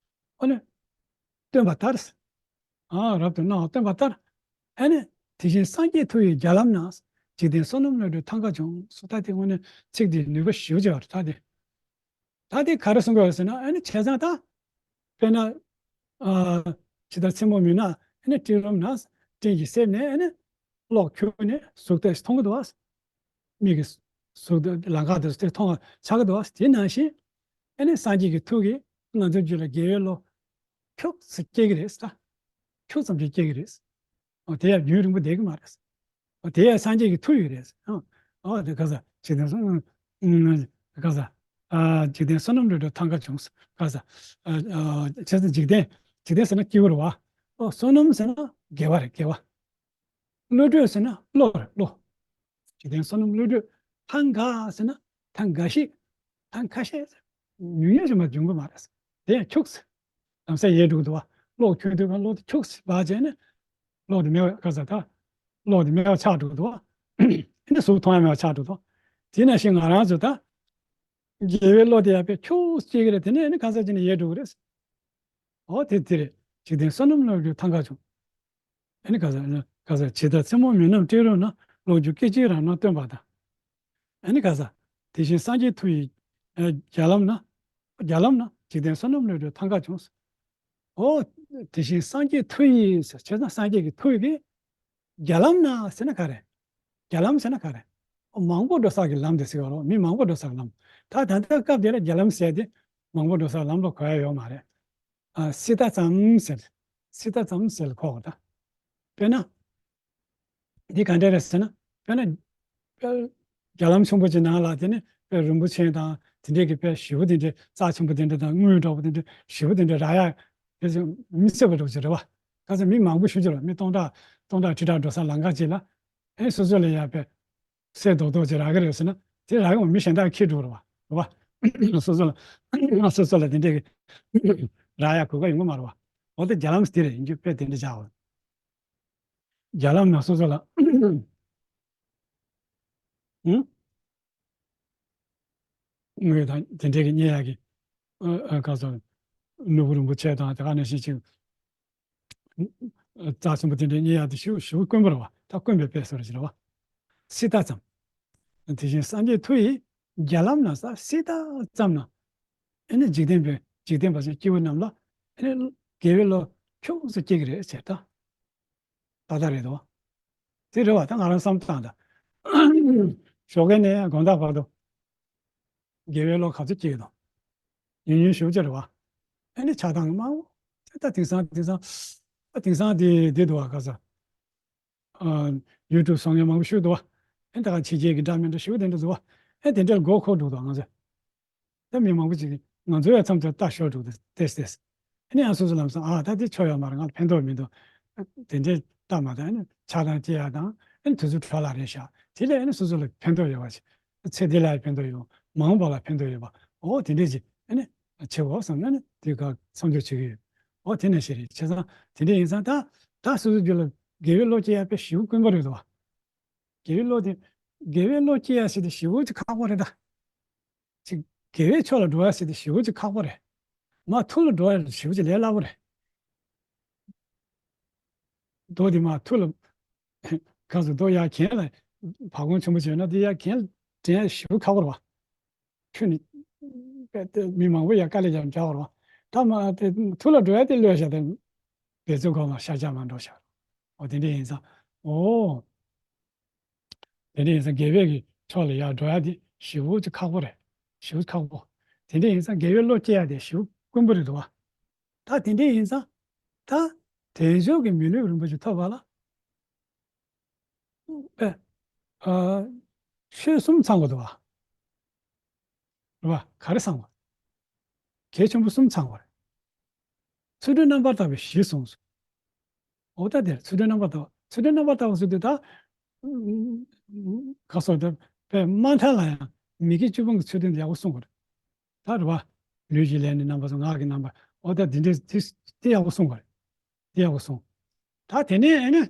ཨ་ནི་སྟོན་པ་ལྟར། ཨ་རབ་ཏུ་སྣང་བ་སྟོན་པ་ལྟར། ཨ་ནི་དེ་བཞིན་སངས་རྒྱས་མཐུ་ཡིས་རྒྱ་ལམ་ན། འཇིག་རྟེན་བསོད་ནམས་བློ་གྲོས་ཐང་ག་འབྱུང་། སོ་ད་དེ་དངོས་གནས་ཚིག་དེ་ནུས་པ་ཞེ་པོ་ཅིག་ཡོད་རེད་ད་དེ། ད་དེ་ག་རེ་གསུང་གི་ཡོད་ཟེར་ན་ཨ་ནི་བྱས་ཙང་ད། དཔེར་ན། ཨ། ཇི་ལྟར་མཚན་མོ་མུན་ནག་ཨ་ནི་སྤྲིན་རུམ་ན། སྤྲིན་གྱི་གསེབ་ནས་ཨ་ནི་གློག་འཁྱུག་ནས་གཟུགས་ཏོག་ཙམ་མཐོང་གི་འདུག་བ། མིག་གི་གཟུགས་དང་ལམ་ཁ་དེ་ཚོ་དེ་མཐོང་བ་ཆགས་ཀྱི་འདུག་བ། དེ་ནང་བཞིན་ཨ་ནི་སངས་རྒྱས་ཀྱི་ཐུགས་ཀྱིས་ང་ཚོའི་རྒྱུད་ལ་དགེ་བའི་བློ་ཁྱུག་ཙམ་སྐྱེ་གི་རེད་ད། ཁྱུག་ཙམ་ཅིག་སྐྱེ་གི་རེད། ཨོ་དེ་ཡང་རྒྱུན་རིང་པོ་བསྡད་ཀྱི་མ་རེད། ཨོ་དེ་ཡང་སངས་རྒྱས་ཀྱི་ཐུགས་ཡོད་རེད། ཨོ་ཨོ་དེ་ག་ས་འཇིག་རྟེན་སོ་ཨ་ག་ས་ཨ་འཇིག་རྟེན་བསོད་ནམས་བློ་གྲོས་ཐང་ཀ་བྱུང་། ག་ས་ཨ་ཨ་བྱས་ཙང་འཇིག་རྟེན་འཇིག་རྟེན་ཟེར་ན་སྐྱེས་བུ་རེད་བ། ཨོ་བསོད་ནམས་ཟེར་ན་དགེ་བ་རེད་དགེ་བ། བློ་གྲོས་ཟེར་ན་བློ་རེད་བློ། འཇིག་རྟེན་བསོད་ནམས་བློ་གྲོས་ཐང་ག་ཟེར་ན་ཐང་ག་ཤེད་ཐང་ཁ་ཤས་ཉུང་ཉུང་ཞིག་མ་འབྱུང་གི་མ་རེད། དེ་ཡང་ཁྱུག་ཙམ་ལམ་སེང་ཡལ་འགྲོ་གི་འདུག་བ། གློག་ཁྱུག་དུས་གང་གློག་དེ་ཁྱུག་ཙམ་འབར་བྱས་ནས་གློག་དེ་མེད་པ་ག་ས་ད་གློག་དེ་མེད་པ་ཆགས་འགྲོ་གི་འདུག་བ། ཨ་ནི་གཟུགས་མཐོང་ཡ་མེད་པ་ཆགས་འགྲོ་གི་འདུག་དེ་ནང་བཞིན་ང་རང་ཚོ་ད་དགེ་བའི་བློ་དེ་ཡར་དཔེ་ཁྱུག་ཙམ་སྐྱེ་གི་རེད། དེ་ནས་ཨ་ནི་ག་ས་ཅིག་ནས་ཡལ་འགྲོ་གི་རེད། འོ་དེ་དེ་རེད། འཇིག་རྟེན་བསོད་ནམས་བློ་གྲོས་ཐང་ཀ་བྱུང་། ཨ་ནི་ག་ས་ག་ས་ཇི་ལྟར་མཚན་མོ་མུན་ནམ་སྤྲིན་རུམ་ན། གློག་འགྱུ་སྐད་ཅིག་རང་སྣང་སྟོན་པ་དང་། ཨ་ནི་ག་ས་དེ་བཞིན་སངས་རྒྱས་ཐུགས་ཡིས་ཨ་རྒྱ་ལམ་ན། རྒྱ་ལམ་ན་འཇིག་རྟེན་བསོད་ནམས་བློ་གྲོས་ཐང་ཀ་བྱུང་། ཨོ་དེ་བཞིན་སངས་རྒྱས་ཐུགས་ཡིས་ཟེར་བྱས་ན་སངས་རྒྱས་ཀྱི་ཐུགས་ཀྱིས་རྒྱ་ལམ་ན་ཟེར་ན་ག་རེ། རྒྱ་ལམ་ཟེར་ན་ག་རེ། ཨོ་མང་པོ་འགྲོ་ས་གི་ལམ་དེ་ཟེར་བ་རོ། མི་མང་པོ་འགྲོ་ས་གི་ལམ། ད་ད་ལྟ་སྐབས་དེ་ལ་རྒྱ་ལམ་ཟེར་དེ་མང་པོ་འགྲོ་ས་ལམ་ལ་གོ་ཡ་ཡོད་མ་རེད། ཨ་སྲིད་མཐའ་ཙམ་ཟེར། སྲིད་མཐའ་ཙམ་ཟེར་ལ་གོ་བ་ད། དཔེར་ན། འདི་ག་འདྲ་རེད་ཟེར་ན། དཔེར་ན། དཔེར་རྒྱ་ལམ་ཆེན་པོ་ཅིག་ནང་ལ་དེ་ནི་དཔེར་རིན་པོ་ཆེ་དང་དེ་འདྲས་ཀྱི་དཔེར་ཞེ་པོ་དེ་འདྲས་རྩ་ཆེན་པོ་དེ་འདྲས་དང་དངུལ་འདྲ་པོ་དེ་འདྲས་ཞེ་པོ་དེ་འདྲས་རག་ཡ། དེ་ཚོ་མི་སྲིད་པ་འདྲ་པོ་ཅིག་རེད་བ། ག་ཚོད་མི་མང་པོ་ཞེ་པོ་ཅིག་རེད་བ། མི་སྟོང་ཕྲག་སྟོང་ཕྲག་ཁྲི་ཕྲག་འགྲོ་ས་ལམ་ཁ་ཅིག་ལ། ཨེ་སོ་སོ་ལ་ཡ་དཔེར་གསལ་རྡོག་རྡོག་ཅིག་རག་གི་རེད་ཟེར་ན་དེ་རག་གི་མི་གཞན་དག་ཁྱེར་འགྲོ་རེད་བ། རེད་བ། སོ་སོ་ལ་སོ་སོ་ལ་དེ་འདྲས་ཀྱི་རག་ཡ་གོ་སྐབས་ཡོང་གི་མ་རེད་བ། འོ་དེ་རྒྱ་ལམ་དེ་རེད། ཡིན་རྒྱུ་དཔེ་དེ་འདྲས་བྱ་བ། རྒྱ་ལམ་ན་སོ་སོ་ལ། ཨུ། དངུལ་དང་དེ་འདྲས་ཀྱི་རྙེད་ཡག་གི། ཨ་ཨ་ག་ཚོད། ནོར་བུ་རིན་པོ་ཆེ་དང་དེ་ག་ནང་བཞིན་ཅིག་རྩ་ཆེན་པོ་དེ་འདྲས་རྙེད་ཡག་དེ་ཞེ་པོ་ཞེ་པོ་དཀོན་པོ་རེད་བ། ད་དཀོན་པའི་དཔེ་བཟོ་འདྲ་ཅིག་རེད་བ། སྲིད་མཐའ་ཙམ། དེ་བཞིན་སངས་རྒྱས་ཐུགས་ཡིས་རྒྱ་ལམ་ན་ཟེར། སྲིད་མཐའ་ཙམ་ན། ཨེ་ནི་འཇིག་རྟེན་པའི་འཇིག་རྟེན་པ་ཚོའི་སྐྱེ་བོ་རྣམས་ལ་ཨེ་ནི་དགེ་བའི་བློ་ཁྱུག་ཙམ་སྐྱེ་གི་རེད་ཟེར་ད། ཏག་ཏག་རེད་དོ། དེ་རེད་བ། ད་ང་རང་བསམ་བློ་བཏང་ད། ཞོགས་ཀས་ནས་དགོང་དག་བར་དུ་དགེ་བའི་བློ་ག་ཚོད་སྐྱེ་གི་འདུག་ཉུང་ཉུང་ཞེ་པོ་ཅིག་རེད་བ། ཨེ་ནི་ཆགས་སྡང་མང་པོ། ད་དེང་སང་དེང་སང་ད་དེང་སང་དེ་དེ་འདུག་བ། ག་ས། ཨ་ཡུ་ཊུབ་བཟོ་མཁན་མང་པོ་ཞིག་འདུག་བ། ཨེ་ད་ག་ཕྱི་རྒྱལ་གྱི་འདྲ་མི་འདྲ་ཞེ་པོ་དེ་འདྲ་འདུག་བ། ཨེ་དེ་འདྲ་ལ་མགོ་འཁོར་འདུག་ད་ང་ཚོ། ད་མི་མང་པོ་ཅིག་གིས་ང་ཚོ་ཡ་མཚམས་མཚམས་ལྟ་ཞོར་འདུག་ཏེས་ཏེས། ཨ་ནི་ཡང་སོ་སོ་ལམ་སང་ཨ་ད་དེ་ཆོ་ཡོད་མ་རེད། ང་ལ་ཕན་ཐོགས་མི་འདུག་དེ་འདྲའི་ལྟ་མ་ད་ཨ་ནི་ཆགས་སྡང་སྐྱེ་ཡ་དང་ཨ་ནི་དུས་ཚོད་འཕྲོ་བརླག་རེད་ཤག་དེ་ལས་ཨ་ནི་སོ་སོ་ལ་ཕན་ཐོགས་ཡོད་པ་ཞིག་ཚེ་འདི་ལ་ཡང་ཕན་ཐོགས་ཡོད། མ་འོངས་པ་ལ་ཕན་ཐོགས་ཡོད་པ། འོ་དེ་འདྲས་ཅིག་ཨ་ནི་བྱེད་དགོས་བསམ་ན་ཨ་ནི་དེ་ག་མཚམས་འཇོག་བྱེད་ཀྱི་ཡོད། འོ་དེ་ནང་བཞིན་རེད། བྱས་ཙང་དེ་འདྲས་ཡིན་ཙང་ད་ད་སོ་སོ་རྒྱུད་ལ་དགེ་བའི་བློ་སྐྱེ་ཡ་དཔེ་ཞེ་པོ་དཀོན་པོ་རེད་དོ། དགེ་བའི་བློ་དེ། དགེ་བའི་བློ་སྐྱེ་ཡ་ཟེར་དེ་ཞེ་པོ་ཅིག་ཁག་པོ་རེད་ད། ཅིག་དགེ་བའི་ཕྱོགས་ལ་འགྲོ་ཡ་ཟེར་དེ་ཞེ་པོ་ཅིག་ཁག་པོ་རེད། མར་ཐུར་ལ་འགྲོ་ཡ་ཞེ་པོ་ཅིག་ལས་སླ་པོ་རེད། རྡོ་དེ་མར་ཐུར་ལ། ག་ཚོད་རྡོ་ཡར་གྱེན་ལ་བ་གོང་ཆེན་པོ་བྱས་ན་དེ་ཡར་གྱེན་ལ་འདྲེན་ཡ་ཞེ་པོ་ཁག་པོ་རེད་བ། ཁྱོད་ནི། དཔེ་དེ་མི་མང་པོ་ཡར་དཀའ་ལས་རྒྱབ་འཇགས་པ་རེད་བ། ད་མར་དེ་ཐུར་ལ་འགྲོ་ཡ་དེ་གློད་བཞག་དེ། འབད་རྩོལ་གོ་མ་ཤར་རྒྱག་མ་འགྲོ་ཤག་འོ་དེ་འདྲ་ཡིན་ཙང་། འོ། དེ་འདྲ་ཡིན་ཙང་དགེ་བའི་གི་ཕྱོགས་ལ་ཡར་འགྲོ་ཡ་དེ་ཞེ་པོ་ཅིག་ཁག་པོ་རེད། ཞེ་པོ་ཁག་པོ། དེ་འདྲ་ཡིན་ཙང་དགེ་བའི་བློ་སྐྱེ་ཡ་དེ་ཞེ་པོ་དཀོན་པོ་རེད་འདུག་བ། ད་དེ་འདྲ་ཡིན་ཙང་། ད་དལ་འབྱོར་གྱི་མི་ལུས་རིན་པོ་ཆེ་ཐོབ་པ་ལ། ཨེ། ཨ། ཆོས་གསུམ་ཚང་དགོས་འདུག་བ། རེད་བ། ག་རེ་ཚང་བ། གལ་ཆེན་པོ་གསུམ་ཚང་བ་རེད། ཚུལ་ཁྲིམས་རྣམ་པར་དག་པའི་གཞི་བཟུང་སོ། འོ་ད་དེར་ཚུལ་ཁྲིམས་རྣམ་པར་དག་པ། ཚུལ་ཁྲིམས་རྣམ་པར་དག་པ་ཟེར་དུས་ད། ག་སོགས་དེ་དཔེ་མ་མཐའ་ལ་ཡང་མི་དགེ་བཅུ་སྤོང་གི་ཚུལ་ཁྲིམས་དེ་ཡག་པོ་སྲུང་དགོས་རེད། ད་རེད་བ། ལུས་ཀྱི་ལས་ནི་རྣམ་པ་གསུམ། ངག་གི་རྣམ་པ། འོ་ད་དེ་འདྲའི་དེ་དེ་ཡག་པོ་སྲུང་དགོས་རེད། དེ་ཡག་པོ་སྲུང་། ད་དེ་ནས་ཨེ་ནི།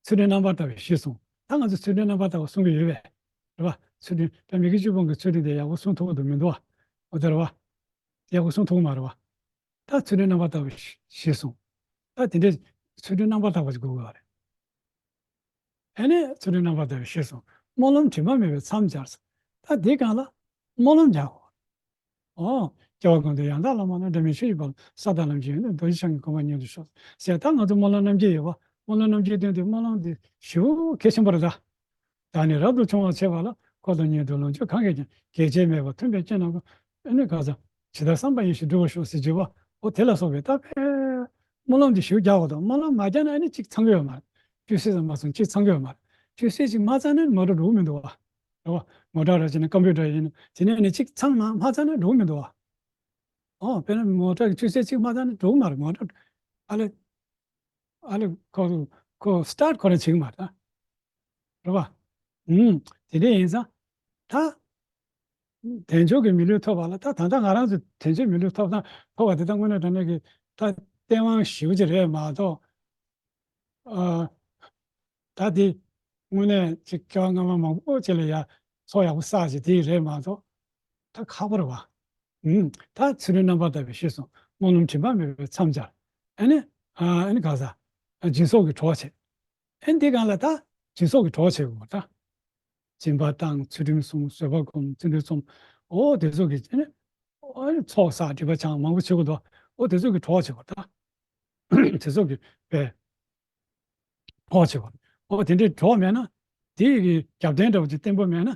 ཚུལ་ཁྲིམས་རྣམ་པར་དག་པའི་གཞི་བཟུང་། ད་ང་ཚོ་ཚུལ་ཁྲིམས་རྣམ་པར་དག་པ་སྲུང་གི་ཡོད་པས། རེད་བ། ཚུལ་ཁྲིམས་ད་མི་དགེ་བཅུ་སྤོང་གི་ཚུལ་ཁྲིམས་དེ་ཡག་པོ་སྲུང་ཐུབ་ཀྱི་འདུག་མི་འདུག་བ། འོ་ད་རེད་བ། ཡག་པོ་སྲུང་ཐུབ་ཀྱི་མ་རེད་བ། ད་ཚུལ་ཁྲིམས་རྣམ་པར་དག་པའི་གཞི་བཟུང་། ད་དེ་འདྲའི་ཚུལ་ཁྲིམས་རྣམ་པར་དག་པ་ཞིག་དགོས་ཀྱི་ཡོད་རེད། ཨ་ནི་ཚུལ་ཁྲིམས་རྣམ་པར་དག་པའི་གཞི་བཟུང་། སྨོན་ལམ་དྲི་མ་མེད་པས་མཚམས་སྦྱར་ཟེར། ད་འདི་སྒང་ལ་སྨོན་ལམ་རྒྱག་དགོས། ཨོ། སྐྱེ་བ་གང་དུ་ཡང་དག་བླ་མ་དང་། འབྲལ་མེད་ཆོས་ཀྱི་དཔལ་ལ་ས་དང་ལམ་གྱི་ཡོན་ཏན། རྡོ་རྗེ་འཆང་གི་གོ་འཕང་མྱུར་དུ་ཤོག་ཟེར། ད་ང་ཚོ་སྨོན་ལམ་རྣམ་འབྱེད་ཡོད་པ། སྨོན་ལམ་རྣམ་འབྱེད་སྟོན་དུས་སྨོན་ལམ་འདི་ཞེ་པོ་གལ་ཆེན་པོ་རེད་ད། བདག་ནི་རབ་ཏུ་བྱུང་བར་བྱེད་པ་ལ། འཁོར་དང་མཉམ་དུ་ལོངས་སྤྱོད་གང་གིས་ཀྱང་། གེགས་བྱས་མེད་པར་མཐུན་པའི་རྐྱེན་རྣམས་ཀུན། ཨ་ནི་ག་ས་ཇི་ལྟར་བསམ་པ་ཡིན་ཞེས་འགྲུབ་པར་ཤོག་ཟེར་བརྗོད་པ། འོ་དེ་ལ་སོགས་པའི་ད་ཕན་སྨོན་ལམ་འདི་ཞེ་པོ་རྒྱག་དགོས་འདུག་སྨོན་ལམ་མ་རྒྱག་ན་ཨ་ནི་གཅིག་ཚང་གི་ཡོད་མ་རེད། ཅུང་ཟད་ཙམ་མ་སོང་གཅིག་ཚང་གི་ཡོད་མ་རེད། ཅུང་ཟད་ཅིག་མ་ཚང་ན་མོ་ཊ་འགྲོ་གི་མི་འདུག་བ། རེད་བ། མོ་ཊ་ར་བྱས་ན་ཀམ་པུ་ཊར་ཡིན་ན་དེ་ནས་ནི་གཅིག་ཚང་མ་མ་ཚང་ན་འགྲོ་གི་མི་འདུག་བ། ཨོ་དཔེར་ན་མོ་ཊ་གི་ཅུང་ཟད་ཅིག་མ་ཚང་ན་འགྲོ་གི་མ་རེད། མོ་ཊ་ཨ་ལེ། ཨ་ལེ་ཁོ་ཁོ་སི་ཊར་ཊི་ཁོ་རང་བྱེད་ཀྱི་མ་རེད། རེད་བ། ཨུམ། དེ་འདྲ་ཡིན་ཙང་། ད། དལ་འབྱོར་གྱི་མི་ལུས་ཐོབ་པ་ལ་ད་ད་ལྟ་ང་རང་ཚོ་དལ་འབྱོར་མི་ལུས་ཐོབ་ཐང་ཐོབ་པ་དེ་ད་དངོས་གནས་དྲང་གནས་ཀྱི་ད་སྟེས་དབང་ཞེ་པོ་ཅིག་རེད་མ་གཏོགས། ཨ། ད་དེ་དངོས་གནས་ཅིག་སྐྱེ་བ་སྔ་མ་མང་པོ་ཅིག་ལ་ཡ་ཚོགས་ཡག་པོ་བསགས་ཅིག་དེ་རེད་མ་གཏོགས། ད་ཁག་པོ་རེད་བ། ཨུམ། ད་ཚུལ་ཁྲིམས་རྣམ་པར་དག་པའི་ཤེས་སོང་། སྨོན་ལམ་དྲི་མ་མེད་པའི་མཚམས་སྦྱར། ཨ་ནི། ཨ་ནི་ག་ས། སྦྱིན་སོགས་ཀྱི་གྲོགས་བྱེད། ཨེ་འདི་གང་ལ་ད་སྦྱིན་སོགས་ཀྱི་གྲོགས་བྱེད་དགོས་པ་ད། སྦྱིན་པ་བཏང་ཚུལ་ཁྲིམས་སྲུང་བཟོད་པ་སྒོམ་བརྩོན་འགྲུས་རྩོམ། འོ་དེ་ཚོ་གི་ཨེ་ནི། འོ་ཚོགས་བསགས་སྒྲིབ་པ་སྦྱང་མང་པོ་བྱེད་དགོས་འདུག་འོ་དེ་ཚོ་གི་གྲོགས་བྱེད་དགོས་ད། དེ་ཚོ་གི་པའི་གྲོགས་བྱེད་དགོས། འོ་དེ་འདྲའི་གྲོགས་མེད་ན། དེ་གི་རྒྱབ་རྟེན་འདྲ་བོ་ཅིག་བརྟན་པོ་མེད་ན།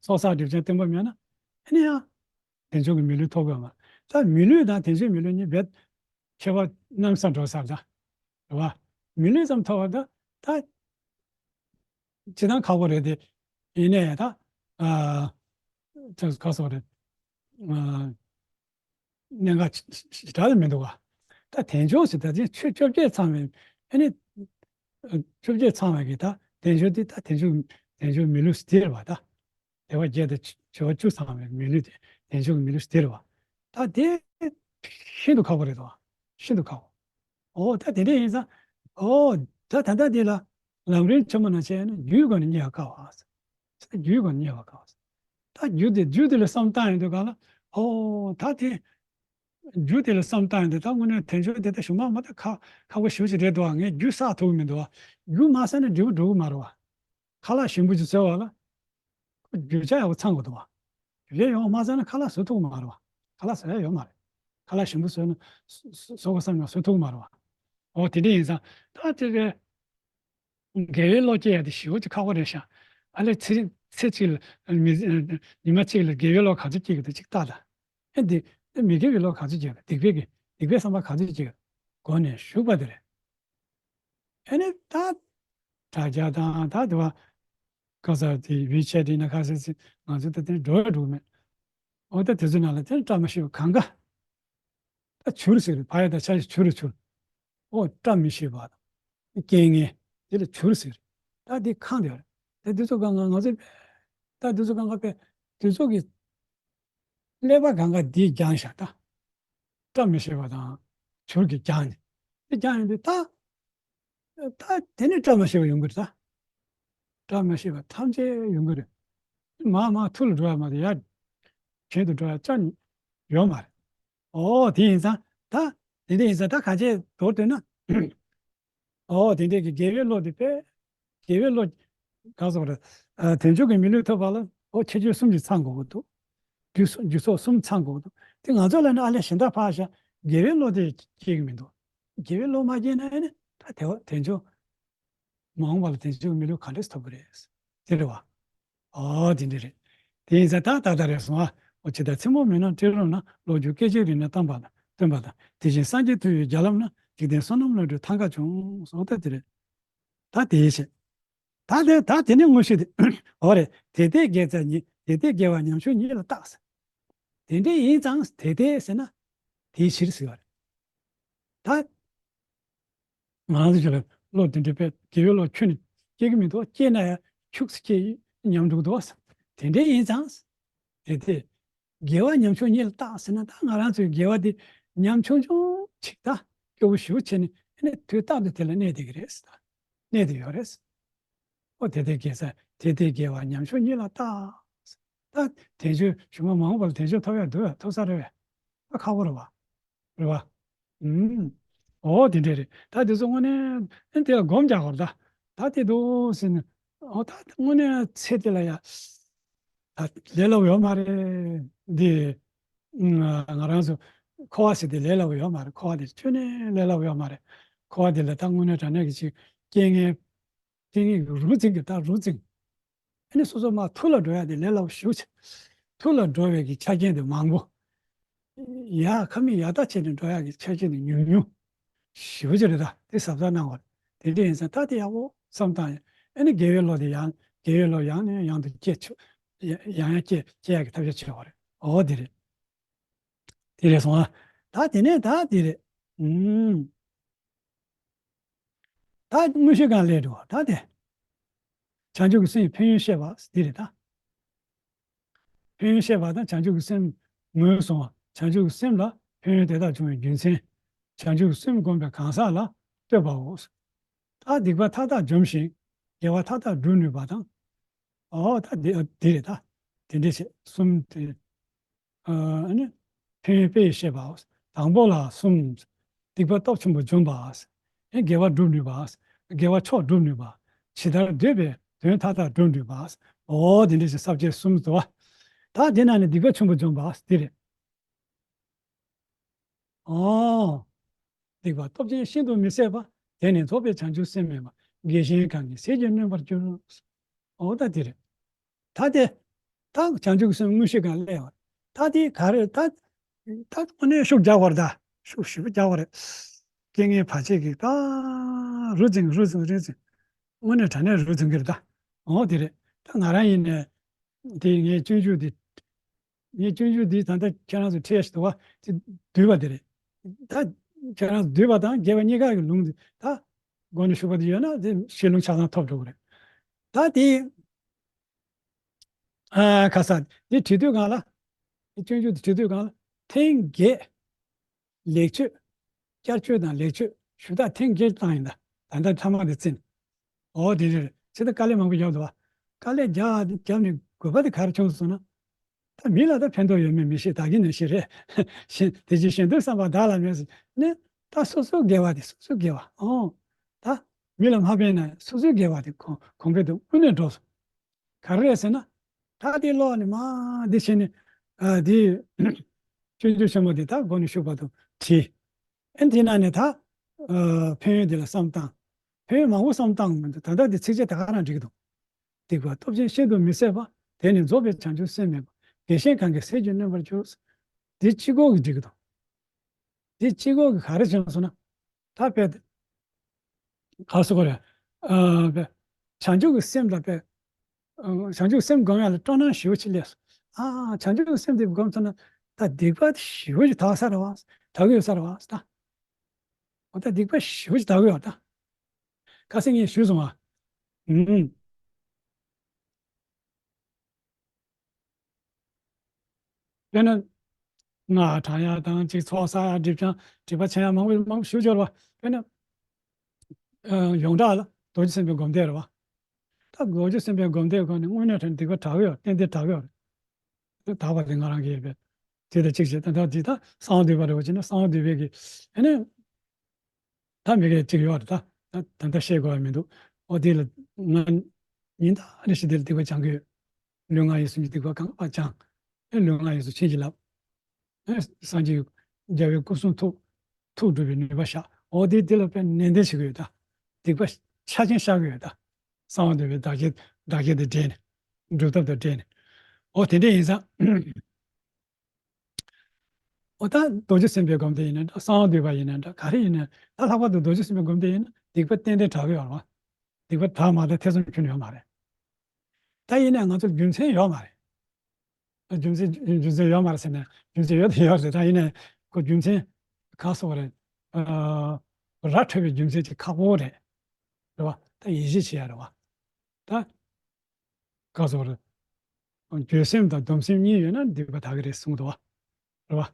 ཚོགས་བསགས་སྒྲིབ་སྦྱང་བརྟན་པོ་མེད་ན། ཨེ་ནི་ཡང་། དལ་འབྱོར་གྱི་མི་ལུས་ཐོབ་དགོས་མ། ད་མི་ལུས་དང་དལ་འབྱོར་མི་ལུས་གཉིས་རྦད་ཁྱད་པར་གནམ་ས་འགྲོ་ས་རེད་ད། རེད་བ། མི་ལུས་ཙམ་ཐོབ་པ་ད་ད་ཅི་ཐང་ཁག་པོ་རེད་དེ། ཡིན་ནའི་ད་ཨ་ད་ག་སོགས་རེད། ཨ་གནད་འགག་ཞེ་དྲག་ལ་མི་འདུག་བ། ད་དལ་འབྱོར་ཟེར་ད་དེ་ཆོས་བཅོ་བརྒྱད་ཚང་བའི་ཨ་ནི་བཅོ་བརྒྱད་ཚང་བའི་གི་ད་དལ་འབྱོར་དེ་ད་དལ་འབྱོར་དལ་འབྱོར་མི་ལུས་སུ་དེ་རེད་བ་ད། དལ་བ་བརྒྱད་དང་བྱེ་བ་བཅུ་ཚང་བའི་མི་ལུས་དེ་དལ་འབྱོར་གྱི་མི་ལུས་དེ་རེད་བ། ད་དེ་ཤིན་ཏུ་ཁག་པོ་རེད་དོ། ཤིན་ཏུ་ཁག་པོ། ཨོ་ད་དེ་འདྲ་ཡིན་ཙང་། ཨོ་ད་ད་ལྟ་འདི་ལ་ལམ་རིམ་ཆེན་མོ་ནང་བྱས་ན་རྒྱུའི་སྒོ་ནས་རྙེད་པར་དཀའ་བ། རྒྱུའི་སྒོ་ནས་རྙེད་པར་དཀའ་བ། ད་རྒྱུ་དེ་རྒྱུ་དེ་ལ་བསམ་བཏང་ཡོང་དུས་ག་ལ། ཨོ་ད་དེ། རྒྱུ་དེ་ལ་བསམ་བཏང་ཡོང་དུས་ད་དངོས་གནས་དལ་འབྱོར་དེ་ད་གཞུང་མ་མ་ད་ཁག་ཁག་པོ་ཞེ་པོ་ཅིག་རེད་འདུག་བ། ངས་རྒྱུ་བསགས་ཐུབ་ཀྱི་མི་འདུག་བ། རྒྱུ་མ་བསགས་ན་འབྲས་བུ་འགྲུབ་ཀྱི་མ་རེད་བ། ཁ་ལག་ཞིམ་པོ་ཅིག་ཟོས་པ་ལ། རྒྱུ་ཆ་ཡག་པོ་ཚང་དགོས་འདུག་བ། རྒྱུ་ཆ་ཡག་པོ་མ་ཚང་ན་ཁ་ལག་བཟོ་ཐུབ་ཀྱི་མ་རེད་བ། ཁ་ལག་བཟོ་ཡ་ཡོད་མ་རེད། ཁ་ལག་ཞིམ་པོ་བཟོས་ན་བཟོ་བཟོ་དགོས་བསམ་ཡང་བཟོ་ཐུབ་ཀྱི་མ་རེད་བ། འོ་དེ་འདྲ་ཡིན་ཙང་ད་དེ་གའི་དགེ་བའི་བློ་སྐྱེ་ཡ་དེ་ཞེ་པོ་ཅིག་ཁག་པོ་རེད་ཤག་ཨ་ལས་ཚེ་ཚེ་གཅིག་ལ་མི་ཉི་མ་གཅིག་ལ་དགེ་བའི་བློ་ག་ཚོད་སྐྱེ་གི་འདུག་ཅིག་ལྟ་ད། ཨེ་འདི་ཨེ་མི་དགེ་བའི་བློ་ག་ཚོད་སྐྱེ་གི་སྡིག་པའི་གི་སྡིག་པའི་བསམ་པ་ག་ཚོད་སྐྱེ་གི་སྒོ་ནས་ཞུགས་པ་དེ་རེད། ཨེ་ནི་ད་དྲ་རྒྱ་དང་ད་དེ་བ་ག་ས་དེ་ཝི་ཆེ་ཊི་ཡིན་ན་ག་ས་སི་ང་ཚོ་ད་དེ་འགྲོ་ཡ་འགྲོ་གི་མེད། འོ་ད་དེ་ཚོའི་ནང་ལ་དེ་བཀྲ་མི་ཤིས་པ་གང་ག་ད་བྱུར་ཟེར་རེད། ཕ་ཡ་ད་ཆ་ཞིག་བྱུར་རེད་བྱུར། ཨོ་བཀྲ་མི་ཤིས་པ་དང་རྐྱེན་ངན་དེ་ལ་བྱུར་ཟེར་རེད། ད་དེ་ཁེངས་དེ་རེད། ད་དེ་ཚོ་གང་ག་ང་ཚོ་ད་དེ་ཚོ་གང་ག་པས་དེ་ཚོ་གི་ཀླད་པ་གང་ག་དེ་སྦྱངས་ཤག་ད་བཀྲ་མི་ཤིས་པ་དང་བྱུར་གྱིས་སྦྱངས་ནས་དེ་སྦྱངས་ཡོང་དུས་ད། ད་དེ་ནས་བཀྲ་མ་ཤིས་པ་ཡོང་གི་རེད་ད། བཀྲ་མ་ཤིས་པ་ཐམས་ཅད་ཡོང་གི་རེད། མར་མར་ཐུར་ལ་འགྲོ་ཡ་མ་རེད་ཡ། གྱེན་དུ་འགྲོ་ཡ་ཅང་ཡོད་མ་རེད། ཨོ་དེ་ཡིན་ཙང་ད། དེ་འདྲ་ཡིན་ཙང་ད་ག་ཅེ་མདོར་བསྡུས་ན། ཨོ་དེ་འདྲ་གི་དགེ་བའི་བློ་དེ་དཔེ། དགེ་བའི་བློ། ག་སོགས་རེད། ཨ་དལ་འབྱོར་གྱི་མི་ལུས་ཐོབ་པ་ལ་ཨོ་ཁྱད་ཆོས་གསུམ་གྱིས་ཚང་དགོས་ཀྱི་འདུག་རྒྱུ་རྒྱུ་ཚོགས་གསུམ་ཚང་དགོས་ཀྱི་འདུག་དེ་ང་ཚོ་ལ་ནི་ཨ་ལས་གཞན་དག་ཕར་བཞག་དགེ་བའི་བློ་དེ་སྐྱེ་གི་མི་འདུག་དགེ་བའི་བློ་མ་སྐྱེས་ན་ཨེ་ནི་ད་དེ་བ་དལ་འབྱོར། མ་འོངས་པ་ལ་དལ་འབྱོར་མི་ལུས་ག་འདྲས་ཐོབ་ཀྱི་རེད། དེ་རེད་བ། ཨོ་དེ་འདྲ་རེད། དེ་ཡིན་ཙང་ད་ད་ལྟ་རེད་སོང་ཨ། ཨོ་ཇི་ལྟར་མཚན་མོ་མེད་ན་སྤྲིན་རུམ་ན། གློག་འགྱུ་སྐད་ཅིག་རིང་ན་སྟོན་པ་དང་སྟོན་པ་དང་། དེ་བཞིན་སངས་རྒྱས་མཐུ་ཡིས་རྒྱ་ལམ་ན། འཇིག་རྟེན་བསོད་ནམས་ལོངས་སྤྲུལ་ཐང་ག་བྱུང་། སོགས་ད་དེ་རེད། ད་དེའི་ཕྱིར། ད་དེ་ད་དེ་ནས་དངོས་གཞི་དེ། འོ་རེད། དེ་ལྟའི་དགེ་རྩ་ཉིད། དེ་ལྟའི་དགེ་བ་ཉམ་ཆུང་ཉིད་ལ་བརྟག་ཟེར། དེ་འདྲ་ཡིན་ཙང་དེ་ལྟའི་ཟེར་ན། དེའི་ཕྱིར་ཟེར་བ་རེད། ད། ང་རང་ཚོ་ལ་བློ་དེ་འདྲ་དཔེ་དགེ་བའི་བློ་ཁྱོན་ནས་སྐྱེ་གི་མི་འདུག་སྐྱེས་ན་ཡང་ཁྱུག་ཙམ་སྐྱེ་ཉམས་འགྲོ་གི་འདུག་དེ་འདྲ་ཡིན་ཙང་། དེ་ལྟའི་དགེ་བ་ཉམ་ཆུང་ཉིད་ལ་བརྟག་ཟེར་ན། ད་ང་རང་ཚོའི་དགེ་བ་དེ་ཉམ་ཆུང་ཆུང་ཅིག་ད་སྐྱོ་བོ་ཞེ་པོ་བྱས་ནས་ཨ་ནི་དུས་རྟག་ཏུ་དེ་ལ་གནས་བསྡད་ཀྱི་རེད། གནས་བསྡད་ཡོད་རེད། ཨོ་དེ་ལྟའི་དགེ་རྩ་དེ་ལྟའི་དགེ་བ་ཉམ་ཆུང་ཉིད་ལ་བརྟག་ད་དལ་འབྱོར་གཞུང་མ་མ་འོངས་པ་ལ་དལ་འབྱོར་ཐོབ་ཡ་འདུག་ཡ་ཐོབ་ས་རེད་བས། ད་ཁག་པོ་རེད་བ། རེད་བ། ཨུམ། ཨོ་དེ་འདྲས་རེད། ད་དེ་ཚོ་དངོས་གནས་ཨེ་དེ་ལ་སྒོམ་རྒྱག་དགོས་རེད་ད། ད་དེ་འདུག་ཟེར་ནས། ཨོ་ད་དངོས་གནས་ཚེ་དེ་ལ་ཡ། ད་ལས་སླ་པོ་ཡོད་མ་རེད། འདི། ང་ང་རང་ཚོ་འཁོར་བ་ཟེར་དེ་ལས་སླ་པོ་ཡོད་མ་རེད། འཁོར་བ་དེ་ཁྱོན་ནས་ལས་སླ་པོ་ཡོད་མ་རེད། འཁོར་བ་དེ་ལ་ད་དངོས་གནས་དྲང་གནས་ཀྱི་ཅིག་རྐྱེན་ངན། རྐྱེན་ངན་གྱི་རུ་འཛིང་གི་ད་རུ་འཛིང་ ཨ་ནི་སོ་སོ་མར་ཐུར་ལ་འགྲོ་ཡག་དེ་ལས་སླ་པོ་ཞེ་པོ་ཅིག་ཐུར་ལ་འགྲོ་བའི་གི་ཆ་རྐྱེན་དེ་མང་པོ། ཡར་ཁ་མིག་ཡར་ལྟ་བྱས་ནས་འགྲོ་ཡག་གི་ཆ་རྐྱེན་དེ་ཉུང་ཉུང་ཞེ་པོ་ཅིག་རེད། ད་དེ་གཟབ་གཟབ་གནང་བ་རེད། དེ་འདྲ་ཡིན་ཙང་ད་དེ་ཡག་པོ་བསམ་བཏང་ཡ། ཨ་ནི་དགེ་བའི་བློ་དེ་ཡང་དགེ་བའི་བློ་ཡང་ནས་ཡང་དུ་སྐྱེ་ཆོག་ཡང་ཡང་སྐྱེ་སྐྱེ་ཡག་གི་ཐབས་ཤེས་བྱེད་དགོས་རེད། འོ་དེ་རེད། དེ་རེད་སོང་ཨ། ད་དེ་ནས་ད་དེ་རེད། ཨུམ། ད་དངོས་གཞི་གང་ལས་འགྲོ་ད་དེ། བྱང་ཆུབ་ཀྱི་སེམས་ཕན་ཡོན་བཤད་པ་འདི་རེད་ད། ཕན་ཡོན་བཤད་པ་དང་བྱང་ཆུབ་ཀྱི་སེམས་ངོས་བཟུང་བ། བྱང་ཆུབ་ཀྱི་སེམས་ལ་ཕན་ཡོན་དེ་དག་འབྱུང་བའི་རྒྱུ་མཚན། བྱང་ཆུབ་ཀྱི་སེམས་བསྒོམ་པའི་གང་ཟག་ལ་བསྟོད་པའོ། ད་སྡིག་པ་མཐའ་དག་འཇོམས་ཤིང་དགེ་བ་མཐའ་དག་སྒྲུབ་ནུས་པ་དང་། ཨོ་ད་འདི་འདི་རེད་ད། དེ་འདྲས་བྱས་གསུམ་དེ། ཨ་ནི་ཕན་ཡོན་དཔེ་ཡིས་བཤད་པའོ། དང་པོ་ལ་གསུམ། སྡིག་པ་སྟོབས་ཆེན་པོ་འཇོམས་པ། ཨེ་དགེ་བ་སྒྲུབ་ནུས་པ། དགེ་བ་མཆོག་སྒྲུབ་ནུས་པ། ཇི་ལྟར་འདོད་པའི་དོན་མཐའ་དག་སྒྲུབ་ནུས་པ། ཨོ་དེ་འདྲ་ཞིག་ས་བཅད་གསུམ་དུ་བ། ད་དེ་ན་ནི་སྡིག་པ་ཆེན་པོ་འཇོམས་པ་འདི་རེད། ཨོ། སྡིག་པ་སྟོབས་ཆེན་ཤིན་ཏུ་མི་བཟད་པ། དེ་ནི་རྫོགས་པའི་བྱང་ཆུབ་སེམས་མིན་པ། བགེགས་གཞན་གང་གིས་ཟིལ་གྱིས་གནོན་པར་འགྱུར། ཨོ་ད་དེ་རེད། ད་དེ། ད་བྱང་ཆུབ་ཀྱི་སེམས་དངོས་གཞི་གང་སླེབས་པ། ད་དེ་ག་རེ་ད། ད་དངོས་གནས་ཤུགས་རྒྱག་པ་རེད་ད། ཤུགས་ཞེ་པོ་རྒྱག་པ་རེད། རྐྱེན་ངན་བར་ཆད་ཀྱིས་ད། རུ་འཛིང་རུ་འཛིང་རུ་འཛིང་། དངོས་གནས་དྲང་གནས་རུ་འཛིང་གི་རེད་ད། འོ་དེ་རེད། ད་ང་རང་ཡིན་ནས། དེ་ངའི་སྤྱོད་འཇུག་དེ། ངའི་སྤྱོད་འཇུག་འདི་ད་ལྟ་ཁྱེད་རང་ཚོ་ཁྲིད་ཡ་ཞིག་འདུག་བ་དེ་བསྡུས་པ་དེ་རེད། ད་ཁྱེད་རང་ཚོ་བསྡུས་པ་དང་རྒྱས་པ་གཉིས་ཀ་གི་ལུང་དེ་ད་མགོ་ནས་ཞུགས་པ་དེ་ཡོད་ན་དེ་ཤེས་ལུང་ཆ་ཚང་ཐོབ་འགྲོ་གི་རེད། ད་དེ་ཨ་ཁ་ས་དེ་བྲིས་དུས་སྒང་ལ། དེ་སྤྱོད་འཇུག་དེ་བྲིས་དུས་སྒང་ལ་ཐེངས་བརྒྱད། ལེགས་བཅོས། བསྐྱར་བཅོས་དང་ལེགས་བཅོས་ཞུ་དག་ཐེངས་བརྒྱད་བཏང་ཡིན་ད། ད་ལྟ་ཐ་མག་དེ་བཙིན། འོ་དེ་རེད། ཚེ་ད་དཀའ་ལས་མང་པོ་ཡོད་འདུག་བ། དཀའ་ལས་རྒྱབ་རྒྱབ་ནས་དགོས་པ་དེ་ག་རེ་བྱུང་སོང་ན། ད་མི་ལ་ད་ཕན་ཐོགས་ཡོད་མེད་མི་ཤེས། བདག་གིས་ནི་ཤེས་རེད། གཞན་དེ་བཞིན་གཞན་དོན་བསམ་པ་བདག་ལ་མེད་ཟེར་ནས། ད་སོ་སོའི་དགེ་བ་དེ་སོ་སོའི་དགེ་བ། ཨོ། ད་མི་ལ་མ་ཕན་ན་སོ་སོའི་དགེ་བ་དེ་གོང་གོང་འཕེལ་དུ་དངོས་གནས་འགྲོ་སོང་། ག་རེ་རེད་ཟེར་ན། ད་དེ་ཀློག་ནས་མ་འདི་བྱས་ནས། ཨ་དེ་སྤྱོད་འཇུག་ཆེན་མོ་དེ་ད་མགོ་ནས་ཞུགས་བར་དུ་བྲིས། ཨེ་དེ་ན་ནས་ད་ཨ་ཕན་ཡོན་དེ་ལ་བསམ་བཏང་། ཕན་ཡོན་མང་པོ་བསམ་བཏང་མི་འདུག་ད་ལྟ་དེ་ཚིགས་བཅད་ད་ག་རང་འགྲིག་གི་འདུག་སྡིག་པ་སྟོབས་ཆེན་ཤིན་ཏུ་མི་བཟད་པ། དེ་ནི་རྫོགས་པའི་བྱང་ཆུབ་སེམས་མིན་པ། བགེགས་གཞན་གང་གིས་ཟིལ་གྱིས་གནོན་པར་འགྱུར། འདི་གཅིག་པོ་གིས་འགྲིག་གི་འདུག་འདི་གཅིག་པོ་གིས་ག་རེ་བྱས་སོང་ན། ད་དཔེ་དེ། ག་སོ་གོ་རེད། ཨ་དཔེ། བྱང་ཆུབ་ཀྱི་སེམས་ལ་དཔེ། ཨ་བྱང་ཆུབ་སེམས་སྒོམ་ཡག་ལ་སྤྲོ་སྣང་ཞེ་པོ་ཅིག་སླེབས་སོང་། ཨ་བྱང་ཆུབ་ཀྱི་སེམས་དེ་སྒོམ་ཐུབ་ན། ད་སྡིག་པ་ཞེ་པོ་ཅིག་དག་ས་རེད་བ། དག་གི་ཡོད་ས་རེད་བ་ད། འོ་ད་སྡིག་པ་ཞེ་པོ་ཅིག་དག་གི་ཡོད་ད། ཁ་སང་ངས་ཞུས་སོང་བ། ཨུམ། དཔེར་ན། སྔགས་བགྲང་ཡག་དང་ཅིག་ཚོགས་བསགས་ཡག་སྒྲིབ་སྦྱང་སྒྲིབ་པ་ཆེན་ཡག་མང་པོ་མང་པོ་ཞེ་པོ་ཅིག་ཡོད་རེད་བ། དཔེར་ན། ཨ་ཡོངས་གྲགས་ལ་རྡོ་རྗེ་སེམས་དཔའི་སྒོམ་བཟླས་རེད་བ། ད་རྡོ་རྗེ་སེམས་དཔའི་སྒོམ་བཟླས་སྒོ་ནས་དངོས་གནས་དྲང་སྡིག་པ་དག་གི་ཡོད། ཏན་ཏན་དག་གི་ཡོད་རེད། དག་པ་དེ་ང་རང་གིས་ཡོད་པས། དེ་དང་གཅིག་བྱས་ད་ལྟ་འདི་ད་གསང་བ་འདུས་པ་རེད་བ། བྱས་ན་གསང་བ་འདུས་པའི་གི་ཨ་ནི། ད་མི་གའི་གཅིག་ཡོད་རེད་ད། ད་ད་ལྟ་བཤད་དགོས་པ་མི་འདུག་འོ་དེ་ལ་ང་ཉིན་ལྟར་རེ་བཞིན་དེ་ལ་སྡིག་པ་སྦྱང་གི་ཡོད། ལུས་ངག་ཡིད་གསུམ་གྱི་སྡིག་པ་གང་ལ་སྦྱང་། ཨེ་ལུས་ངག་ཡིད་གསུམ་བྱིན་གྱིས་བརླབས། ཨེ་སངས་རྒྱས་རྒྱལ་བའི་སྐུ་གསུང་ཐུགས་ཐུགས་སྒྲུབ་པའི་ནུས་པ་ཤར། འོ་དེ་དེ་ལ་དཔེ་ནན་ཏན་བྱེད་ཀྱི་ཡོད་ད། སྡིག་པ་ཆ་ཆེན་བཤགས་ཀྱི་ཡོད་ད། གསང་བ་འདུས་པའི་བདག་བསྐྱེད་བདག་བསྐྱེད་དང་འབྲེལ་ནས། སྒྲུབ་ཐབས་དང་འབྲེལ་ནས། འོ་དེ་འདྲ་ཡིན་ཙང་། འོ་ད་རྡོ་རྗེ་སེམས་དཔའི་སྒོམ་བཟླས་ཡིན་ན་འདྲ། གསང་བ་འདུས་པ་ཡིན་ན་འདྲ། ག་རེ་ཡིན་ན་ད་ལྷག་པར་དུ་རྡོ་རྗེ་སེམས་དཔའི་སྒོམ་བཟླས་ཡིན་ན་སྡིག་པ་ཏན་ཏན་དག་གི་ཡོད་རེད་བ། སྡིག་པ་དག་མ་དག་ཐེ་ཚོམ་ཁྱོན་ནས་ཡོད་མ་རེད། ད་ཡིན་ནའི་ང་ཚོར་རྒྱུ་མཚན་ཡོད་མ་རེད། རྒྱུ་མཚན་རྒྱུ་མཚན་ཡོད་མ་རེད་ཟེར་ན་རྒྱུ་མཚན་ཡོད་དང་ཡོད་རེད། ད་ཡིན་ནའི་ཁོ་རྒྱུ་མཚན་ག་སོགས་རེད། ཨ་ར་འཕྲོད་པའི་རྒྱུ་མཚན་ཅིག་ཁག་པོ་རེད། རེད་བ། ད་ཡིད་ཆེས་བྱེད་ཡ་རེད་བ། ད། ག་སོགས་རེད། འགྱོད་སེམས་དང་སྡོམ་སེམས་གཉིས་ཡོད་ན་སྡིག་པ་དག་གི་རེད་གསུངས་འདུག་བ། རེད་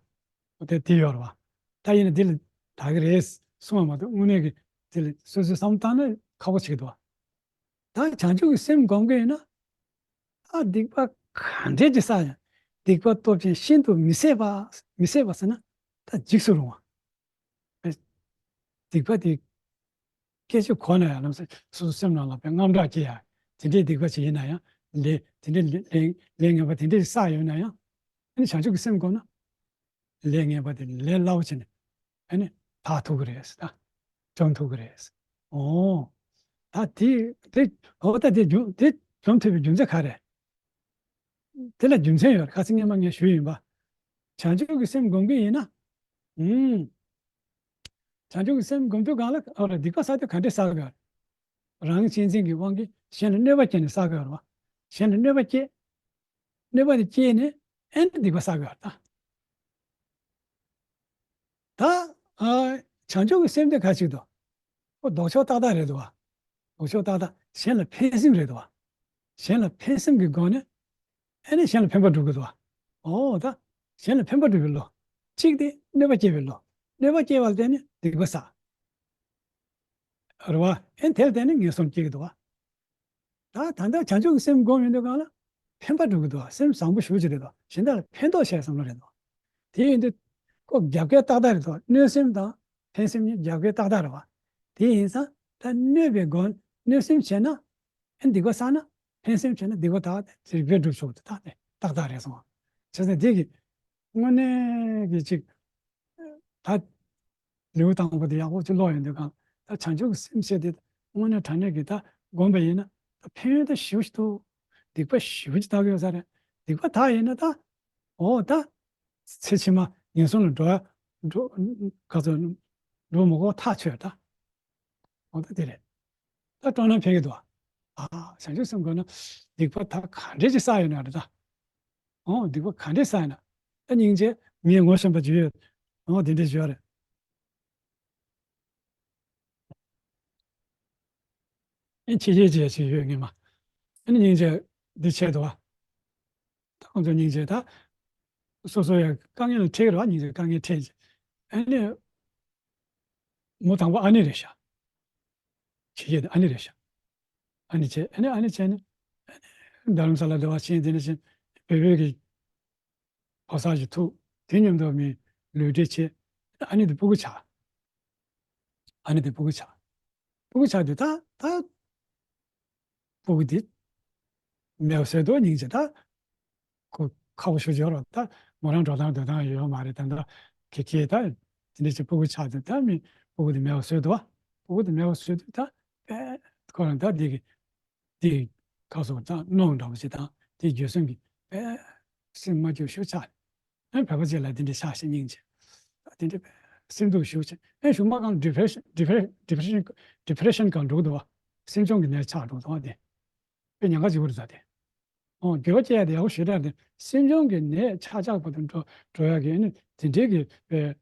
བ། དེ་དེ་ཡོད་རེད་བ། ད་ཡིན་ན་འདི་ལ་དག་གི་རེད་གསུངས་པ་མ་གཏོགས་དངོས་གནས་ཀྱི་དེ་ལ་སོ་སོས་བསམ་བཏང་ན་ཁག་པོ་ཆགས་ཀྱི་འདུག་བ། ད་བྱང་ཆུབ་ཀྱི་སེམས་སྒོམ་གྱི་ཡིན་ན། ད་སྡིག་པ་ག་འདྲས་ཀྱི་བསགས་ཡང་། སྡིག་པ་སྟོབས་ཆེན་ཤིན་ཏུ་མི་བཟད་པ། མི་བཟད་པ་ཟེར་ན་ད་འཇིགས་སུ་རུང་བ། སྡིག་པ་དེ་སྐད་ཅིག་གོ་ན་ཡང་ལམ་སེང་སོ་སོ་སེམས་ནང་ལ་དཔེ་དངངས་སྐྲག་སྐྱེ་ཡ། དེ་འདྲའི་སྡིག་པ་ཅིག་ཡིན་ན་ཡང་། ལས་དེ་འདྲའི་ལས་ལས་ངན་པ་དེ་འདྲའི་བསགས་ཡོད་ན་ཡང་། ཨ་ནི་བྱང་ཆུབ་ཀྱི་སེམས་བསྒོམས་ན། ལས་ངན་པ་དེ་ལས་སླ་པོ་བྱས་ནས་ཨ་ནི་དག་ཐུབ་ཀྱི་རེད་ཟེར། ད་འཇོམས་ཐུབ་ཀྱི་རེད་ཟེར། འོ། ད་དེ་དེ་འོ་ད་དེ་རྒྱུ་དེ་ འཛོམས་ཐུབ་པའི་རྒྱུ་མཚན་ག་རེ། དེ་ལ་རྒྱུ་མཚན་ཡོད་རེད། ཁ་སང་སྔོན་མ་ངས་ཞུས་ཡིན་པ། བྱང་ཆུབ་ཀྱི་སེམས་སྒོམ་གྱི་ཡིན་ན། ཨུམ། བྱང་ཆུབ་ཀྱི་སེམས་སྒོམ་དུས་སྒང་ལ་ཨ་ལ་སྡིག་པ་བསགས་དུས་ག་འདྲས་བསགས་དགོས་རེད། རང་གི་གཅེས་འཛིན་གྱི་དབང་གིས་གཞན་ལ་གནོད་པ་བསྐྱལ་ནས་བསགས་དགོས་རེད་བ། གཞན་ལ་གནོད་པ་བསྐྱལ། གནོད་པ་དེ་སྐྱེས་ནས་ཨེ་ནི་སྡིག་པ་བསགས་དགོས་རེད་ད། ད། ཨ། བྱང་ཆུབ་ཀྱི་སེམས་དེ་ག་ཅིག་དང་། ཁོ་ལྡོག་ཕྱོགས་ཏག་ཏག་རེད་དོ། ལྡོག་ཕྱོགས་ཏག་ཏག་གཞན་ལ་ཕན་སེམས་རེད་དོ། གཞན་ལ་ཕན་སེམས་ཀྱི་སྒོ་ནས་ཨེ་ནི་གཞན་ལ་ཕན་པ་སྒྲུབ་དགོས་དོ། འོ་ད། གཞན་ལ་ཕན་པ་སྒྲུབ་པའི་བློ། གཅིག་དེ་གནོད་པ་སྐྱེལ་བའི་བློ། གནོད་པ་སྐྱེལ་བ་ལ་བརྟེན་ནས་སྡིག་པ་བསགས། རེད་བ། ཨེ་དེ་ལ་བརྟེན་ནས་ངན་སོང་སྐྱེ་གི་འདུག་བ། ད་ད་ལྟ་བྱང་ཆུབ་ཀྱི་སེམས་སྒོམ་ཡོང་དུས་སྒང་ལ་ཕན་པ་སྒྲུབ་ཀྱི་འདུག་བ། སེམས་བཟང་པོ་ཞེ་པོ་ཅིག་རེད་འདུག་བ། གཞན་དག་ལ་ཕན་ཐོགས་བྱས་བསམ་བློ་རེད་འདུག་བ། དེ་ཡིན་དུས་ཁོ་རྒྱབ་འགལ་ཏག་ཏག་རེད་འདུག་བ། གནོད་སེམས་དང་ཕན་སེམས་གཉིས་རྒྱབ་འགལ་ཏག་ཏག་རེད་བ། དེ་ཡིན་ཙང་ད་གནོད་པའི་སྒོ་གནོད་སེམས་བྱས་ན་ཨེ་སྡིག་པ་བསགས་ན། ཕན་སེམས་བྱས་ན་སྡིག་པ་དག་སྟེ་རིགས་པས་སྒྲུབ་ཆོག་ཏུ་ད་ཏག་ཏག་རེད་སོང་བ། བྱས་ཙང་དེ་གི་དངོས་གནས་ཀྱི་ཅིག་ད་ལེའུ་དང་པོ་དེ་ཡག་པོ་ཅིག་ཀློག་ཡོང་དུས་སྒང་ད་བྱང་ཆུབ་ཀྱི་སེམས་བསྐྱེད་དེ་དངོས་གནས་དྲང་གནས་ཀྱི་ད་སྒོམ་པ་ཡིན་ན་ད་ཕན་ཡོན་ད་ཞེ་པོ་ཅིག་འདུག་སྡིག་པ་ཞེ་པོ་ཅིག་དག་གི་ཡོད་ས་རེད། སྡིག་པ་དག་ཡིན་ན་ད་འོ་ད་ཚེ་ཕྱི་མ་ངན་སོང་ལ་འགྲོ་ཡ་འགྲོ་ག་ཚོད་འགྲོ་མི་དགོས་ཐག་ཆོད་ད། འོ་ད་དེ་རེད། ད་སྤྲོ་སྣང་འཕེལ་གི་འདུག་ཨ། བྱང་ཆུབ་སེམས་སྒོམ་ན་སྡིག་པ་ད་ག་འདྲས་ཅིག་བསགས་ཡོད་ན་རེད་ད། ཨོ་སྡིག་པ་ག་འདྲས་བསགས་ཡོད་ན། ད་སྙིང་རྗེ་ངས་ངོ་ཤེས་པ་ཅིག་ཡོད། ཨོ་དེ་འདྲས་ཞུ་བ་རེད། ཨེ་ཁྱི་ཡེ་ཅེས་ཅིག་ཡོད་ངེས་མ། ཨ་ནི་སྙིང་རྗེ་འདི་ཆེད་དུ་བ། ད་ཁོང་ཚོ་སྙིང་རྗེ་ད། སོ་སོ་ཡ་དཀའ་ངལ་ལ་འཕྲད་ར་སྙིང་རྗེ་དཀའ་ངལ་འཕྲད་ཅིག་ཨ་ནི། མོ་དང་པོ་ཨ་ནི་རེད་ཤག་ཁྱི་ཡེ་ཨ་ནི་རེད་ཤག་ཨ་ནི་བྱས། ཨ་ནི་ཨ་ནི་བྱས་ནས། རྡ་རམ་ས་ལ་འདྲ་བ་ཕྱིན་དེ་ནས་ཕྱིན། བོད་བོད་ཀྱི་ཕོ་གསར་ཞིག་ཐུག་དེ་མཉམ་དུ་མི་ལུས་འབྲེལ་བྱས། ཨ་ནི་དེ་སྤུ་གུ་ཆགས། ཨ་ནི་དེ་སྤུ་གུ་ཆགས། སྤུ་གུ་ཆགས་དུས་ད་ད། སྤུ་གུ་དེ་མེད་པ་བཟོས་འདུག་སྙིང་རྗེ་ད། ཁོ་ཁག་པོ་ཞེ་པོ་ཅིག་ཡོད་རེད་ད། མོ་རང་འགྲོ་སྟངས་སྡོད་སྟངས་ཡོད་མ་རེད་ད། ད་ཁེ་ཁེ་ད། དེ་འདྲ་ཅིག་སྤུ་གུ་ཆགས་དུས་ད་མི་སྤུ་གུ་དེ་མེད་པ་བཟོས་འདུག་སྤུ་གུ་དེ་མེད་པ་བཟོས་དུས་ད། པས་ཁོ་རང་ད་འདི་གི་དེ་ཁ་སོགས་དང་གནོང་འདྲ་པོ་ཞིག་དང་དེ་འགྱོད་སེམས་ཀྱི་པས་སེམས་མ་སྐྱིད་ཤུགས་ཆག་ཨེ་བོད་པ་ཅིག་ལ་དེ་འདྲ་ཆགས་ཤིང་སྙིང་རྗེ། དེ་འདྲ་པས་སེམས་སྡུག་ཤུགས་ཆེ། ཨེ་གཞུག་མ་གང་depression depression depression གང་འགྲོ་གི་འདུག་བ། སེམས་གཅོང་གི་ནད་ཆགས་འགྲོ་གི་འདུག་བ་དེ། དཔེ་ཉེན་ཁ་ཆེ་པོ་རེད་ད་དེ། ཨོ་འགྱོད་པ་སྐྱེ་ཡ་དེ་ཡག་པོ་ཞེ་དྲག་རེད། སེམས་གཅོང་གི་ནད་ཆགས་ཆགས་པ་དང་འགྲོ་འགྲོ་ཡ་གི་ཨེ་ནི་དེ་འདྲའི་གི་པས་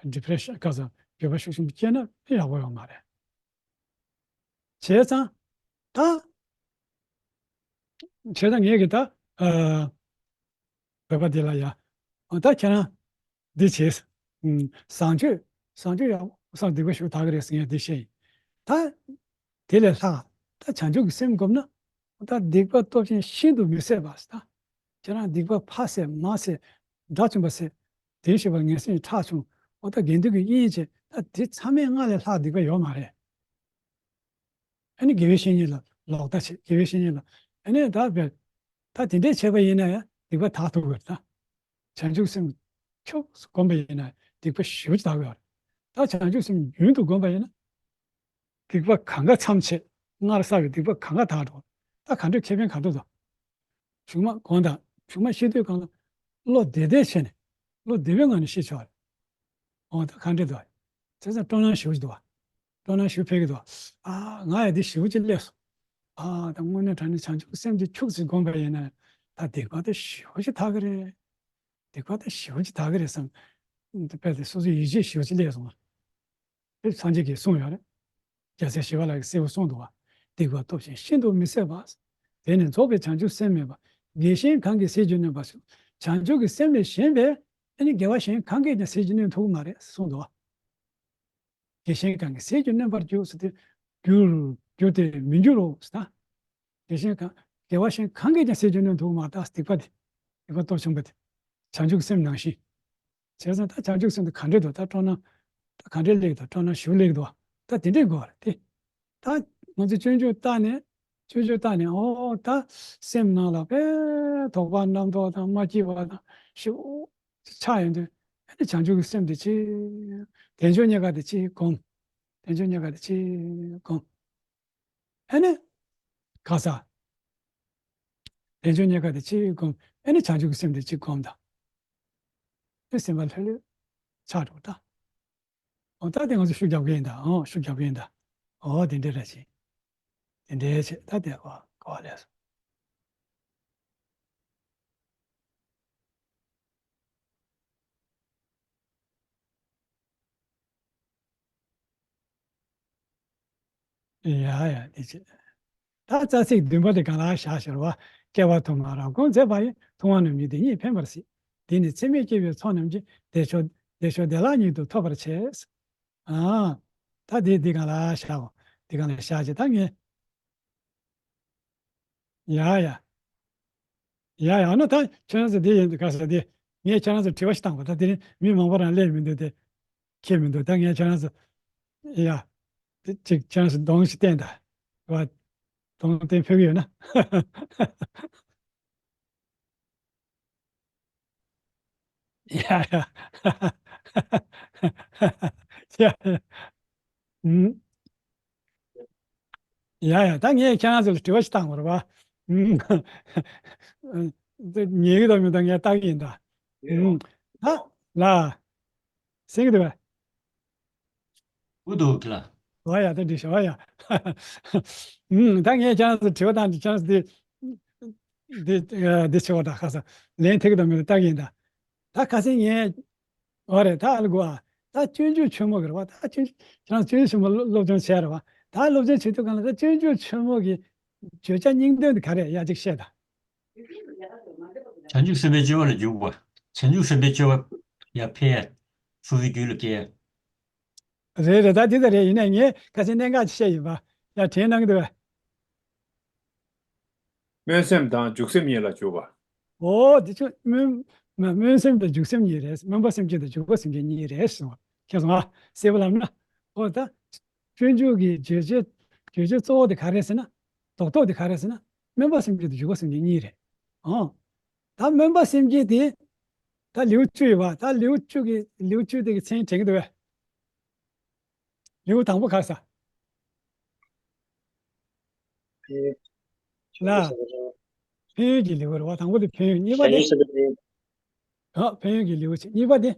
ད་depression ག་ས་འགྱོད་པ་ཤུགས་ཆེན་པོ་སྐྱེས་ན་ཨེ་ཡག་པོ་ཡོད་མ་རེད། བྱས་ཙང་། ད། བྱས་ཙང་ངས་གི་ད། ཨ། བོད་པ་འདི་ལ་ཡ། ཨ། ད་ཁྱེད་རང་འདི་བྱས། ཨུམ། བཟང་སྤྱོད། བཟང་སྤྱོད་ཡག་པོ་བསགས། སྡིག་པ་ཞེ་པོ་དག་གི་རེད་ཟེར་ཡ་འདི་བཤད་ཡིན། ད། དེ་ལས་ལྷག་ད་བྱང་ཆུབ་ཀྱི་སེམས་བསྒོམས་ན། ད་སྡིག་པ་སྟོབས་ཆེན་ཤིན་ཏུ་མི་བཟད་པ་ཟེར་ད། ཁྱེད་རང་སྡིག་པ་ཕ་བསད་མ་བསད། དགྲ་བཅོམ་པ་བསད། དེ་བཞིན་གཤེགས་པ་ངན་སེམས་ཁྲག་ཕྱུང་། འོ་ད་དགེ་འདུན་གྱི་དབྱེན་བྱས། ད་དེ་ཚང་མའི་སྔགས་ལས་ལྷག་སྡིག་པ་ཡོད་མ་རེད། ཨ་ནི་དགེ་བའི་བཤེས་གཉེན་ལ་ལོག་ལྟ་བྱེད། དགེ་བའི་བཤེས་གཉེན་ལ། ཨ་ནི་ད་བས། ད་དེ་འདྲས་བྱས་པ་ཡིན་ན་ཡང་སྡིག་པ་དག་ཐུབ་ཀྱི་རེད་ད། བྱང་ཆུབ་སེམས་ཁྱོགས་སུ་བསྒོམས་པ་ཡིན་ན་སྡིག་པ་ཞེ་པོ་ཅིག་དག་གི་རེད། ད་བྱང་ཆུབ་སེམས་རྒྱུན་དུ་བསྒོམས་པ་ཡིན་ན། སྡིག་པ་གང་ག་མཚམས་ཆད། སྔར་བསགས་པའི་སྡིག་པ་གང་ག་དག་འགྲོ། ད་ག་འདྲས་ཁེ་ཕན་ག་འདྲ་འདུག་གཞུག་མ་གོང་དང་གཞུག་མ་ཤེས་དུས་གང་ལ་བློ་བདེ་བདེ་བྱས་ནས་བློ་བདེ་བའི་ངང་ནས་ཤེས་ཆོག་རེད། འོ་ད་ག་འདྲས་འདུག་བྱས་ཙང་སྤྲོ་སྣང་ཞེ་པོ་ཅིག་འདུག་བ། སྤྲོ་སྣང་ཞེ་པོ་འཕེལ་གི་འདུག་ཨ། ང་ཡང་འདི་ཞེ་པོ་ཅིག་སླེབས་སོང་། ཨ། ད་དངོས་གནས་དྲང་གནས་བྱང་ཆུབ་སེམས་འདི་ཁྱུག་ཙམ་བསྒོམས་པ་ཡིན་ན། ད་སྡིག་པ་ད་ཞེ་པོ་ཅིག་དག་གི་རེད། སྡིག་པ་ད་ཞེ་པོ་ཅིག་དག་གི་རེད་བསམ། དཔེ་དེ་སོ་སོའི་ཡིད་ཆེས་ཞེ་པོ་ཅིག་སླེབས་སོང་ང་། དེ་སངས་རྒྱས་ཀྱིས་གསུངས་ཡོད་རེད། རྒྱལ་སྲས་ཞི་བ་ལྷ་གིས་གསལ་པོ་གསུངས་འདུག་བ། སྡིག་པ་སྟོབས་ཆེན་ཤིན་ཏུ་མི་བཟད་པ། དེ་ནི་རྫོགས་པའི་བྱང་ཆུབ་སེམས་མིན་པ། དགེ་གཞན་གང་གིས་ཟད་ཀྱང་གནོད་པ་ཞེས། བྱང་ཆུབ་ཀྱི་སེམས་ལས་གཞན་པའི་ཨ་ནི་དགེ་བ་གཞན་གང་གིས་ཀྱང་ཟད་ཀྱང་གནོད་ཐུབ་ཀྱི་མ་རེད་གསུངས་འདུག་བ། དགེ་གཞན་གང་གིས་ཟད་ཀྱང་གནོད་པར་འགྱུར་ཟེར་ཏེ། འགྱུར་འགྱུར་ཏེ་མི་འགྱུར་རོ་ཟེར་ད། དགེ་གཞན་གང་དགེ་བ་གཞན་གང་གིས་ཀྱང་ཟད་ཀྱང་གནོད་ཐུབ་ཀྱི་མ་རེད་ད། སྡིག་པ་དེ། སྡིག་པ་སྟོབས་ཆེན་པོ་དེ། བྱང་ཆུབ་སེམས་ནང་བཞིན། བྱས་ཙང་ད་བྱང་ཆུབ་སེམས་དེ་ག་འདྲས་འདུག་ད་སྤྲོ་སྣང་། ད་ག་འདྲས་སླེབས་འདུག་སྤྲོ་སྣང་ཞེ་པོ་སླེབས་འདུག་ད་དེ་འདྲས་དགོས་པ་རེད་དེ། ད་ང་ཚོས་སྤྱོད་འཇུག་བལྟས་ནས། སྤྱོད་འཇུག་བལྟས་ནས། ཨོ་ད་སེམས་ནང་ལ་དཔེ་དོགས་པ་རྣམ་རྟོག་དང་མ་སྐྱིད་པ་དང་ཞེ་པོ་ཆགས་ཡོང་དུས། ཨ་ནི་བྱང་ཆུབ་ཀྱི་སེམས་དེ་ཅིག་དལ་འབྱོར་རྙེད་དཀའ་དེ་ཅིག་སྒོམ། དལ་འབྱོར་རྙེད་དཀའ་དེ་ཅིག་སྒོམ། ཨ་ནི། ག་ས། དལ་འབྱོར་རྙེད་དཀའ་དེ་གཅིག་བསྒོམ། ཨེ་ནི་བྱང་ཆུབ་ཀྱི་སེམས་དེ་གཅིག་བསྒོམ་དང་། ཨེ་སེམས་པ་ལྷོད་ལྷོད་ཆགས་འགྲོ་ད། འོ་ད་དེ་ང་ཚོ་ཤུགས་རྒྱབ་ཀྱི་ཡིན་ད། འོ་ཤུགས་རྒྱབ་ཀྱི་ཡིན་ད། འོ་དེ་འདྲ་རེད་ཅིང་། དེ་འདྲའི་ཆེད་ད་དེ་གོ་གོ་བ་ལས་སོ། ཡ་ཡ་དེ་ཆེད། ད་རྩ་ཚིག་བདུན་པ་དེ་གང་ལ་བཞག་ཤར་བ། སྐྱེ་བ་དུ་མར་རབ་སྒོམ་མཛད་པ་ཡིས། མཐོང་བ་རྣམས་ཀྱི་དེ་ཉིད་ཕན་པར་སྲིད། དེ་ནི་ཚད་མེད་སྐྱེ་བོའི་ཚོགས་རྣམས་ཀྱིས། བདེ་མཆོག་བདེ་མཆོག་བདེ་བླག་ཉིད་དུ་ཐོབ་པར་བྱེད། ཨ། ད་དེ་འདི་གང་ལ་བཞག་འདི་གང་ལ་བཞག་ཅེས་ད་ངས། ཡ་ཡ། ཡ་ཡ་ཨ་ནི་ད་ཁྱེད་རང་ཚོ་འདི་ཡིན་འདུག་ག་ས་འདི། ངས་ཁྱེད་རང་ཚོ་དྲི་བ་ཞིག་བཏང་བ་ད་དེ་རིང་མི་མང་པོ་རང་སླེབས་མི་འདུག་སྟེ། ཁྱེད་མི་འདུག་ད་ངས་ཁྱེད་རང་ཚོ། ཡ། དེ་ཅིག་ཁྱེད་རང་ཚོ་གདོང་ཞིག་བསྟན་ད། བ། གདོང་བསྟན་ཕོད་ཀྱི་ཡོད་ན། ཡ་ཡ། ཡ་ཡ། ཨུམ། ཡ་ཡ། ད་ངས་ཁྱེད་རང་ཚོ་ལ་དྲི་བ་ཞིག་བཏང་བ་རེད་པ། ཨུམ། དེ་ཉན་གི་དང་མི་དང་ངས་བལྟ་གི་ཡིན་ད། ཨུམ། ད་ལ། གསན་གི་འདུག་པ། འུ་འདུག་གི་ལ། འོ་ཡ་ད་འགྲིག་ཤག་འོ་ཡ། ཨུམ། ད་ངས་ཁྱེད་རང་ཚོ་དྲི་བ་བཏང་དུས་ཁྱེད་རང་ཚོ་འདི་འདི་འདི་ཆེ་བ་ད་ཁ་སང་ལན་ཐེག་དང་མི་ལ་བལྟ་གི་ཡིན་ད། ད་ཁ་སང་ངས། འོ་རེད་ད་ཨ་ལ་གོ་ཨ། ད་སྤྱོད་འཇུག་ཆེན་མོ་གི་རེད་བ། ད་སྤྱོད་འཇུག་ཁྱེད་རང་སྤྱོད་འཇུག་ཆེན་མོ་སློབ་སློབ་སྦྱོང་བྱས་རེད་བ། ད་སློབ་སྦྱོང་བྱེད་དུས་གང་ལ་ད་སྤྱོད་འཇུག་ཆེན་མོ་གི་བརྗོད་བྱ་སྙིང་དོན་དེ་ག་རེ་ཡ་གཅིག་བཤད་ད། བྱང་ཆུབ་སེམས་དཔའི་སྤྱོད་པ་ལ་འཇུག་པ། བྱང་ཆུབ་སེམས་དཔའི་སྤྱོད་པ་ཡར་འཕེལ། སོ་སོའི་རྒྱུད་ལ་སྐྱེ། རེད་རེད་ད་འདི་ད་རེད། ཡིན་ནའི་ངས་ཁ་སང་གནད་འགག་ཅིག་བཤད་ཡིན་པ། ཡ་དྲན་གནང་གི་འདུག་བས། སྨོན་སེམས་དང་འཇུག་སེམས་གཉིས་ལ་འཇུག་པ། འོ་འདི་ཚོ་སྨོན་མ་སྨོན་སེམས་དང་འཇུག་སེམས་གཉིས་རེད། སྨོན་པ་སེམས་བསྐྱེད་དང་འཇུག་པ་སེམས་བསྐྱེད་གཉིས་རེད་གསུངས་པ། མཁྱེན་སོང་ཨ། གསལ་པོ་ལབ་ན། འོ་ད། སྤྱོད་འཇུག་གི་བརྗོད་བྱ་བརྗོད་བྱ་གཙོ་བོ་དེ་ག་རེ་ཟེར་ན། རྡོག་རྡོག་དེ་ག་རེ་ཟེར་ན། སྨོན་པ་སེམས་བསྐྱེད་དང་འཇུག་པ་སེམས་བསྐྱེད་གཉིས་རེད། ཨང་། ད་སྨོན་པ་སེམས་བསྐྱེད་དེ། ད་ལེའུ་བཅུ་ཡོད་པ། ད་ལེའུ་བཅུ་གི་ལེའུ་བཅུ་དེ་གི་མཚན་དྲན་གྱི་འདུག་བས། ལེའུ་དང་པོ་ག་རེ་ཟེར། ཕན་ཡོན། ལ། ཕན་ཡོན་གྱི་ལེའུ་རེད་བ། དང་པོ་དེ་ཕན་ཡོན། གཉིས་པ་དེ། ཨ། ཕན་ཡོན་གྱི་ལེའུ་བྱས། གཉིས་པ་དེ།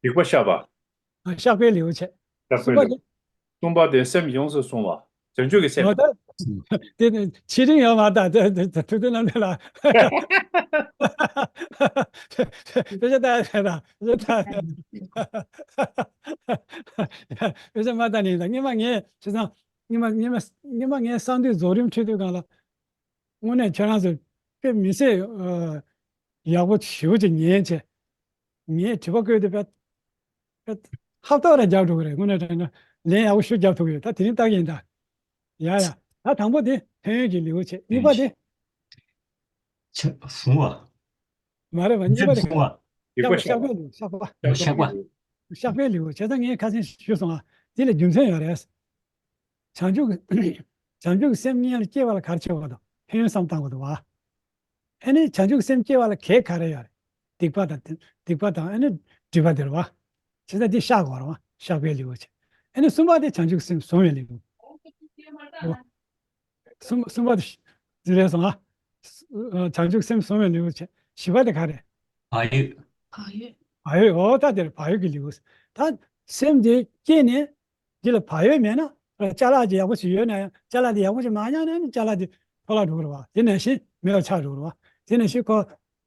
སྡིག་པ་བཤགས་པ། ཨ། བཤགས་པའི་ལེའུ་བྱས། བཤགས་པའི་གསུམ་པ་ལེའུ། དེ། གསུམ་པ་དེ་སེམས་ཡོངས་སུ་བཟུང་བ། བྱང་ཆུབ་ཀྱི་སེམས། འོ་ད། དེ་ནི་ཆེ་འབྲིང་ཡོད་མ་རེད་ད། དེ་དེ་ཐུབ་བསྟན་རྣམ་གྲོལ་ལ། དཔེ་ཆ་ལྟ་ཡ་ད། དཔེ་ཆ་ལྟ་ཡ། དཔེ་ཆ་མ་ལྟ་ནི་ད། སྔོན་མ་ངས་བྱས་ཙང་། སྔོན་མ་སྔོན་མ་སྔོན་མ་ངས་གསང་འདུས་རྫོགས་རིམ་ཁྲིད་དུས་སྒང་ལ། དངོས་གནས་ཁྱེད་རང་ཚོས་དཔེ་མི་སྲིད་ཨ། ཡག་པོ་ཞེ་པོ་ཅིག་ཉན་བྱས། ངས་དྲི་བ་བཀོད་དེ་དཔེ་དཔེ་ཧབ་ཐོབ་ར་རྒྱག་འགྲོ་གི་རེད། དངོས་གནས་དྲང་གནས་ལན་ཡག་པོ་ཞེ་པོ་རྒྱབ་ཐུབ་ཀྱི་ཡོད། ད་དེ་རིང་ལྟ་གི་ཡིན་ད། ཡ་ཡ། ད་དང་པོ་དེ་ཕན་ཡོན་གྱི་ལེའུ་བྱས། གཉིས་པ་དེ། ཆ་བཟུང་བ། མ་རེད་པ། གཉིས་པ་དེ་ག་རེ། སྡིག་པ་བཤགས་པ། བཤགས་པ་ལེའུ། བཤགས་པ། བཤགས་པ། བཤགས་པའི་ལེའུ་བྱས་ཙང་ངས་ཁ་སང་ཞུས་སོང་ཨ། དེ་ལ་རྒྱུ་མཚན་ཡོད་རེད། བྱང་ཆུབ་ཀྱི་བྱང་ཆུབ་ཀྱི་སེམས་སྔོན་ལ་སྐྱེ་བ་ལ་ག་རེ་བྱེད་དགོས་དང་། ཕན་ཡོན་བསམ་བཏང་དགོས་འདུག་བ། ཨ་ནི་བྱང་ཆུབ་ཀྱི་སེམས་སྐྱེ་བ་ལ་གེགས་ག་རེ་ཡོད་རེད། སྡིག་པ་དང་སྡིག་པ་དང་ཨ་ནི་སྒྲིབ་པ་དེ་རེད་བ། བྱས་ཙང་འདི་བཤགས་དགོས་རེད་བ། བཤགས་པའི་ལེའུ་བྱས། ཨ་ནི་གསུམ་པ་དེ་བྱང་ཆུབ་ཀྱི་སེམས་བཟུང་བའི་ལེའུ། གསུམ་གསུམ་པ་དེ་འདི་རེད་སོང་ཨ། བྱང་ཆུབ་སེམས་བཟུང་བའི་ལེའུ་བྱས། བཞི་པ་དེ་ག་རེད། བག་ཡོད། བག་ཡོད། བག་ཡོད། འོ་ད་དེར་བག་ཡོད་ཀྱི་ལེའུ། ད་སེམས་དེ་སྐྱེས་ནས་འདི་ལ་བག་ཡོད་མེད་ན། ཅ་ལག་ཅིག་ཡག་པོ་ཞིག་ཡོད་ན་ཡང་ཅ་ལག་དེ་ཡག་པོ་ཞིག་མ་ཉར་ན་ནི་ཅ་ལག་དེ་འཕྲོ་བརླག་འགྲོ་གི་རེད་བ། དེ་ནང་བཞིན་མེད་པ་ཆགས་འགྲོ་གི་རེད་བ། དེ་ནང་བཞིན་ཁོ་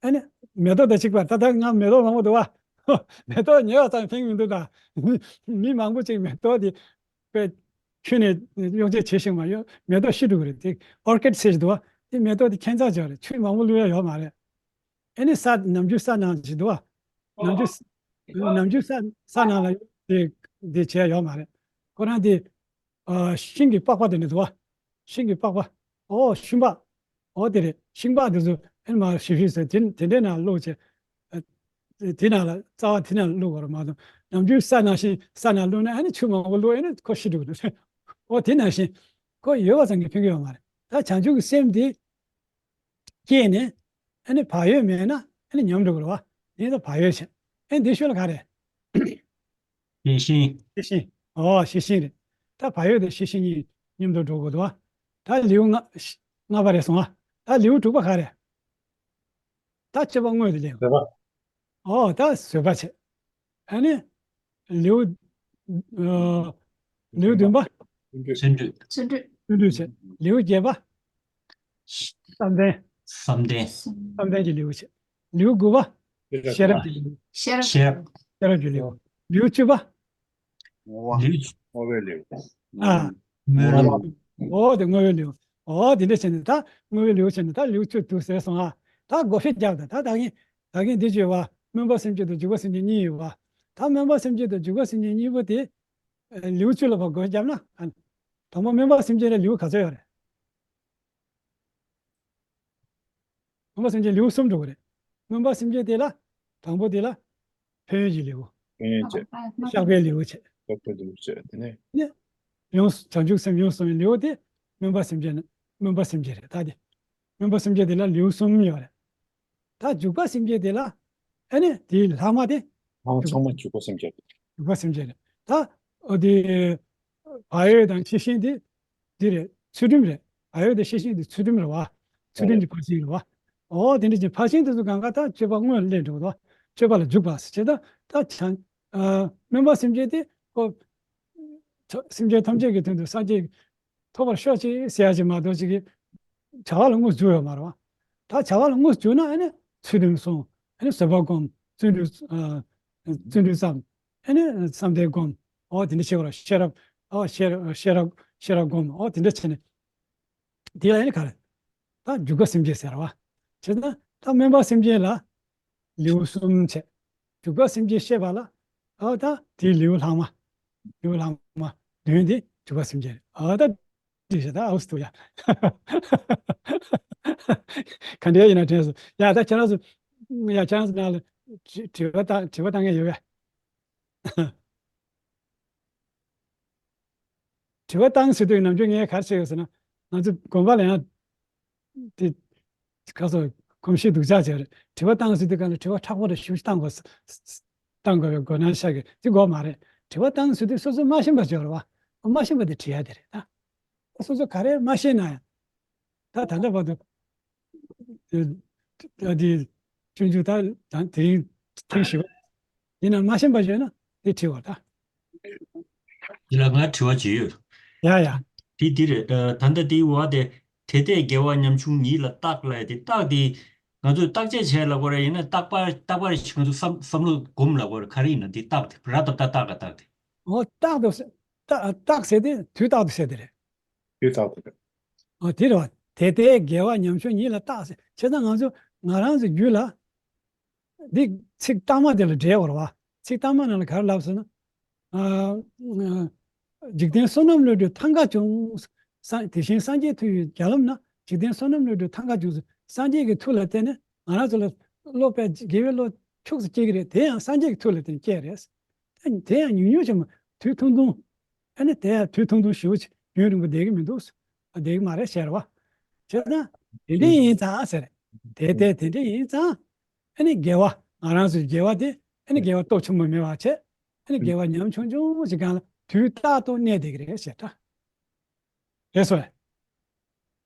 ཨ་ནི་མེ་ཏོག་དང་གཅིག་པ། ད་ལྟ་ང་མེ་ཏོག་མང་པོ་འདུག་བ། མེ་ཏོག་ཉོ་བ་ཙམ་ཕན་གྱི་མི་འདུག་ད། མི་མང་པོ་ཅིག་མེ་ཏོག་དེ་དཔེ་ཁྱོན་ནས་གཡོག་བྱེད་བྱེད་ཤེས་མ་ཡོད། མེ་ཏོག་ཤི་འགྲོ་གི་རེད། དེ་ཨོར་ཀིཌ་ཟེར་གྱི་འདུག་བ། དེ་མེ་ཏོག་དེ་ཁྱད་མཚར་ཅིག་རེད། ཆུ་མང་པོ་བླུགས་ཡ་ཡོད་མ་རེད། ཨ་ནི་ས་ནམ་རྒྱུན་ས་ནང་ཞིག་འདུག་བ། ནམ་རྒྱུན་ནམ་རྒྱུན་ས་ས་ནང་ལ་དེ་དེ་བྱས་ཡོད་མ་རེད། ཁོ་རང་དེ་ཨ་ཤིང་གི་པགས་པ་དེ་ནི་འདུག་བ། ཤིང་གི་པགས་པ། ཨོ་ཤིང་པགས། ཨོ་དེ་རེད། ཤིང་པགས་དེ་ཚོ་ཨ་ནི་མར་ཞིབ་ཞིབ་བཟོས། དེ་དེ་འདྲའི་ནང་བླུགས་བྱས། ཨ་དེ་ནང་ལ་རྩ་བ་དེ་ནང་བླུགས་དགོས་རེད་མ་གཏོགས། ནམ་རྒྱུན་ས་ནང་བཞིན་ས་ནང་བླུགས་ན་ཨ་ནི་ཆུ་མང་པོ་བླུགས་ཨ་ནི་ཁོ་ཤི་འགྲོ་གི་འདུག་ཨོ་དེ་ནང་བཞིན་ཁོ་ཡོད་པ་ཙམ་གྱིས་ཕན་གྱི་ཡོད་མ་རེད། ད་བྱང་ཆུབ་ཀྱི་སེམས་དེ། སྐྱེས་ནས། ཨ་ནི་བག་ཡོད་མེད་ན་ཨ་ནི་ཉམས་འགྲོ་གི་རེད་བ། དེ་ཚོ་བག་ཡོད་བྱས། ཨ་ནི་འདི་ཤོད་ལ་ག་རེད། ཤེས་བཞིན། ཤེས་བཞིན། ཨོ་ཤེས་བཞིན་རེད། ད་བག་ཡོད་དང་ཤེས་བཞིན་གཉིས་མཉམ་དུ་འགྲོ་དགོས་འདུག་བ། ད་ལེའུ་ལྔ་ལྔ་པ་རེད་སོང་ཨ། ད་ལེའུ་དྲུག་པ་ག་རེད། ད་སྤྱོད་པ་དངོས་དེ་ལེན། བཟོད་པ། ཨོ་ད་བཟོད་པ་བྱེད། ཨ་ནི་ལེའུ་ཨ་ལེའུ་བདུན་པ། བརྩོན་འགྲུས། བརྩོན་འགྲུས། བརྩོན་འགྲུས་བྱེད། ལེའུ་བརྒྱད་པ། བསམ་གཏན། བསམ་གཏན། བསམ་གཏན་གྱི་ལེའུ་བྱེད། ལེའུ་དགུ་པ། ཤེས་རབ་ཀྱི་ལེའུ། ཤེས་རབ། ཤེས་རབ། ཤེས་རབ་ཀྱི་ལེའུ། ལེའུ་བཅུ་པ། བསྔོ་བ། ལེའུ་བཅུ། བསྔོ་བའི་ལེའུ། ཨ། བསྔོ་བ། ཨོ་དེ་བསྔོ་བའི་ལེའུ། ཨོ་དེ་འདྲ་བྱས་ནས་ད་བསྔོ་བའི་ལེའུ་བྱས་ནས་ད་ལེའུ་བཅུ་དྲུག་ཟེར་སོང་ཨ། ད་བགོ་བཤའ་རྒྱབ་དང་ད་ད་གིན་ད་གིན་འདི་བརྗོད་པ་སྨོན་པ་སེམས་བསྐྱེད་དང་འཇུག་པ་སེམས་བསྐྱེད་གཉིས་ཡོད་པ། ད་སྨོན་པ་སེམས་བསྐྱེད་དང་འཇུག་པ་སེམས་བསྐྱེད་གཉིས་པོ་དེ་ལེའུ་བཅུ་ལ་ཕར་བགོ་བཤའ་རྒྱབ་ན། དང་པོ་སྨོན་པ་སེམས་བསྐྱེད་ལ་ལེའུ་ག་ཚོད་ཡོད་རེད། སྨོན་པ་སེམས་བསྐྱེད་ལེའུ་གསུམ་འགྲོ་གི་རེད། སྨོན་པ་སེམས་བསྐྱེད་དེ་ལ་དང་པོ་དེ་ལ་ཕན་ཡོན་གྱི་ལེའུ། ཕན་ཡོན་བྱེད། བཤགས་པའི་ལེའུ་བྱེད། བཤགས་པའི་ལེའུ་བྱེད་དེ་ནས། ནི། ཡོངས་བྱང་ཆུབ་སེམས་ཡོངས་སུ་བཟུང་བའི་ལེའུ་དེ་སྨོན་པ་སེམས་བསྐྱེད་ནི་སྨོན་པ་སེམས་བསྐྱེད་རེད་ད་དེ། སྨོན་པ་སེམས་བསྐྱེད་དེ་ལ་ལེའུ་གསུམ་ཡོད་རེད། ད་འཇུག་པ་སེམས་བསྐྱེད་དེ་ལ་ཨ་ནི་དེའི་ལྷག་མ་དེ། ལྷག་མ་ཚང་མ་འཇུག་པ་སེམས་བསྐྱེད། འཇུག་པ་སེམས་བསྐྱེད་རེད་ད། ཨོ་དེ། བག་ཡོད་དང་ཤེས་བཞིན་དེ། འདི་རེད་ཚུལ་ཁྲིམས་རེད། བག་ཡོད་དང་ཤེས་བཞིན་དེ་ཚུལ་ཁྲིམས་རེད་བ། ཚུལ་ཁྲིམས་ཀྱི་ཕར་ཕྱིན་རེད་བ། ཨོ་དེ་འདྲ་ཅིག་ཕར་ཕྱིན་དེ་ཚོ་གང་ག་ད་སྤྱོད་པ་དངོས་ལ་སླེབས་འགྲོ་གི་འདུག་སྤྱོད་པ་ལ་འཇུག་པ་ཟེར་བྱས་ད་ད་བྱང་། སྨོན་པ་སེམས་བསྐྱེད་དེ་ཨོ། སེམས་ཅན་ཐམས་ཅད་ཀྱི་དོན་དུ་སངས་རྒྱས་ཐོབ་པར་ཤོག་ཅིག་ཟེར་ཡ་ཅིག་མ་གཏོགས་ཅིག་གི་བྱ་བ་ལ་དངོས་སུ་འཇུག་ཡོད་མ་རེད་བ། ད་བྱ་བ་ལ་དངོས་སུ་འཇུག་ན་ཨ་ནི་ཚུལ་ཁྲིམས་སྲུང་། ཨ་ནི་བཟོད་པ་སྒོམ། བརྩོན་འགྲུས་ཨ། བརྩོན་འགྲུས་བརྩམ། ཨ་ནི་བསམ་གཏན་སྒོམ། ཨོ་དེ་འདྲ་བྱེད་དགོས་རེད། ཤེས་རབ། ཨོ་ཤེས་རབ་ཤེས་རབ་ཤེས་རབ་སྒོམ། ཨོ་དེ་འདྲ་བྱས་ནས། དེ་ལ་ཨ་ནི་ག་རེ། ད་འཇུག་པ་སེམས་བསྐྱེད་ཟེར་བ། བྱས་ན་ད་སྨོན་པ་སེམས་བསྐྱེད་ལ། ལེའུ་གསུམ་བྱས། འཇུག་པ་སེམས་བསྐྱེད་བཤད་པ་ལ། ཨོ་ད་དེའི་ལེའུ་ལྷག་མ། ལེའུ་ལྷག་མ་བདུན་དེ་འཇུག་པ་སེམས་བསྐྱེད་རེད། ཨོ་ད་དེ་བྱས་ད་ཨའུ་སི་ཐུ་ཡ། ག་འདྲ་ཡིན་ན་དྲན་སོང་ཡ། ད་ཁྱེད་རང་ཚོ། ཡ་ཁྱེད་རང་ཚོ་ནང་ལ་དྲི་དྲི་བ་བཏང་དྲི་བ་བཏང་མཁན་ཡོད་པས། དྲི་བ་བཏང་ཟེར་དུས་ནམ་རྒྱུན་ངས་ག་རེ་བྱས་ཡོད་ཟེར་ན། ང་ཚོ་དགོན་པ་ལ་ཡང་དེ་ཁ་སོ་གོམས་གཤིས་སྡུག་ཅག་བྱས་རེད། དྲི་བ་བཏང་ཟེར་དུས་ག་ལ་དྲི་བ་མཁྲེགས་པོ་རེ་ཞུ་བཏང་དགོས། བཏང་དགོས་པའི་དགོས་སྣང་ཤར་གི་དེ་དགོས་མ་རེད། དྲི་བ་བཏང་ཟེར་དུས་སོ་སོ་མ་ཤེས་པ་བྱས་རེད་བ། མ་ཤེས་པ་དེ་དྲི་ཡ་དེ་རེད་ད། སོ་སོ་ག་རེ་མ་ཤེས་ན་ཡང་། ད་ད་ལྟ་བར་དུ། ད་དེ་སྤྱོད་འཇུག་ད་ད་དེ་རིང་ཐེངས་ཞིག་ཡིན་ན་མ་ཤེས་པ་བྱས་ན་དེ་དྲི་བ་ད། འདི་ལ་ང་དྲི་བ་ཅིག་ཡོད། ཡ་ཡ། དེ་འདི་རེད། ད་ལྟ་དེའི་འོག་དེ་དེ་ལྟས་དགེ་བ་ཉམ་ཆུང་ཉིད་ལ་བརྟག་ལབ་ཡ་དེ་བརྟག་དེ་ང་ཚོས་བརྟག་དཔྱད་བྱས་ལབ་དགོས་རེད། ཡིན་ན་བརྟག་པ་བརྟག་པ་རེད། ང་ཚོ་བསམ་བསམ་བློ་སྒོམ་ལབ་དགོས་རེད། ག་རེ་ཡིན་ན་དེ་བརྟག་དེ་ར་ཏབ་ཏ་བརྟག་ག་བརྟག་དེ། འོ་བརྟག་ཏུ་བརྟག་བརྟག་ཟེར་དེ་དུས་རྟག་ཏུ་ཟེར་དེ་རེད། དུས་རྟག་ཏུ་རེད། ཨ་དེ་རེད་བ། དེ་ལྟའི་དགེ་བ་ཉམ་ཆུང་ཉིད་ལ་བརྟག་ཟེར། བྱས་ཙང་ང་ཚོ་ང་རང་ཚོའི་རྒྱུད་ལ། འདི་ཚིག་རྟགས་མ་དེ་ལ་འགྲེལ་བར་བ། ཚིག་རྟགས་མ་ནང་ལ་ག་རེ་ལབ་ཟེར་ན། ཨ། འཇིག་རྟེན་བསོད་ནམས་བློ་གྲོས་ཐང་ག་བྱུང་། སངས་དེ་བཞིན་སངས་རྒྱས་ཐུགས་ཡོད་རྒྱ་ལམ་ན་འཇིག་རྟེན་བསོད་ནམས་བློ་གྲོས་ཐང་ག་བྱུང་ཟེར། སངས་རྒྱས་ཀྱི་ཐུགས་ལ་བརྟེན་ནས་ང་རང་ཚོ་ལ་བློ་དཔེ་དགེ་བའི་བློ་ཁྱུག་ཙམ་སྐྱེ་གི་རེད། དེ་ཡང་སངས་རྒྱས་ཀྱི་ཐུགས་ལ་བརྟེན་ནས་སྐྱེ་རེད། དེ་ཡང་ཉུང་ཉུང་ཅིག་མ་དུས་ཐུང་ཐུང་། ཨ་ནི་དེ་ཡང་དུས་ཐུང་ཐུང་ཞེ་པོ་ཅིག་རྒྱུན་རིང་པོ་བསྡད་ཀྱི་མི་འདུག་བསྡད་ཀྱི་མ་རེད་ཟེར་བ། བྱས་ཙང་དེ་འདྲ་ཡིན་ཙང་ཟེར། དེ་དེ་དེ་འདྲ་ཡིན་ཙང་། ཨ་ནི་དགེ་བ་ང་རང་ཚོའི་དགེ་བ་དེ་ཨ་ནི་དགེ་བ་སྟོབས་ཆེན་པོ་མེད་པ་བྱས། ཨ་ནི་དགེ་བ་ཉམ་ཆུང་ཆུང་ཞིག་སྒང་ལ་དུས་རྟག་ཏུ་གནས་བསྡད་ཀྱི་རེད་ཟེར་ད། རེད་སོ།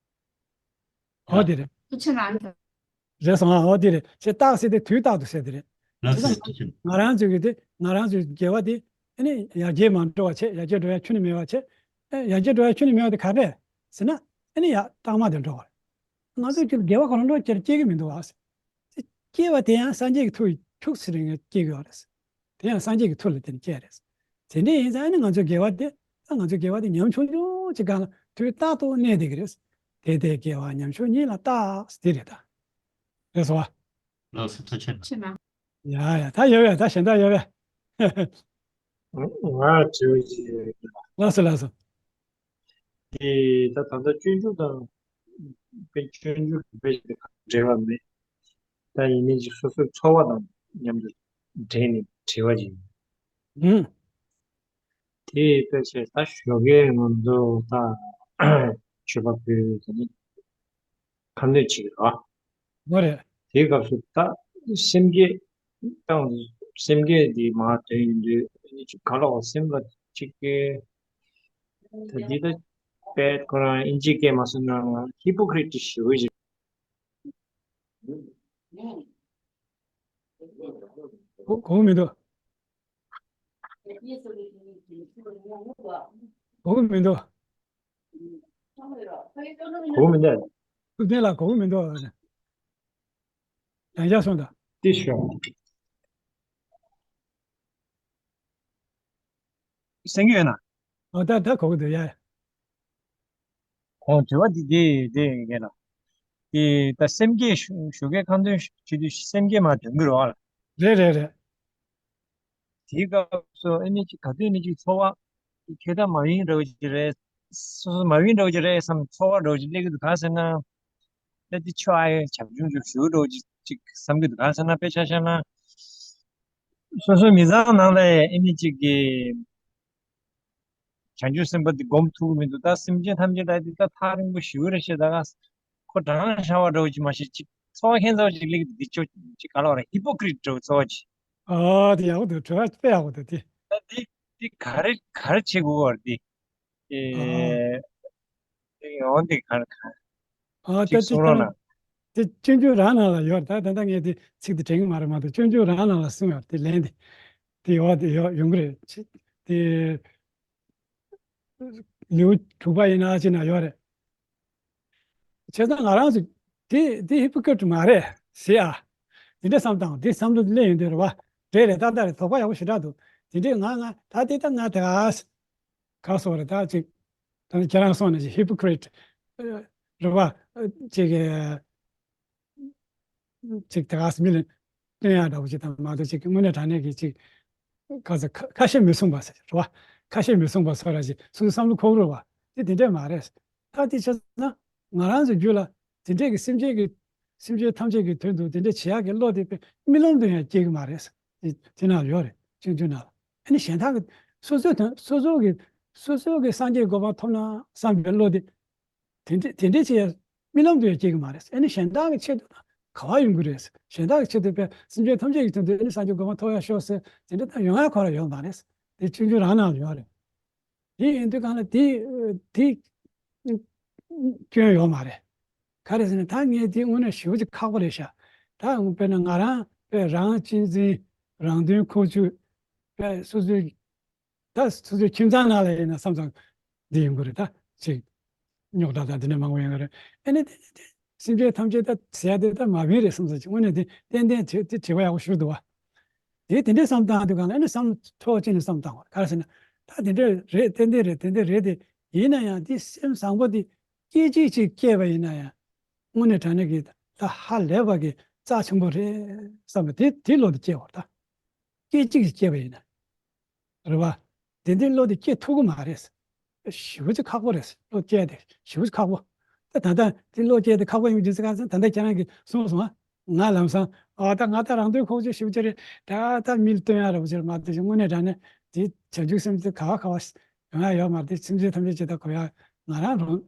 ཨོ་དེ་རེད། ཐུགས་ཆེ་གནང་། རེད་སོང་ཨ། ཨོ་དེ་རེད། ཅེས་རྟག་ཟེར་དེ་དུས་རྟག་ཏུ་ཟེར་དེ་རེད། ལགས་སོ། ཐུགས་ཆེ་གནང་། ང་རང་ཚོའི་གི་དེ་ང་རང་ཚོའི་དགེ་བ་དེ་ཨ་ནི་ཡར་རྒྱས་མ་འགྲོ་བ་བྱས། ཡར་རྒྱས་འགྲོ་ཡ་ཁྱོན་ནས་མེད་པ་བྱས། ཨ་ཡར་རྒྱས་འགྲོ་ཡ་ཁྱོན་ནས་མེད་པ་དེ་ག་རེ་རེད་ཟེར་ན། ཨ་ནི་ཡ་རྟགས་མ་དེ་འགྲོ་བ་རེད། ང་ཚོའི་ཁྱོད་དགེ་བ་གང་འགྲོ་ཅེར་སྐྱེ་གི་མི་འདུག་བ། སྐྱེ་བ་དེ་ཡང་སངས་རྒྱས་ཀྱི་ཐུགས་ཡི་ཁྱུག་ཙམ་རིང་སྐྱེ་གི་ཡོད་རེད། དེ་ཡང་སངས་རྒྱས་ཀྱི་ཐུགས་ལ་བརྟེན་སྐྱེ་རེད། དེ་འདྲ་ཡིན་ཙང་ཨ་ནི་ང་ཚོའི་དགེ་བ་དེ་ད་ང་ཚོའི་དགེ་བ་དེ་ཉམ་ཆུང་ཆུང་ཅིག་སྒང་ལ་དུས་རྟག་ཏུ་གནས་བསྡད་ཀྱི་རེད། དེ་ལྟའི་དགེ་བ་ཉམ་ཆུང་ཉིད་ལ་བརྟག་དེ་རེད་ད། རེད་སོ། ལགས་སོ། ཐུགས་རྗེ་ཆེ། ཆེ་ན། ཡ་ཡ། ད་ཡོད་པས། ད་གཞན་དག་ཡོད་པས། ང་དྲི་བ་ཞིག་ཡོད། ལགས་སོ་ལགས་སོ། དེ་ད་ད་ལྟ་སྤྱོད་འཇུག་དང་དཔེ་སྤྱོད་འཇུག་གི་དཔེ་འབྲེལ་བ་མེད། ད་ཡིན་ནའི་ཅིག་སོ་སོའི་ཚོར་བ་དང་མཉམ་དུ་འབྲེལ་ནས་དྲི་བ་ཅིག་ཡིན། ཨུམ། དེ་དཔེ་ཆ་ད་ཞོགས་ཀས་ང་ཚོ་ད་མཆོད་པ་ཕུལ་དེ་ནི་ཁ་འདོན་བྱེད་ཀྱི་རེད། ཨོ་རེད། དེའི་སྐབས་སུ་ད་སེམས་བསྐྱེད་བཏང་། སེམས་བསྐྱེད་འདི་མར་དོན་ཡིན་དུས་ཨ་ནི་ཅིག་ག་ལ་འོ་སེམས་ལ་ཅིག་གི་ད་འདི་ད་དཔེ་ཁོ་རང་ཨིན་ཇི་སྐད་མ་སོང་ན་ཧི་པོ་ཀི་རེ་ཊི་ཞེ་པོ་ཅིག་གོ- གོ་གི་མི་འདུག་གོ་གི་མི་འདུག་གོ་མི་འདུག་ཐུབ་བསྟན་ལགས་གོ་གི་མི་འདུག་ཡང་བསྐྱར་གསུངས་དང་། ཏི་ཤོ། གསན་གྱི་ཡོད་ན། ཨོ་ད་ད་གོ་གི་འདུག་ཡ། ཨོ་དྲི་བ་འདི་འདི་འདི་ཡིན་ན། དེ་ད་སེམས་བསྐྱེད་ཞུ་ཞུ་མཁན་ཁ་འདོན་བྱེད་དུས་སེམས་བསྐྱེད་མ་འདོན་གི་རེད་བ། རེད་རེད་རེད། དེའི་སྐབས་སུ་ཨ་ནི་ཅིག་ག་དུས་ནས་ཅིག་ཚོར་བ་ཁྱད་ད་མ་ཡིན་འདྲ་བོ་ཅིག་རེད། སོ་སོ་མ་ཡིན་འདྲ་བོ་ཅིག་རེད་བསམ་ཚོར་བ་འདྲ་བོ་ཅིག་སླེབས་ཀྱི་འདུག་ག་ཟེར་ན། ཨ་དེ་ཆོས་ཨ་ཡེ་བྱམས་སྐྱོང་ཅིག་ཞུ་འདྲ་བོ་ཅིག་ཅིག་བསམ་གྱི་འདུག་ག་ཟེར་ན། དཔེ་ཆ་བཞག་ན། སོ་སོའི་མི་ཚང་ནང་ལ་ཨ་ནི་ཅིག་གི་བྱང་ཆུབ་སེམས་དཔའ་འདི་སྒོམ་ཐུབ་ཀྱི་མི་འདུག་ད་སེམས་ཅན་ཐམས་ཅད་ད་འདི་ད་ཐག་རིང་པོ་ཞེ་པོ་རེད་ཤག་ད་ཁོ་གྲང་ཤ་བ་འདྲ་བོ་ཅིག་མ་ཤེས་ཅིག་ཚོར་བ་ཁྱད་མཚར་ཅིག་སླེབས་ཀྱི་འདུག་འདི་ཅོ་ཅིག་ག་ལ་བ་རེད། ཧི་པོ་ཀྲིད་འདྲ་བོ་ཚོར་བ་ཅིག་ཨ་དེ་ཡག་པོ་འདུག་དྲི་བ་དཔེ་ཡག་པོ་འདུག་དེ། ད་འདི་འདི་ག་རེ་ག་རེ་བྱེད་དགོས་པ་རེད་འདི། ཨ། ཨེ། འདི་ཡོང་འདི་ག་རེ་ག་ཨ་ད་ཅིག་དེ་གསུང་རོགས་གནང་། དེ་སྤྱོད་འཇུག་རང་ནང་ལ་ཡོད། ད་ད་ལྟ་ངས་དེ་ཚིག་དེ་དྲན་གྱི་མ་རེད་མ་གཏོགས་སྤྱོད་འཇུག་རང་ནང་ལ་གསུངས་ཡོད། དེ་ལན་དེ་དེ་ཡོད་དེ་ཡོད་ཡོང་གི་རེད། ཅི་དེ་ལེའུ་དྲུག་པ་ཡིན་ན་ཅི་ན་ཡོད་རེད། བྱས་ཙང་ང་རང་ཚོ་དེ་དེ་ཧི་པོ་ཀྲིད་མ་རེད་ཟེར་ཨ། དེ་འདྲ་བསམ་སྟངས་དེ་བསམ་བློ་སླེབས་ཡོང་དུས་རེད་བ། རེད་རེད་ཏག་ཏག་རེད། དོགས་པ་ཡག་པོ་ཞེ་དྲག་འདུག་དེ་འདྲས་ང་ང་ད་དེ་ད་ང་དེ་ག་ག་སོགས་རེད། ད་ཅིག་ད་ནི་ཁྱེད་རང་སོང་ནས་ཅིག་ཧི་པོ་ཀྲིད་རེད་བ། ཅིག་ཅིག་དེ་ག་སེ་མི་ལ་སྟོན་ཡག་འདྲ་བོ་ཅིག་དང་མ་གཏོགས་ཅིག་དངོས་གནས་དྲང་གནས་ཀྱི་ཅིག་ག་ཚོད་ཁ་ཁ་ཞེ་མི་གསུང་པ་ཟེར་རེད་བ། ཁ་ཞེ་མི་གསུང་པ་སོགས་ར་ཅིག་སོ་སོའི་བསམ་བློ་འཁོར་རེད་བ། དེ་དེ་འདྲས་མ་རེད། ད་དེ་བྱས་ན་ང་རང་ཚོའི་རྒྱུད་ལ་དེ་འདྲས་ཀྱི་སེམས་ཅན་གྱི་སེམས་ཅན་ཐམས་ཅད་ཀྱི་དོན་དུ་དེ་འདྲས་བྱེད་ཡག་གི་བློ་དེ་དཔེ་རྨི་ལམ་དུ་ཡང་སྐྱེ་གི་མ་རེད། དེ་དེ་ནང་ཡོད་རེད། སྤྱོད་འཇུག་ནང་ལ། ཨ་ནི་གཞན་དག་གི་སོ་སོའི་དོན་སོ་སོ་གི་སོ་སོ་གི་སངས་རྒྱས་གོ་འཕང་ཐོབ་ན་བསམ་པའི་བློ་དེ་དེ་འདྲས་དེ་འདྲས་ཅིག་རྨི་ལམ་དུ་ཡང་སྐྱེ་གི་མ་རེད། ཨ་ནི་གཞན་དག་གི་ཆེད་དུ་ག་བ་ཡོང་གི་རེད། གཞན་དག་གི་ཆེད་དུ་དཔེ་སེམས་ཅན་ཐམས་ཅད་ཀྱི་དོན་དུ་ཨ་ནི་སངས་རྒྱས་གོ་འཕང་ཐོབ་ཡག་ཤོག་ཟེར་དེ་འདྲས་ད་ཡོང་ཡག་ཁོ་རང་ཡོད་མ་རེད། དེ་སྤྱོད་འཇུག་རང་ནང་ལ་ཡོད་རེད། དེ་ཡིན་དུས་གང་ལ་དེ་དེ་སྐྱོན་ཡོད་མ་རེད། ག་རེ་ཟེར་ན་ད་ངས་དེ་དངོས་གནས་ཞེ་པོ་ཅིག་ཁག་པོ་རེད་ཤག་ད་དཔེར་ན་ང་རང་དཔེ་རང་གཅེས་འཛིན་རང་དོན་འཁོར་སྐྱོད་དཔེ་སོ་སོའི་ད་སོ་སོའི་ཁྱིམ་ཚང་ནང་ལ་ཡིན་ན་བསམ་ཙང་འདི་ཡོང་གི་རེད། ད་ཅིག་རྙོག་དྲ་དང་འདི་འདྲ་མང་པོ་ཡོང་གི་རེད། ཨ་ནི་དེ་དེ་དེ་སེམས་ཅན་ཐམས་ཅད་ད་ཟེར་ཡ་དེ་ད་མ་བིན་རེད་བསམ་ཙང་ཅིག་དངོས་གནས་དེ་ཏན་ཏན་དེ་དེ་དྲི་བ་ཡག་པོ་ཞིག་འདུག་བ། དེ་དེ་འདྲའི་བསམ་སྟངས་དེ་གང་ལ་ཨ་ནི་བསམ་བློ་འཁོར་བ་ཅི་ནས་བསམ་བཏང་བ་ག་རེ་ཟེར་ན། ད་དེ་འདྲ་རེད་ཏན་ཏན་རེད་ཏན་ཏན་རེད་དེ། ཡིན་ན་ཡང་དེ་སེམས་བཟང་པོ་དེ་སྐད་ཅིག་ཅིག་སྐྱེས་པ་ཡིན་ན་ཡང་དངོས་གནས་དྲང་གནས་ཀྱི་ད་ཧ་ལས་པ་གི་རྩ་ཆེན་པོ་རེད་བསམ་པ་དེ་དེ་བློ་དེ་སྐྱེ་བར་ད། སྐད་ཅིག་ཅིག་སྐྱེས་པ་ཡིན་ན། རེད་བ། དེ་འདྲའི་བློ་དེ་སྐྱེ་ཐུབ་ཀྱི་མ་རེད། ཞེ་པོ་ཅིག་ཁག་པོ་རེད། བློ་སྐྱེ་དེ་ཞེ་པོ་ཅིག་ཁག་པོ། ད་ད་ལྟ་དེ་བློ་སྐྱེ་དེ་ཁག་པོ་ཡིན་རྒྱུ་ཟེར་ག་ཚོད་ད་ལྟ་ཁྱེད་རང་གིས་གསུངས་སོང་ཨ། ང་ལམ་སང་ཨ་ད་ང་ད་རང་དོན་འཁོར་སྐྱོད་ཞེ་པོ་ཅིག་རེད། ད་ད་མི་ལ་སྟོན་ཡ་ར་བ་ཅིག་མ་གཏོགས་ཅིག་དངོས་གནས་དྲང་གནས་དེ་བྱང་ཆུབ་སེམས་དེ་ག་བ་ག་བ་ཡོང་ཡ་ཡོད་མ་རེད། དེ་སེམས་ཅན་ཐམས་ཅད་ཇི་ལྟར་གོ་ཡ་ང་རང་རང་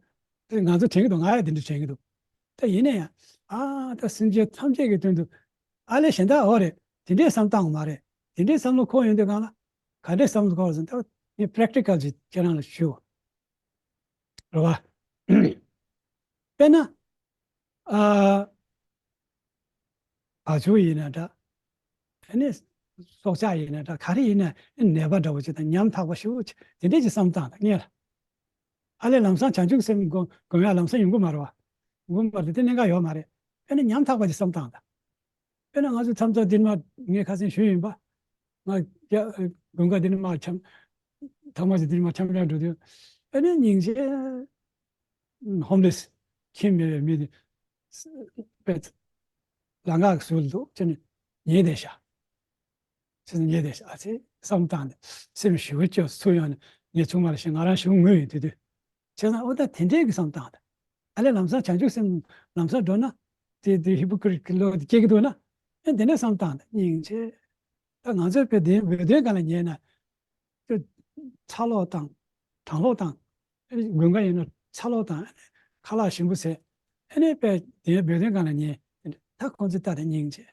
དེ་ང་ཚོ་དྲན་གྱི་འདུག་ང་ཡ་དེ་འདྲ་དྲན་གྱི་འདུག་ད་ཡིན་ན་ཡང་ཨ་ད་སེམས་ཅན་ཐམས་ཅད་ཀྱི་དོན་དུ་ཨ་ལས་གཞན་དག་འོ་རེད། དེ་འདྲའི་བསམ་སྟངས་མ་རེད། དེ་འདྲའི་བསམ་བློ་འཁོར་ཡོང་དུས་གང་ལ། ག་འདྲའི་བསམ་བློ་འཁོར་ཟེར་ན་ད་ངས་པེ་རེག་ཊི་ཀལ་ཅིག་ཁྱེད་རང་ལ་ཞུ། རེད་བ། དཔེར་ན། ཨ། བ་ཕྱུགས་ཡིན་ན་འདྲ། ཨ་ནི། སྲོག་ཆགས་ཡིན་ན་འདྲ་ག་རེ་ཡིན་ན་ནད་པ་འདྲ་བོ་ཅིག་དང་ཉམ་ཐག་པ་ཞེ་པོ་ཅིག་དེ་འདྲས་ཅིག་བསམ་སྟངས་དང་ངས་ལ། ཨ་ལས་ལམ་སང་བྱང་ཆུབ་སེམས་སྒོམ་སྒོམ་ཡ་ལམ་སང་ཡོང་གི་མ་རེད་བ། ཡོང་གི་མ་རེད་དེ་གནད་འགག་ཡོད་མ་རེད། དཔེར་ན་ཉམ་ཐག་པ་ཅིག་བསམ་སྟངས་དང་། དཔེར་ན་ང་ཚོ་མཚམས་མཚམས་འདིར་མ་ངས་ཁ་སང་ཞུས་ཡིན་པ། ང་རྒྱ་དགུན་ཁ་འདིར་མ་འཁྱམ། ཐང་མ་ཞིག་འདིར་མ་འཁྱམ་འཁྱམ་འགྲོ་དུས། ཨ་ནི་སྙིང་རྗེ། ཧོམ་ལེ་སི། ཁྱིམ་མེད་པའི་མི་དེ། པད། ལམ་ཁ་གི་ཟུར་དུ་ཅི་ནས་ཉལ་བསྡད་ཤག་ཅི་ནས་ཉལ་བསྡད་ཤག་ཨ་ཙི་བསམ་བཏང་ནས་སེམས་ཞེ་པོ་སྐྱོ་ཚུར་ཡོང་ནས་ངས་ཆུང་མ་ལ་ཞིག་ང་རང་ཞེ་པོ་ངུས་ཡོད་དུས་དུས། བྱས་ཙང་ཨོ་ད་དེ་འདྲའི་གི་བསམ་སྟངས་དང་། ཨ་ལས་ལམ་སང་བྱང་ཆུབ་སེམས་ལམ་སང་འགྲོ་ན། དེ་དེ་ཧི་པོ་ཀྲིད་ཀྱི་བློ་དེ་སྐྱེ་གི་འདུག་ན། ཨེ་དེ་འདྲ་བསམ་སྟངས་དང་སྙིང་རྗེ། ད་ང་ཚོའི་བོད་དོན་བོད་དོན་སྒང་ལ་ཉལ་ན། དེ་ཚ་ལོག་དང་། གྲང་ལོག་དང་། ཨེ་དགུན་ཁ་ཡིན་ན་ཚ་ལོག་དང་། ཁ་ལག་ཞིམ་པོ་ཟས། ཨེ་ནས་པས་དེ་བོད་དོན་སྒང་ལ་ཉལ། ད་ཁོང་ཚོ་ལྟ་དེ་སྙིང་རྗེ།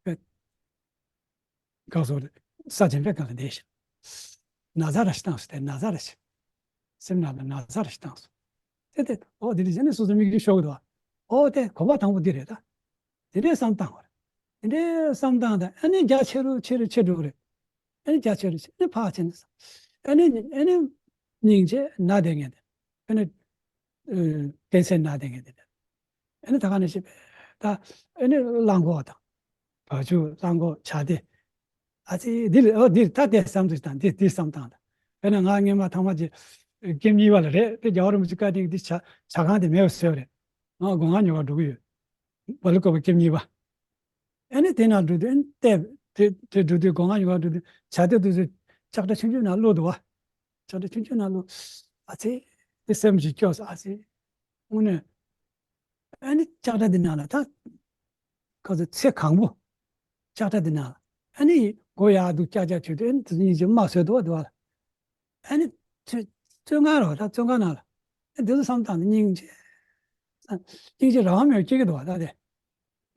པས། ག་སོ་རེད། ས་ཆེན་པོའི་སྒང་ལ་བསྡད་ཤག་ན་ཚ་ར་ཞིག་བཏང་སོང་དེ་ན་ཚ་ར་ཞིག་སེམས་ནང་ལ་ན་ཚ་ར་ཞིག་བཏང་སོང་། དེ་དེ་ཨོ་དེ་འདྲ་བྱས་ནས་སོ་སོ་མིག་ཆུ་ཤོར་གི་འདུག་ཨོ་དེ་གོམ་པ་དང་པོ་འདི་རེད་ད། དེ་འདྲའི་བསམ་བཏང་བ་རེད། དེ་འདྲའི་བསམ་སྟངས་དང་། ཨ་ནི་རྒྱ་ཆེ་རུ་ཆེ་རུ་ཆེ་འགྲོ་གི་རེད། ཨ་ནི་རྒྱ་ཆེ་རུ་ཆེ། ཨ་ནི་ཕར་ཕྱིན་ནས་ཨ་ནི་ཨ་ནི་སྙིང་རྗེ་ན་བསྡད་མཁན་དེ། ཨ་ནི་ཨ་ཀན་སར་ན་བསྡད་མཁན་དེ། ཨ་ནི་ད་ག་ནང་བཞིན་པའི་ད་ཨ་ནི་གླང་གོག་དང་བ་ཕྱུགས། གླང་གོག་བྱ་དེ། ཨ་ཙི། འདི་ལ། ཨོ། འདི་ད་དེ་བསམ་ཚུལ་དང་འདི་འདི་བསམ་སྟངས་དང་། དཔེར་ན་ང་སྔོན་མ་ཐང་མ་ཅིག་ཀེམ་གཉིས་པ་ལ་རེད་དེ། རྒྱལ་བ་རིན་པོ་ཆེ་བཀའ་དྲིན་གྱིས་འདི་བྱ་བྱ་ཁང་དེ་མེད་པ་བཟོས་པ་རེད། ང་སྒོ་ང་ཉོ་གར་འགྲོ་གི་ཡོད། བ་ལུ་ཀོ་བ་ཀེམ་གཉིས་པ། ཨ་ནི་དེ་ནང་འགྲོ་དུས། ཨ་ནི་བལྟས། དེ་དེ་འགྲོ་དུས། སྒོ་ང་ཉོ་གར་འགྲོ་དུས་བྱ་དེ་དུས་སུ་ལྕགས་དྲ་ཆུང་ཆུང་ནང་བླུགས་འདུག་བ། ལྕགས་དྲ་ཆུང་ཆུང་ནང་བླུགས། ཨ་ཙི། དེ་སེམས་ཀྱིས་སྐྱོ་སོང་། ཨ་ཙི། དངོས་གནས། ཨ་ནི་ལྕགས་དྲ་འདི་ནང་ལ་ད་ག་ཚོད་ཚེ་གང་པོ་ལྕགས་དྲ་འདི་ནང་ལ། ཨ་ནི་སྒོ་ཡར་འདུག་ཀྱག་ཀྱག་བྱེད་དུས། ཨ་ནི་དེ་ཚོ་སྙིང་རྗེ་མ་བཟོད་འདུག་བ། འདུག་བ། ཨ་ནི་བཙོན་བཙོན་ཁང་རེད་བ། ད་བཙོན་ཁང་ནང་ལ། ཨ་འདི་ཚོ་བསམ་སྟངས་ནི་སྙིང་རྗེ། སྙིང་རྗེ་རང་དབང་མེད་པ་སྐྱེ་གི་འདུག་བ། ད་དེ་རེད་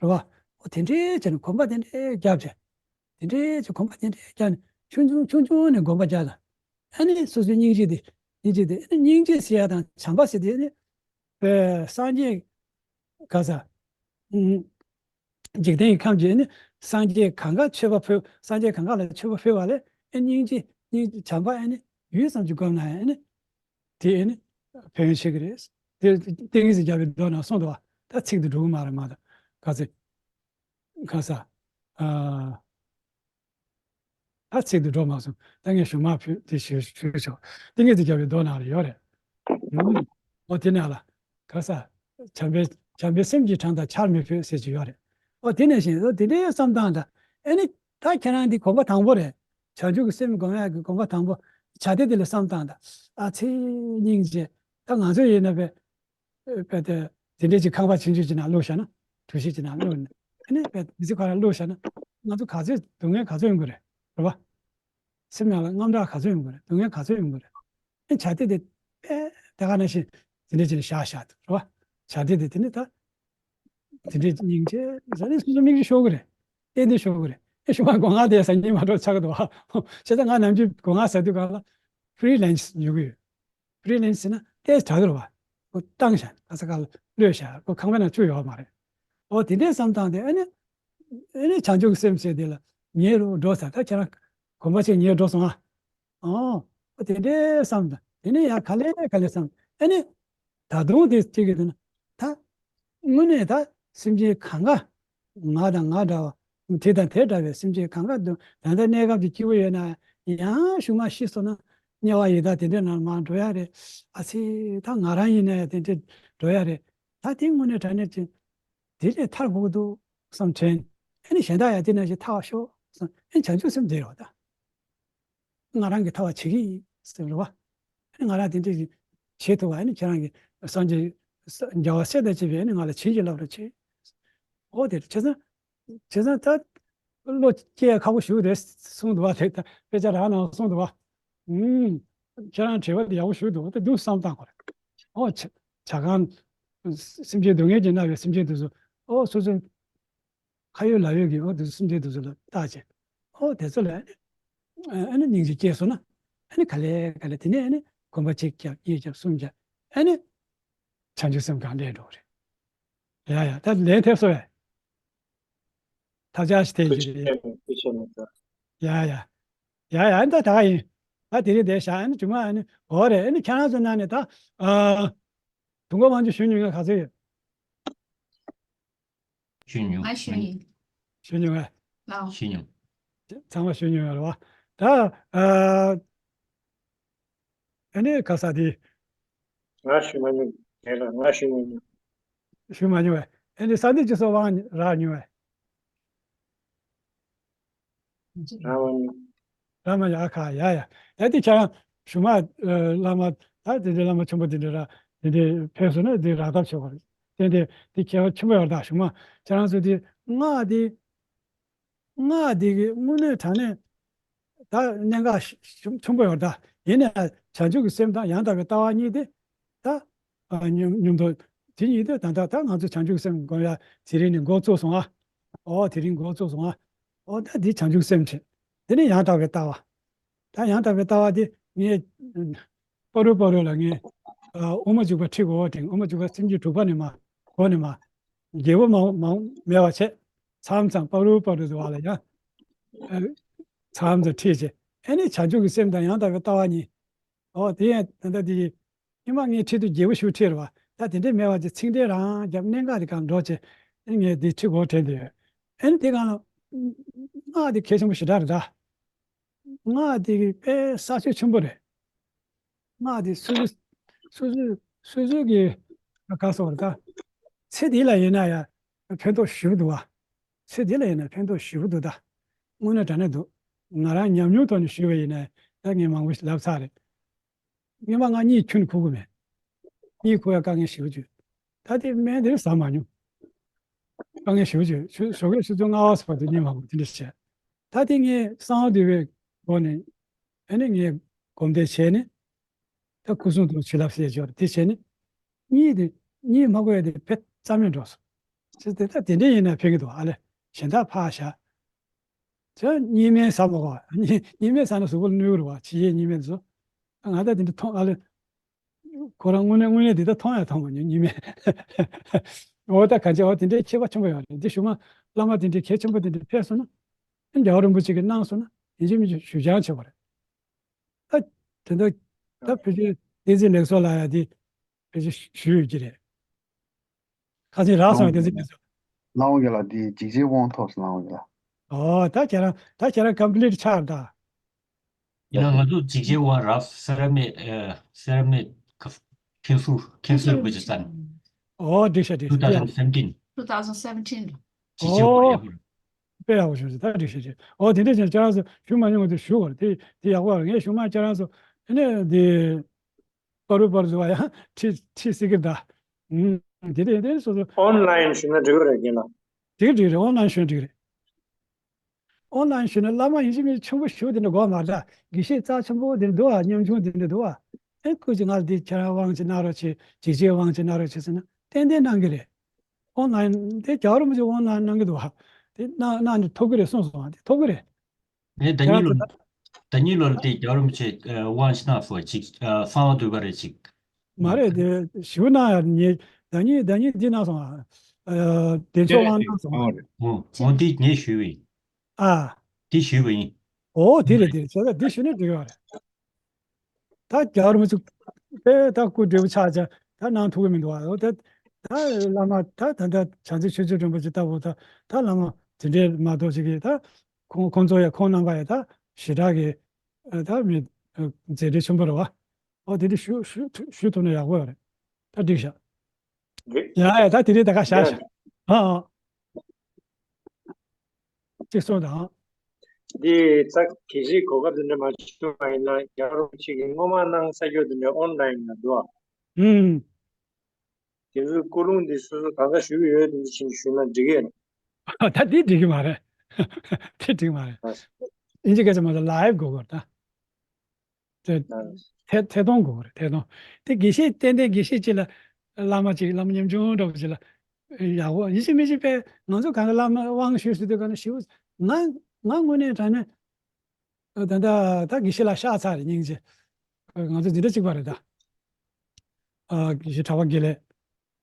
བ། འོ་དེ་འདྲའི་བྱས་ནས་གོམ་པ་དེ་འདྲའི་བརྒྱབ་བྱས། དེ་འདྲའི་བྱས་གོམ་པ་དེ་འདྲའི་བརྒྱབ་ནས། ཆུང་ཆུང་ཆུང་ཆུང་ནས་གོམ་པ་བརྒྱབ་དང་། ཨ་ནི་སོ་སོའི་སྙིང་རྗེ་དེ། སྙིང་རྗེ་དེ། ཨ་ནི་སྙིང་རྗེ་ཟེར་ཡ་དང་བྱམས་པ་ཟེར་དེ་ནི། པའི་སངས་རྒྱས་ག་ས། ཨུམ། འཇིག་རྟེན་གྱི་ཁམས་ཀྱི་ནི་སངས་རྒྱས་གང་ག་མཆོད་པ་ཕུལ། སངས་རྒྱས་གང་ག་ལ་མཆོད་པ་ཕུལ་བ་ལས། ཨེ་སྙིང་རྗེ། སྙིང་རྗེ་བྱམས་པ་ཨེ་ནི་ཡུད་ཙམ་ཅིག་སྒོམ་ན་ཨེ་ནི་དེ་ཨེ་ནི་ཕན་ཡོན་ཆེ་གི་རེད། དེ་ཏིང་ངེ་འཛིན་རྒྱལ་བའི་མདོ་ནང་གསུངས་འདུག་བ། ད་ཚིག་ཏུ་འགྲོ་གི་མ་རེད་མ་གཏོགས། ག་ཚོད་ག་ས། ཨ། ད་ཚིག་ཏུ་འགྲོ་མ་སོང་། ད་ངས་གཞུག་མ་ཕུལ་དེ་ཞུ་ཞུ་ཆོག་ཏིང་ངེ་འཛིན་རྒྱལ་བའི་མདོ་ནང་ལ་ཡོད་རེད། ཨུམ། འོ་དེ་ནས་ལ་ག་ས། བྱམས་པའི་བྱམས་པའི་སེམས་ཀྱི་གྲངས་དང་ཆར་མི་ཕོད་ཟེར་གྱི་ཡོད་རེད། འོ་དེ་ནང་བཞིན། འོ་དེ་འདྲའི་བསམ་སྟངས་དང་། ཨེ་ནི་ད་ཁྱེད་རང་འདི་གོམ་པ་དང་པོ་རེད། བྱང་ཆུབ་ཀྱི་སེམས་སྒོམ་ཡག་གི་གོམ་པ་དང་པོ། བྱ་དེ་དེ་ལ་བསམ་སྟངས་དང་། ཨ་ཙི། སྙིང་རྗེ། ད་ང་ཚོ་ཡིན་ན་པས། པས་དེ་དེ་འདྲས་ཀྱི་ཁང་པ་ཆུང་ཆུང་ཅིག་ནང་བླུགས་བཞག་ན། གྲུ་བཞི་ཅིག་ནང་བླུགས་ནས། ཨ་ནི་པས་མི་ཚེ་ག་རེ་བླུགས་བཞག་ན། ང་ཚོ་ག་ཚོད་སྡུག་བསྔལ་ག་ཚོད་ཡོང་གི་རེད། རེད་བ། སེམས་ནང་ལ་དངངས་སྐྲག་ག་ཚོད་ཡོང་གི་རེད། སྡུག་བསྔལ་ག་ཚོད་ཡོང་གི་རེད། ཨ་ནི་བྱ་དེ་དེ་པས་དེ་ག་ནང་བཞིན་དེ་འདྲས་ཅིག་ནས་བཞག་བཞག་འདུག་རེད་བ། བྱ་དེ་དེ་དེ་ནི་ད། དེ་འདྲའི་སྙིང་རྗེ་ཟེར་ནས་སོ་སོ་མིག་ཆུ་ཤོར་གི་རེད། ཏན་ཏན་ཤོར་གི་རེད། ཨེ་ཤུ་མ་སྒོ་ང་དེ་ཟ་སྙིང་མ་འདོད་ཆགས་ཀྱི་འདུག་བ། བྱས་ཙང་ང་ནམ་རྒྱུན་སྒོ་ང་ཟ་དུས་སྒང་ལ་ཕི་རི་ལན་སི་ཉོ་གི་ཡོད། ཕི་རི་ལན་སི་ཟེར་ན་ཏོག་ཙམ་དྲག་གི་རེད་བ། ཁོ་བཏང་བཞག་ག་ས་ག་ལ་གློད་བཞག་ཁོ་ཁང་པའི་ནང་བཅུག་ཡོད་མ་རེད། འོ་དེ་འདྲའི་བསམ་སྟངས་དེ། ཨ་ནི་ཨ་ནི་བྱང་ཆུབ་ཀྱི་སེམས་ཟེར་དེ་ལ་ཉལ་རོགས་འགྲོ་ཟེར། ད་ཁྱེད་རང་གོམ་པ་ཕྱེས་ཉལ་འགྲོ་སོང་ཨ། ཨོ། དེ་འདྲའི་བསམ་དང་། དེ་ནས་ཡང་ག་ལེ་ག་ལེ་བསམ། ཨ་ནི་ད་དུང་དེ་གཅིག་གི་དེ་ན། ད་དངོས་གནས་ད་སེམས་ཅན་གང་ག་ང་དང་ང་འདྲ་བ། དེ་དང་དེ་འདྲ་བའི་སེམས་ཅན་གང་ག་དུ་ད་ལྟ་གནས་སྐབས་ཀྱི་སྐྱིད་པོ་ཡོད་ན་ཡང་གཞུག་མ་ཤི་སོང་ན་དམྱལ་བ་ཡི་དྭགས་དེ་འདྲའི་ནང་མར་འགྲོ་ཡ་རེད། ཨ་ཙི། ད་ང་རང་ཡིན་ན་ཡང་དེ་འདྲའི་འགྲོ་ཡ་རེད། ད་དེ་དངོས་གནས་དྲང་གནས་ཅིག་དེ་ལས་ཐར་དགོས་ཀྱི་འདུག་བསམ་དྲན། ཨ་ནི་གཞན་དག་ཡང་དེ་ནང་བཞིན་ཐར་བ་ཤོག་བསམ། ཨ་ནི་བྱང་ཆུབ་སེམས་དེ་རེད་བ་ད། ང་རང་གིས་ཐར་བ་བྱེད་ཀྱི་ཡིན་ཟེར་བ་རེད་བ། ང་རང་དེ་འདྲ་ཞིག་བྱེད་ཐུབ་པ། ཨ་ནི་ཁྱེད་རང་གིས་སངས་རྒྱས་རྒྱལ་བ་སྲས་དང་བཅས་པས་ཨ་ནི་ང་ལ་བྱིན་གྱིས་བརླབ་པར་བྱེད། འོ་དེ་བྱས་ཙང་། བྱས་ཙང་ད་བློ་སྐྱེ་ཡ་ཁག་པོ་ཞིག་རེད་གསུངས་འདུག་བ། དེ་ད་དཔེ་ཆ་རང་ནང་གསུངས་འདུག་བ། ཨུམ། ཁྱེད་རང་དྲི་བ་དེ་ཡག་པོ་ཞིག་འདུག་དེ་འདུག་བསམ་བཏང་དགོས་རེད། འོ་བྱ་བྱ་ཁང་། སེམས་ཅན་སྡུག་བསྔལ་གྱིས་མནར་བའི་སེམས་ཅན་དེ་ཚོ། འོ་སོ་སོའི་ཁ་ཡོད་ལག་ཡོད་ཀྱིས་འོ་དེ་ཚོ་སེམས་ཅན་དེ་ཚོ་ལ་བརྟག་བྱས། འོ་དེ་ཚོ་ལ་ཨ་ནི་ཨ་ནི་སྙིང་རྗེ་སྐྱེས་སོང་ན། ཨ་ནི་ག་ལེ་ག་ལེ་དེ་ནས་ཨ་ནི་གོམ་པ་གཅིག་བརྒྱབ་གཉིས་བརྒྱབ་གསུམ་བརྒྱབ། ཨ་ནི་བྱང་ཆུབ་སེམས་གང་སླེབས་འགྲོ་གི་རེད། ཡ་ཡ། ད་ལན་ཐེབས་སོང་བས། ཐབས་ཆག་ཞིག་ཐེབས་ཀྱི་རེད། ཡ་ཡ། ཡ་ཡ། ད་ད་ག་ཡིན། ད་དེ་རིང་བསྡད་བཞག་ཨ་ནི་མཇུག་མ་ཨ་ནི་འོ་རེད། ཨ་ནི་ཁྱེད་རང་ཚོ་ནང་ནས་ད། ཨ། དུས་འཁོར་དབང་ཕྱུག་ཞུ་མྱོང་མཁན་ག་ཚོད་ཡོད། ཞུ་མྱོང་། ང་ཞུ་ཡིན། ཞུ་མྱོང་བས། ལའོ། ཞུ་མྱོང་། ཚང་མ་ཞུ་མྱོང་ཡོད་རེད་བ། ད། ཨ། ཨ་ནི་ག་ས་དེ། ང་ཞུ་མ་མྱོང་། དེ་ལ་ང་ཞུ་མ་མྱོང་། ཞུ་མ་མྱོང་བས། ཨ་ནི་ས་འདི་ཅི་སོགས་དབང་རག་མྱོང་བས། རག་མ་མྱོང་། རག་མ་མྱོང་། ཨ་ཁ། ཡ་ཡ། ད་དེ་ཁྱེད་རང་གཞུག་མ་བླ་མ། ད་དེ་འདྲའི་བླ་མ་ཆེན་པོ་དེ་འདྲ་ར་དེ་འདྲའི་ཕེབས་སོང་ན་དེ་རག་ཐབས་བྱེད་དགོས་རེད། དེ་འདྲའི་དེ་གལ་ཆེན་པོ་ཡོད་རེད། ད་གཞུག་མ་ཁྱེད་རང་ཚོ་དེ་སྔགས་དེ། སྔགས་འདི་གི་དངོས་གནས་དྲང་གནས་ད་གནད་འགག་ཆེན་པོ་ཡོད་ད། ཡིན་ནའི་བྱང་ཆུབ་ཀྱི་སེམས་དང་ཡང་དག་པའི་ལྟ་བ་གཉིས་དེ་ད། ཨ། མཉམ་མཉམ་དུ་དེ་གཉིས་དེ་ད་ལྟ་ད་ང་ཚོ་བྱང་ཆུབ་སེམས་སྒོམ་ཡ་དེ་རིང་ནས་འགོ་བཙུགས་སོང་ཨ། ཨོ་དེ་རིང་འགོ་བཙུགས་སོང་ཨ། ཨོ་ད་འདི་བྱང་ཆུབ་སེམས་བྱེད། དེ་ནས་ཡང་དག་པའི་ལྟ་བ། ད་ཡང་དག་པའི་ལྟ་བ་དེ་ངས། ཨ། སྤ་རོ་སྤ་རོ་ལ་ངས། ཨ། དབུ་མ་འཇུག་པ་ཁྲིད་དགོས་དྲན། དབུ་མ་འཇུག་པ་སེམས་རྒྱུད་དྲུག་པ་ནས་མར་འགོ་ནས་མར། རྒྱས་པོ་མང་མང་མེད་པ་བྱས། མཚམས་མཚམས་པ་རུ་པ་རུ་ཟེར་བ་ལ་ཡང་། ཨ། མཚམས་མཚམས་ཁྲིད་བྱས། ཨེ་ནི་བྱང་ཆུབ་ཀྱི་སེམས་དང་ཡང་དག་པའི་ལྟ་བ་གཉིས། ཨོ་དེ་ཡང་ད་ལྟ་དེ་ཉི་མ་ངའི་ཁྲིད་དུ་རྒྱལ་པོ་ཞུ་ཁྲིད་རེད་བ། ད་དེ་འདྲས་མེད་བ་ཅིག་ཚིག་འགྲེལ་རང་རྒྱབ་གནད་འགག་དེ་གང་འགྲོ་བྱས། ཨེ་ངས་དེ་ཁྲིད་དགོས་དྲན་དེ་ཡོད། ཨེ་ནི་དེ་གང་ལ་སྔགས་དེ་གལ་ཆེན་པོ་ཞེ་དྲག་རེད་ད། སྔགས་དེ་གི་དཔེ་ས་ཆོད་ཆེན་པོ་རེད། སྔགས་དེ་སོ་སོ་སོ་སོ་སོ་སོ་གི་ག་སོགས་རེད་ད། ཚེ་འདི་ལ་ཡིན་ན་ཡང་ཕན་ཐོགས་ཞེ་པོ་འདུག་བ། ཚེ་འདི་ལ་ཡིན་ན་ཕན་ཐོགས་ཞེ་པོ་འདུག་ད། དངོས་གནས་དྲང་གནས་འདུག། ང་རང་ཉམས་མྱོང་ཐོག་ནས་ཞུས་པ་ཡིན་ན་ད་ངས་མང་པོ་ཞིག་ལབ་ཚར་རེད། སྔོན་མ་ང་གཉིད་ཁྱོན་ནས་ཁུག་གི་མེད། གཉིད་ཁུག་ཡ་དཀའ་ངལ་ཞེ་པོ་བྱུང་། ད་དེ་སྨན་དེ་ཟ་མ་མྱོང་། དཀའ་ངལ་ཞེ་པོ་བྱུང་། ཞོགས་ཞོགས་ཀས་ཆུ་ཚོད་ལྔ་པ་ཙམ་བར་དུ་གཉིད་མ་ཁུག་དེ་འདྲ་བྱས། ད་དེ་ངས་གསང་བ་འདུས་པའི་སྒོ་ནས་ཨ་ནི་ངས་སྒོམ་བཟླས་བྱས་ནས། ད་སྐུ་གསུང་ཐུགས་བྱིན་རླབས་ཟེར་ཡ་ཅིག་ཡོད་རེད། དེ་བྱས་ནས་གཉིད་དེ་གཉིད་མ་ཁུག་ཡ་དེ་དཔེ་རྩ་མེད་འགྲོ་སོང་། ཅི་སྟེ་ད་དེ་འདྲ་ཡིན་ན་ཕན་གི་འདུག། ཨ་ལས་གཞན་དག་ཕར་བཞག། ཅི་གཉིད་སྨན་ཟ་མ་དགོས། གཉིད་གཉིད་སྨན་ཟ་ན་གཟུགས་པོ་ལ་གནོད་གི་རེད་བ། ཕྱི་ཡི་གཉིད་སྨན་དེ་ཚོ། ང་ད་དེ་འདྲ་མཐོང་། ཨ་ལས། ཁོ་རང་དངོས་གནས་དངོས་གནས་དེ་ད་མཐོང་ཡང་མཐོང་མ་མྱོང་གཉིད་སྨན། འོ་ད་གང་བྱས། འོ་དེ་འདྲའི་ཁྱད་པར་ཆེན་པོ་ཡོད་རེད། དེ་གཞུག་མ་བླ་མ་དེ་འདྲའི་གལ་ཆེན་པོ་དེ་འདྲ་ཕེབས་སོང་ན། རྒྱལ་བ་རིན་པོ་ཆེ་གིས་གནང་སོང་ན་ཡིན་གཅིག་མིན་གཅིག་ཞུ་རྐྱང་བྱེད་པ་རེད། ད་དེ་འདྲ་ད་ཕལ་ཆེར་བསྟན་འཛིན་ལེགས་མཚོ་ལགས་ཡ་དེ་ཕལ་ཆེར་ཞུས་ཡོད་ཀྱི་རེད། ཁ་སང་རག་སོང་། བསྟན་འཛིན་ལེགས་མཚོ། ལགས་འོང་། རྒན་ལགས། འདི་འཇིགས་བྱེད་དབང་ཐོབ་སོང་། ལགས་འོང་། རྒན་ལགས། ཨོ་ད་ཁྱེད་རང་ད་ཁྱེད་རང་ཀམ་པི་ལིཊ་ཆགས་ད། ཡིན་ན་ང་ཚོ་འཇིགས་བྱེད་དབང་རག་སེ་ར་མེད། ཨ། སེ་ར་མེད་ཁ་ཁེངས་སུར་ཁེངས་སུར་རིན་པོ་ཆེ་ས་ནས། ཨོ་འགྲིག་ཤག་འགྲིག་ཤག། two thousand seventeen། two thousand seventeen་ལ། འཇིགས་བྱེད་དབང་ཡག་པོ་རེད། དཔེ་ཡག་པོ་བྱུང་སོང་། ད་འགྲིག་ཤག་འགྲིག། ཨོ་དེ་འདྲ་བྱས་ན་ཁྱེད་རང་ཚོ་ཞུ་མ་མྱོང་བ་དེ་ཞུ་དགོས་རེད། དེ་དེ་ཡག་པོ་རེད། ངས་ཞུ་མ་ཁྱེད་རང་ཚོ་ཨ་ནི་དེ། པ་རུ་པ་རུ་ཟེར་བ་ཡང་ཁྲིད་ཁྲིད་སྲིད་ཀྱི་རེད་ད། ཨུམ། དེ་རེད་དེ་སོ་སོ། ཨོན་ལན་ཞུས་ན་འགྲིག་གི་རེད་རྒན་ལགས། འགྲིག་འགྲིག་རེད། ཨོན་ལན་ཞུས་ན་འགྲིག་རེད། ཨོན་ལན་ཞུས་ན་བླ་མ་ཡིན་གཅིག་མིན་གཅིག་ཆེན་པོ་ཞེ་པོ་དེ་འདྲ་དགོས་མ་རེད་ད། དགེ་བཤེས་རྩ་ཆེན་པོ་དེ་འདྲ་འདུག་ཨ། ཉམ་ཆུང་དེ་འདྲ་འདུག་ཨ། ཨེ་སྐུ་མཁྱེན་ང་ལ་འདི་ཁྱེད་རང་དབང་ཅིག་གནང་རོགས་བྱེད། འཇིགས་བྱེད་དབང་ཅིག་གནང་རོགས་བྱེད་ཟེར་ན་ཏན་ཏན་གནང་གི་རེད། ཨོན་ལན་དེ་རྒྱལ་བ་རིན་པོ་ཆེ་ཨོན་ལན་གནང་གི་འདུག་ཨ། དེ་གནང་གནང་ནས་ཐོབ་ཀྱི་རེད་གསུངས་སོང་ཨ། དེ་ཐོབ་ཀྱི་རེད། ངས་ཟླ་ཉིན་ལོ། ཟླ་ཉིན་ལོ་ལ་དེ་རྒྱལ་བ་རིན་པོ་ཆེ་དབང་ཞིག་གནང་སོང་ཅིག། གསང་བ་འདུས་པ་རེད་ཅིག། མ་རེད་དེ་ཞུ་ན་ཡང་ཉེ་ཟླ་ཉིན་ཟླ་ཉིན་འདི་གནང་སོང་ཨ། བདེ་མཆོག་དབང་གནང་སོང་ཨ། འོ་འོ་འདི་ངས་ཞུས་པ་ཡིན། ཨ། འདི་ཞུས་པ་ཡིན། འོ་དེ་རེད་དེ་རེད། བྱས་ཙང་འདི་ཞུས་ན་འགྲིག་གི་རེད། ད་རྒྱལ་བ་རིན་པོ་ཆེ་དཔེ་ད་སྐུ་བགྲེས་པོ་ཆགས་ཀྱང་ད་གནང་ཐུབ་ཀྱི་མི་འདུག་ཨ། འོ་ད་ད་བླ་མ་ད་ད་ད་བྱང་རྩེ་ཆོས་རྗེ་རིན་པོ་ཆེ་ལྟ་བུ་ད་ད་བླ་མ་དེ་འདྲའི་མ་གཏོགས་ཅིག་གིས་ད། ཁོང་ཁོང་ཚོ་ཡ་ཁོང་རྣམ་པ་ཡ་ད་ཞེ་དྲག་གི་ཨ་ད་མི་ཨ་མཛད་འཕྲིན་ཆེན་པོ་རེད་བ། ཨོ་དེ་འདྲ་ཞུ་ཞུ་ཞུ་ཐུབ་ན་ཡག་པོ་ཡོད་རེད། ད་འགྲིག་ཤག། འགྲིག། ཡ་ཡ་ད་དེ་རིང་ད་ག་བཞག་ཤག། ཨ་ཨ། གཅིག་གསུངས་དང་། འདི་ད་གལ་སྲིད་གོ་སྐབས་དེ་འདྲ་མ་བྱུང་བ་ཡིན་ན་རྒྱལ་བ་རིན་པོ་ཆེ་གིས་སྔོན་མ་གནང་ས་ཆ་དེ་འདྲ་ཨོན་ལན་ལ་འདུག་ཨ། ཨུམ། དེ་ཚོའི་ཀུན་སློང་འདི་སོ་སོ་ད་ལྟ་ཞུ་གི་ཡོད་དེ་འདི་ཕྱིན་ཞུས་ན་འགྲིག་གི་རེད། ད་འདི་འགྲིག་གི་མ་རེད། དེ་འགྲིག་མ་རེད། ཨ། ཨིན་ཇི་སྐད་ཆ་མ་གཏོགས་ལའིབ་དགོས་དགོས་ད། དེ་ཨ། ཐད་ཐད་གཏོང་དགོས་རེད། ཐད་གཏོང་། དེ་དགེ་བཤེས་ཏན་ཏན་དགེ་བཤེས་གཅིག་ལ་བླ་མ་གཅིག་བླ་མ་ཉམ་ཆུང་འདྲ་པོ་གཅིག་ལ་ཡག་པོ་ཡིན་གཅིག་མིན་གཅིག་དཔེ་ང་ཚོ་གང་ག་བླ་མ་དབང་ཞུས་ཟེར་དུས་ག་ན་ཞིའུ་ང་ང་དངོས་གནས་དྲང་གནས། ད་ད་ད་དགེ་བཤེས་ལགས་ཤག་ཚར་རེད་སྙིང་རྗེ། ང་ཚོ་འཛིན་གྲྭ་གཅིག་པ་རེད་ད། ཨ་དགེ་བཤེས་གྲགས་པ་དགེ་ལེགས།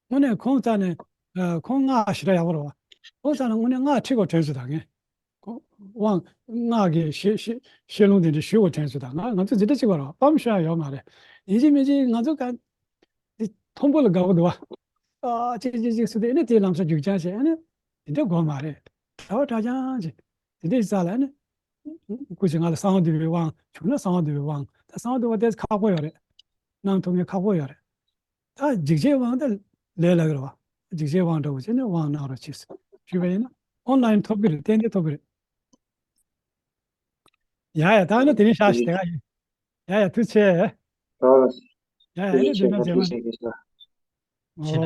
དངོས་གནས་ཁོང་རྩ་ནས་ཨ་ཁོང་སྔགས་ཞེ་དྲག་ཡག་པོ་རེད་བ། ཁོང་རྩ་ནས་དངོས་གནས་སྔགས་ཁྲིད་དགོས་དྲན་སོང་ད་ངས། ཁོང་དབང་སྔགས་ཀྱི་ཤེས་ཤེས་ཤེས་ལུང་དེ་འདྲ་ཞུ་དགོས་དྲན་སོང་ད། ང་ང་ཚོ་འཛིན་གྲྭ་གཅིག་པ་རེད་བ། སྤམ་ཤོད་ཡ་ཡོད་མ་རེད། ཡིན་གཅིག་མིན་གཅིག་ང་ཚོ་ག་འདི་མཐོན་པོ་ལ་དགའ་པོ་འདུག་བ། ཨ་ཅིག་ཅིག་ཅིག་སུ་དེ་ཨ་ནི་དེའི་ལམ་སང་རྒྱུག་རྐྱང་བྱས་ཨ་ནི་དེ་འདྲ་དགོས་མ་རེད། གྲྭ་པ་གྲྭ་རྐྱང་བྱས་དེ་འདྲ་ཞིག་རྩ་ལ་ཨ་ནི། སྐུ་མཁྱེན་ང་ལ་གསང་བ་འདུས་པའི་དབང་བྱུང་ན་གསང་བ་འདུས་པའི་དབང་། ད་གསང་བ་འདུས་པ་དེ་ཁག་པོ་ཡོད་རེད། གནང་ཐུབ་མཁན་ཁག་པོ་ཡོད་རེད། ད་འཇིགས་བྱེད་དབང་ད་ལས་སླ་གི་རེད་བ། འཇིགས་བྱེད་དབང་འདྲ་བོ་བྱས་ནས་དབང་གནང་རོགས་བྱེད་ཟེར་ཞུས་པ་ཡིན་ན་ཨོན་ལན་ཐོབ་གི་རེད། ཏན་ཏན་ཐོབ་གི་རེད། ཡ་ཡ་ད་ནི་དེ་རིང་ཤག་ཤི་དེ་ག་ཡིན། ཡ་ཡ་ཐུགས་རྗེ་ཆེ། ཨོ། ཡ་ཡ་ཐུགས་རྗེ་ཆེ། ཨོ་ཐུགས་རྗེ་ཆེ་ཞེས་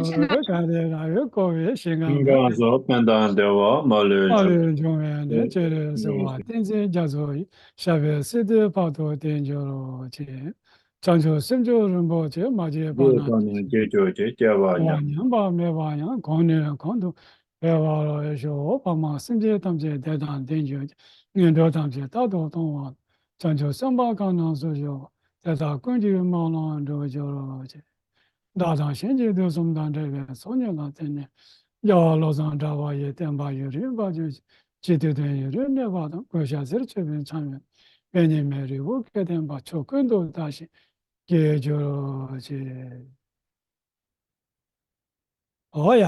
ཞུ། ཨོ་ག་རེ་ར་ཡོད་གོ་བའི་ཞིང་ཁམས་ཀྱི། ཞིང་ཁམས་སུ་ཕན་དང་བདེ་བ་མ་ལུས་མ་ལུས་འབྱུང་བའི་གནས་ཅི་རིགས་གསོལ་བ་བསྟན་འཛིན་རྒྱ་མཚོ་ཡི། ཞབས་པད་སྲིད་མཐའི་བར་དུ་བརྟན་གྱུར་ཅིག། བྱང་ཆུབ་སེམས་མཆོག་རིན་པོ་ཆེ། མ་སྐྱེས་པ་རྣམས་སྐྱེ་གྱུར་ཅིག། སྐྱེས་པ་ཉམས་པ་མེད་པ་ཡང་། གོང་ནས་གོང་དུ་འཕེལ་བར་ཤོག། ཕ་མ་སེམས་ཅན་ཐམས་ཅད་བདེ་དང་ལྡན་གྱུར་ཅིག། ངན་འགྲོ་ཐམས་ཅད་རྟག་ཏུ་སྟོང་བ། བྱང་ཆུབ་སེམས་དཔའ་གང་རྣམས་སུ་ཞུགས། དེ་དག་ཀུན་གྱི་སྨོན་ལམ་འགྲུབ་གྱུར་ཅིག། བདག་དང་གཞན་གྱི་དུས་གསུམ་དང་འབྲེལ་བའི་ཚོགས་གཉིས་ལ་བརྟེན་ནས། རྒྱལ་བ་བློ་བཟང་གྲགས་པ་ཡི། བསྟན་པ་ཡུན་རིང་འབར་གྱུར་ཅིག་སྤྱི་དོན་དོན་ཡུན་རིང་གནས་པ་དང་། དགོས་ཞགས་གཟེར་ཆོད་པའི་འཆང་ཡུལ་དཔལ་ཉི་མའི་རི་བོ་སྐལ་ལྡན་པ། ཆོས་ཀུན་ཏུ་དར་ཞིང་རྒྱས་གྱུར་ཅིག་ཨོ་ཡ།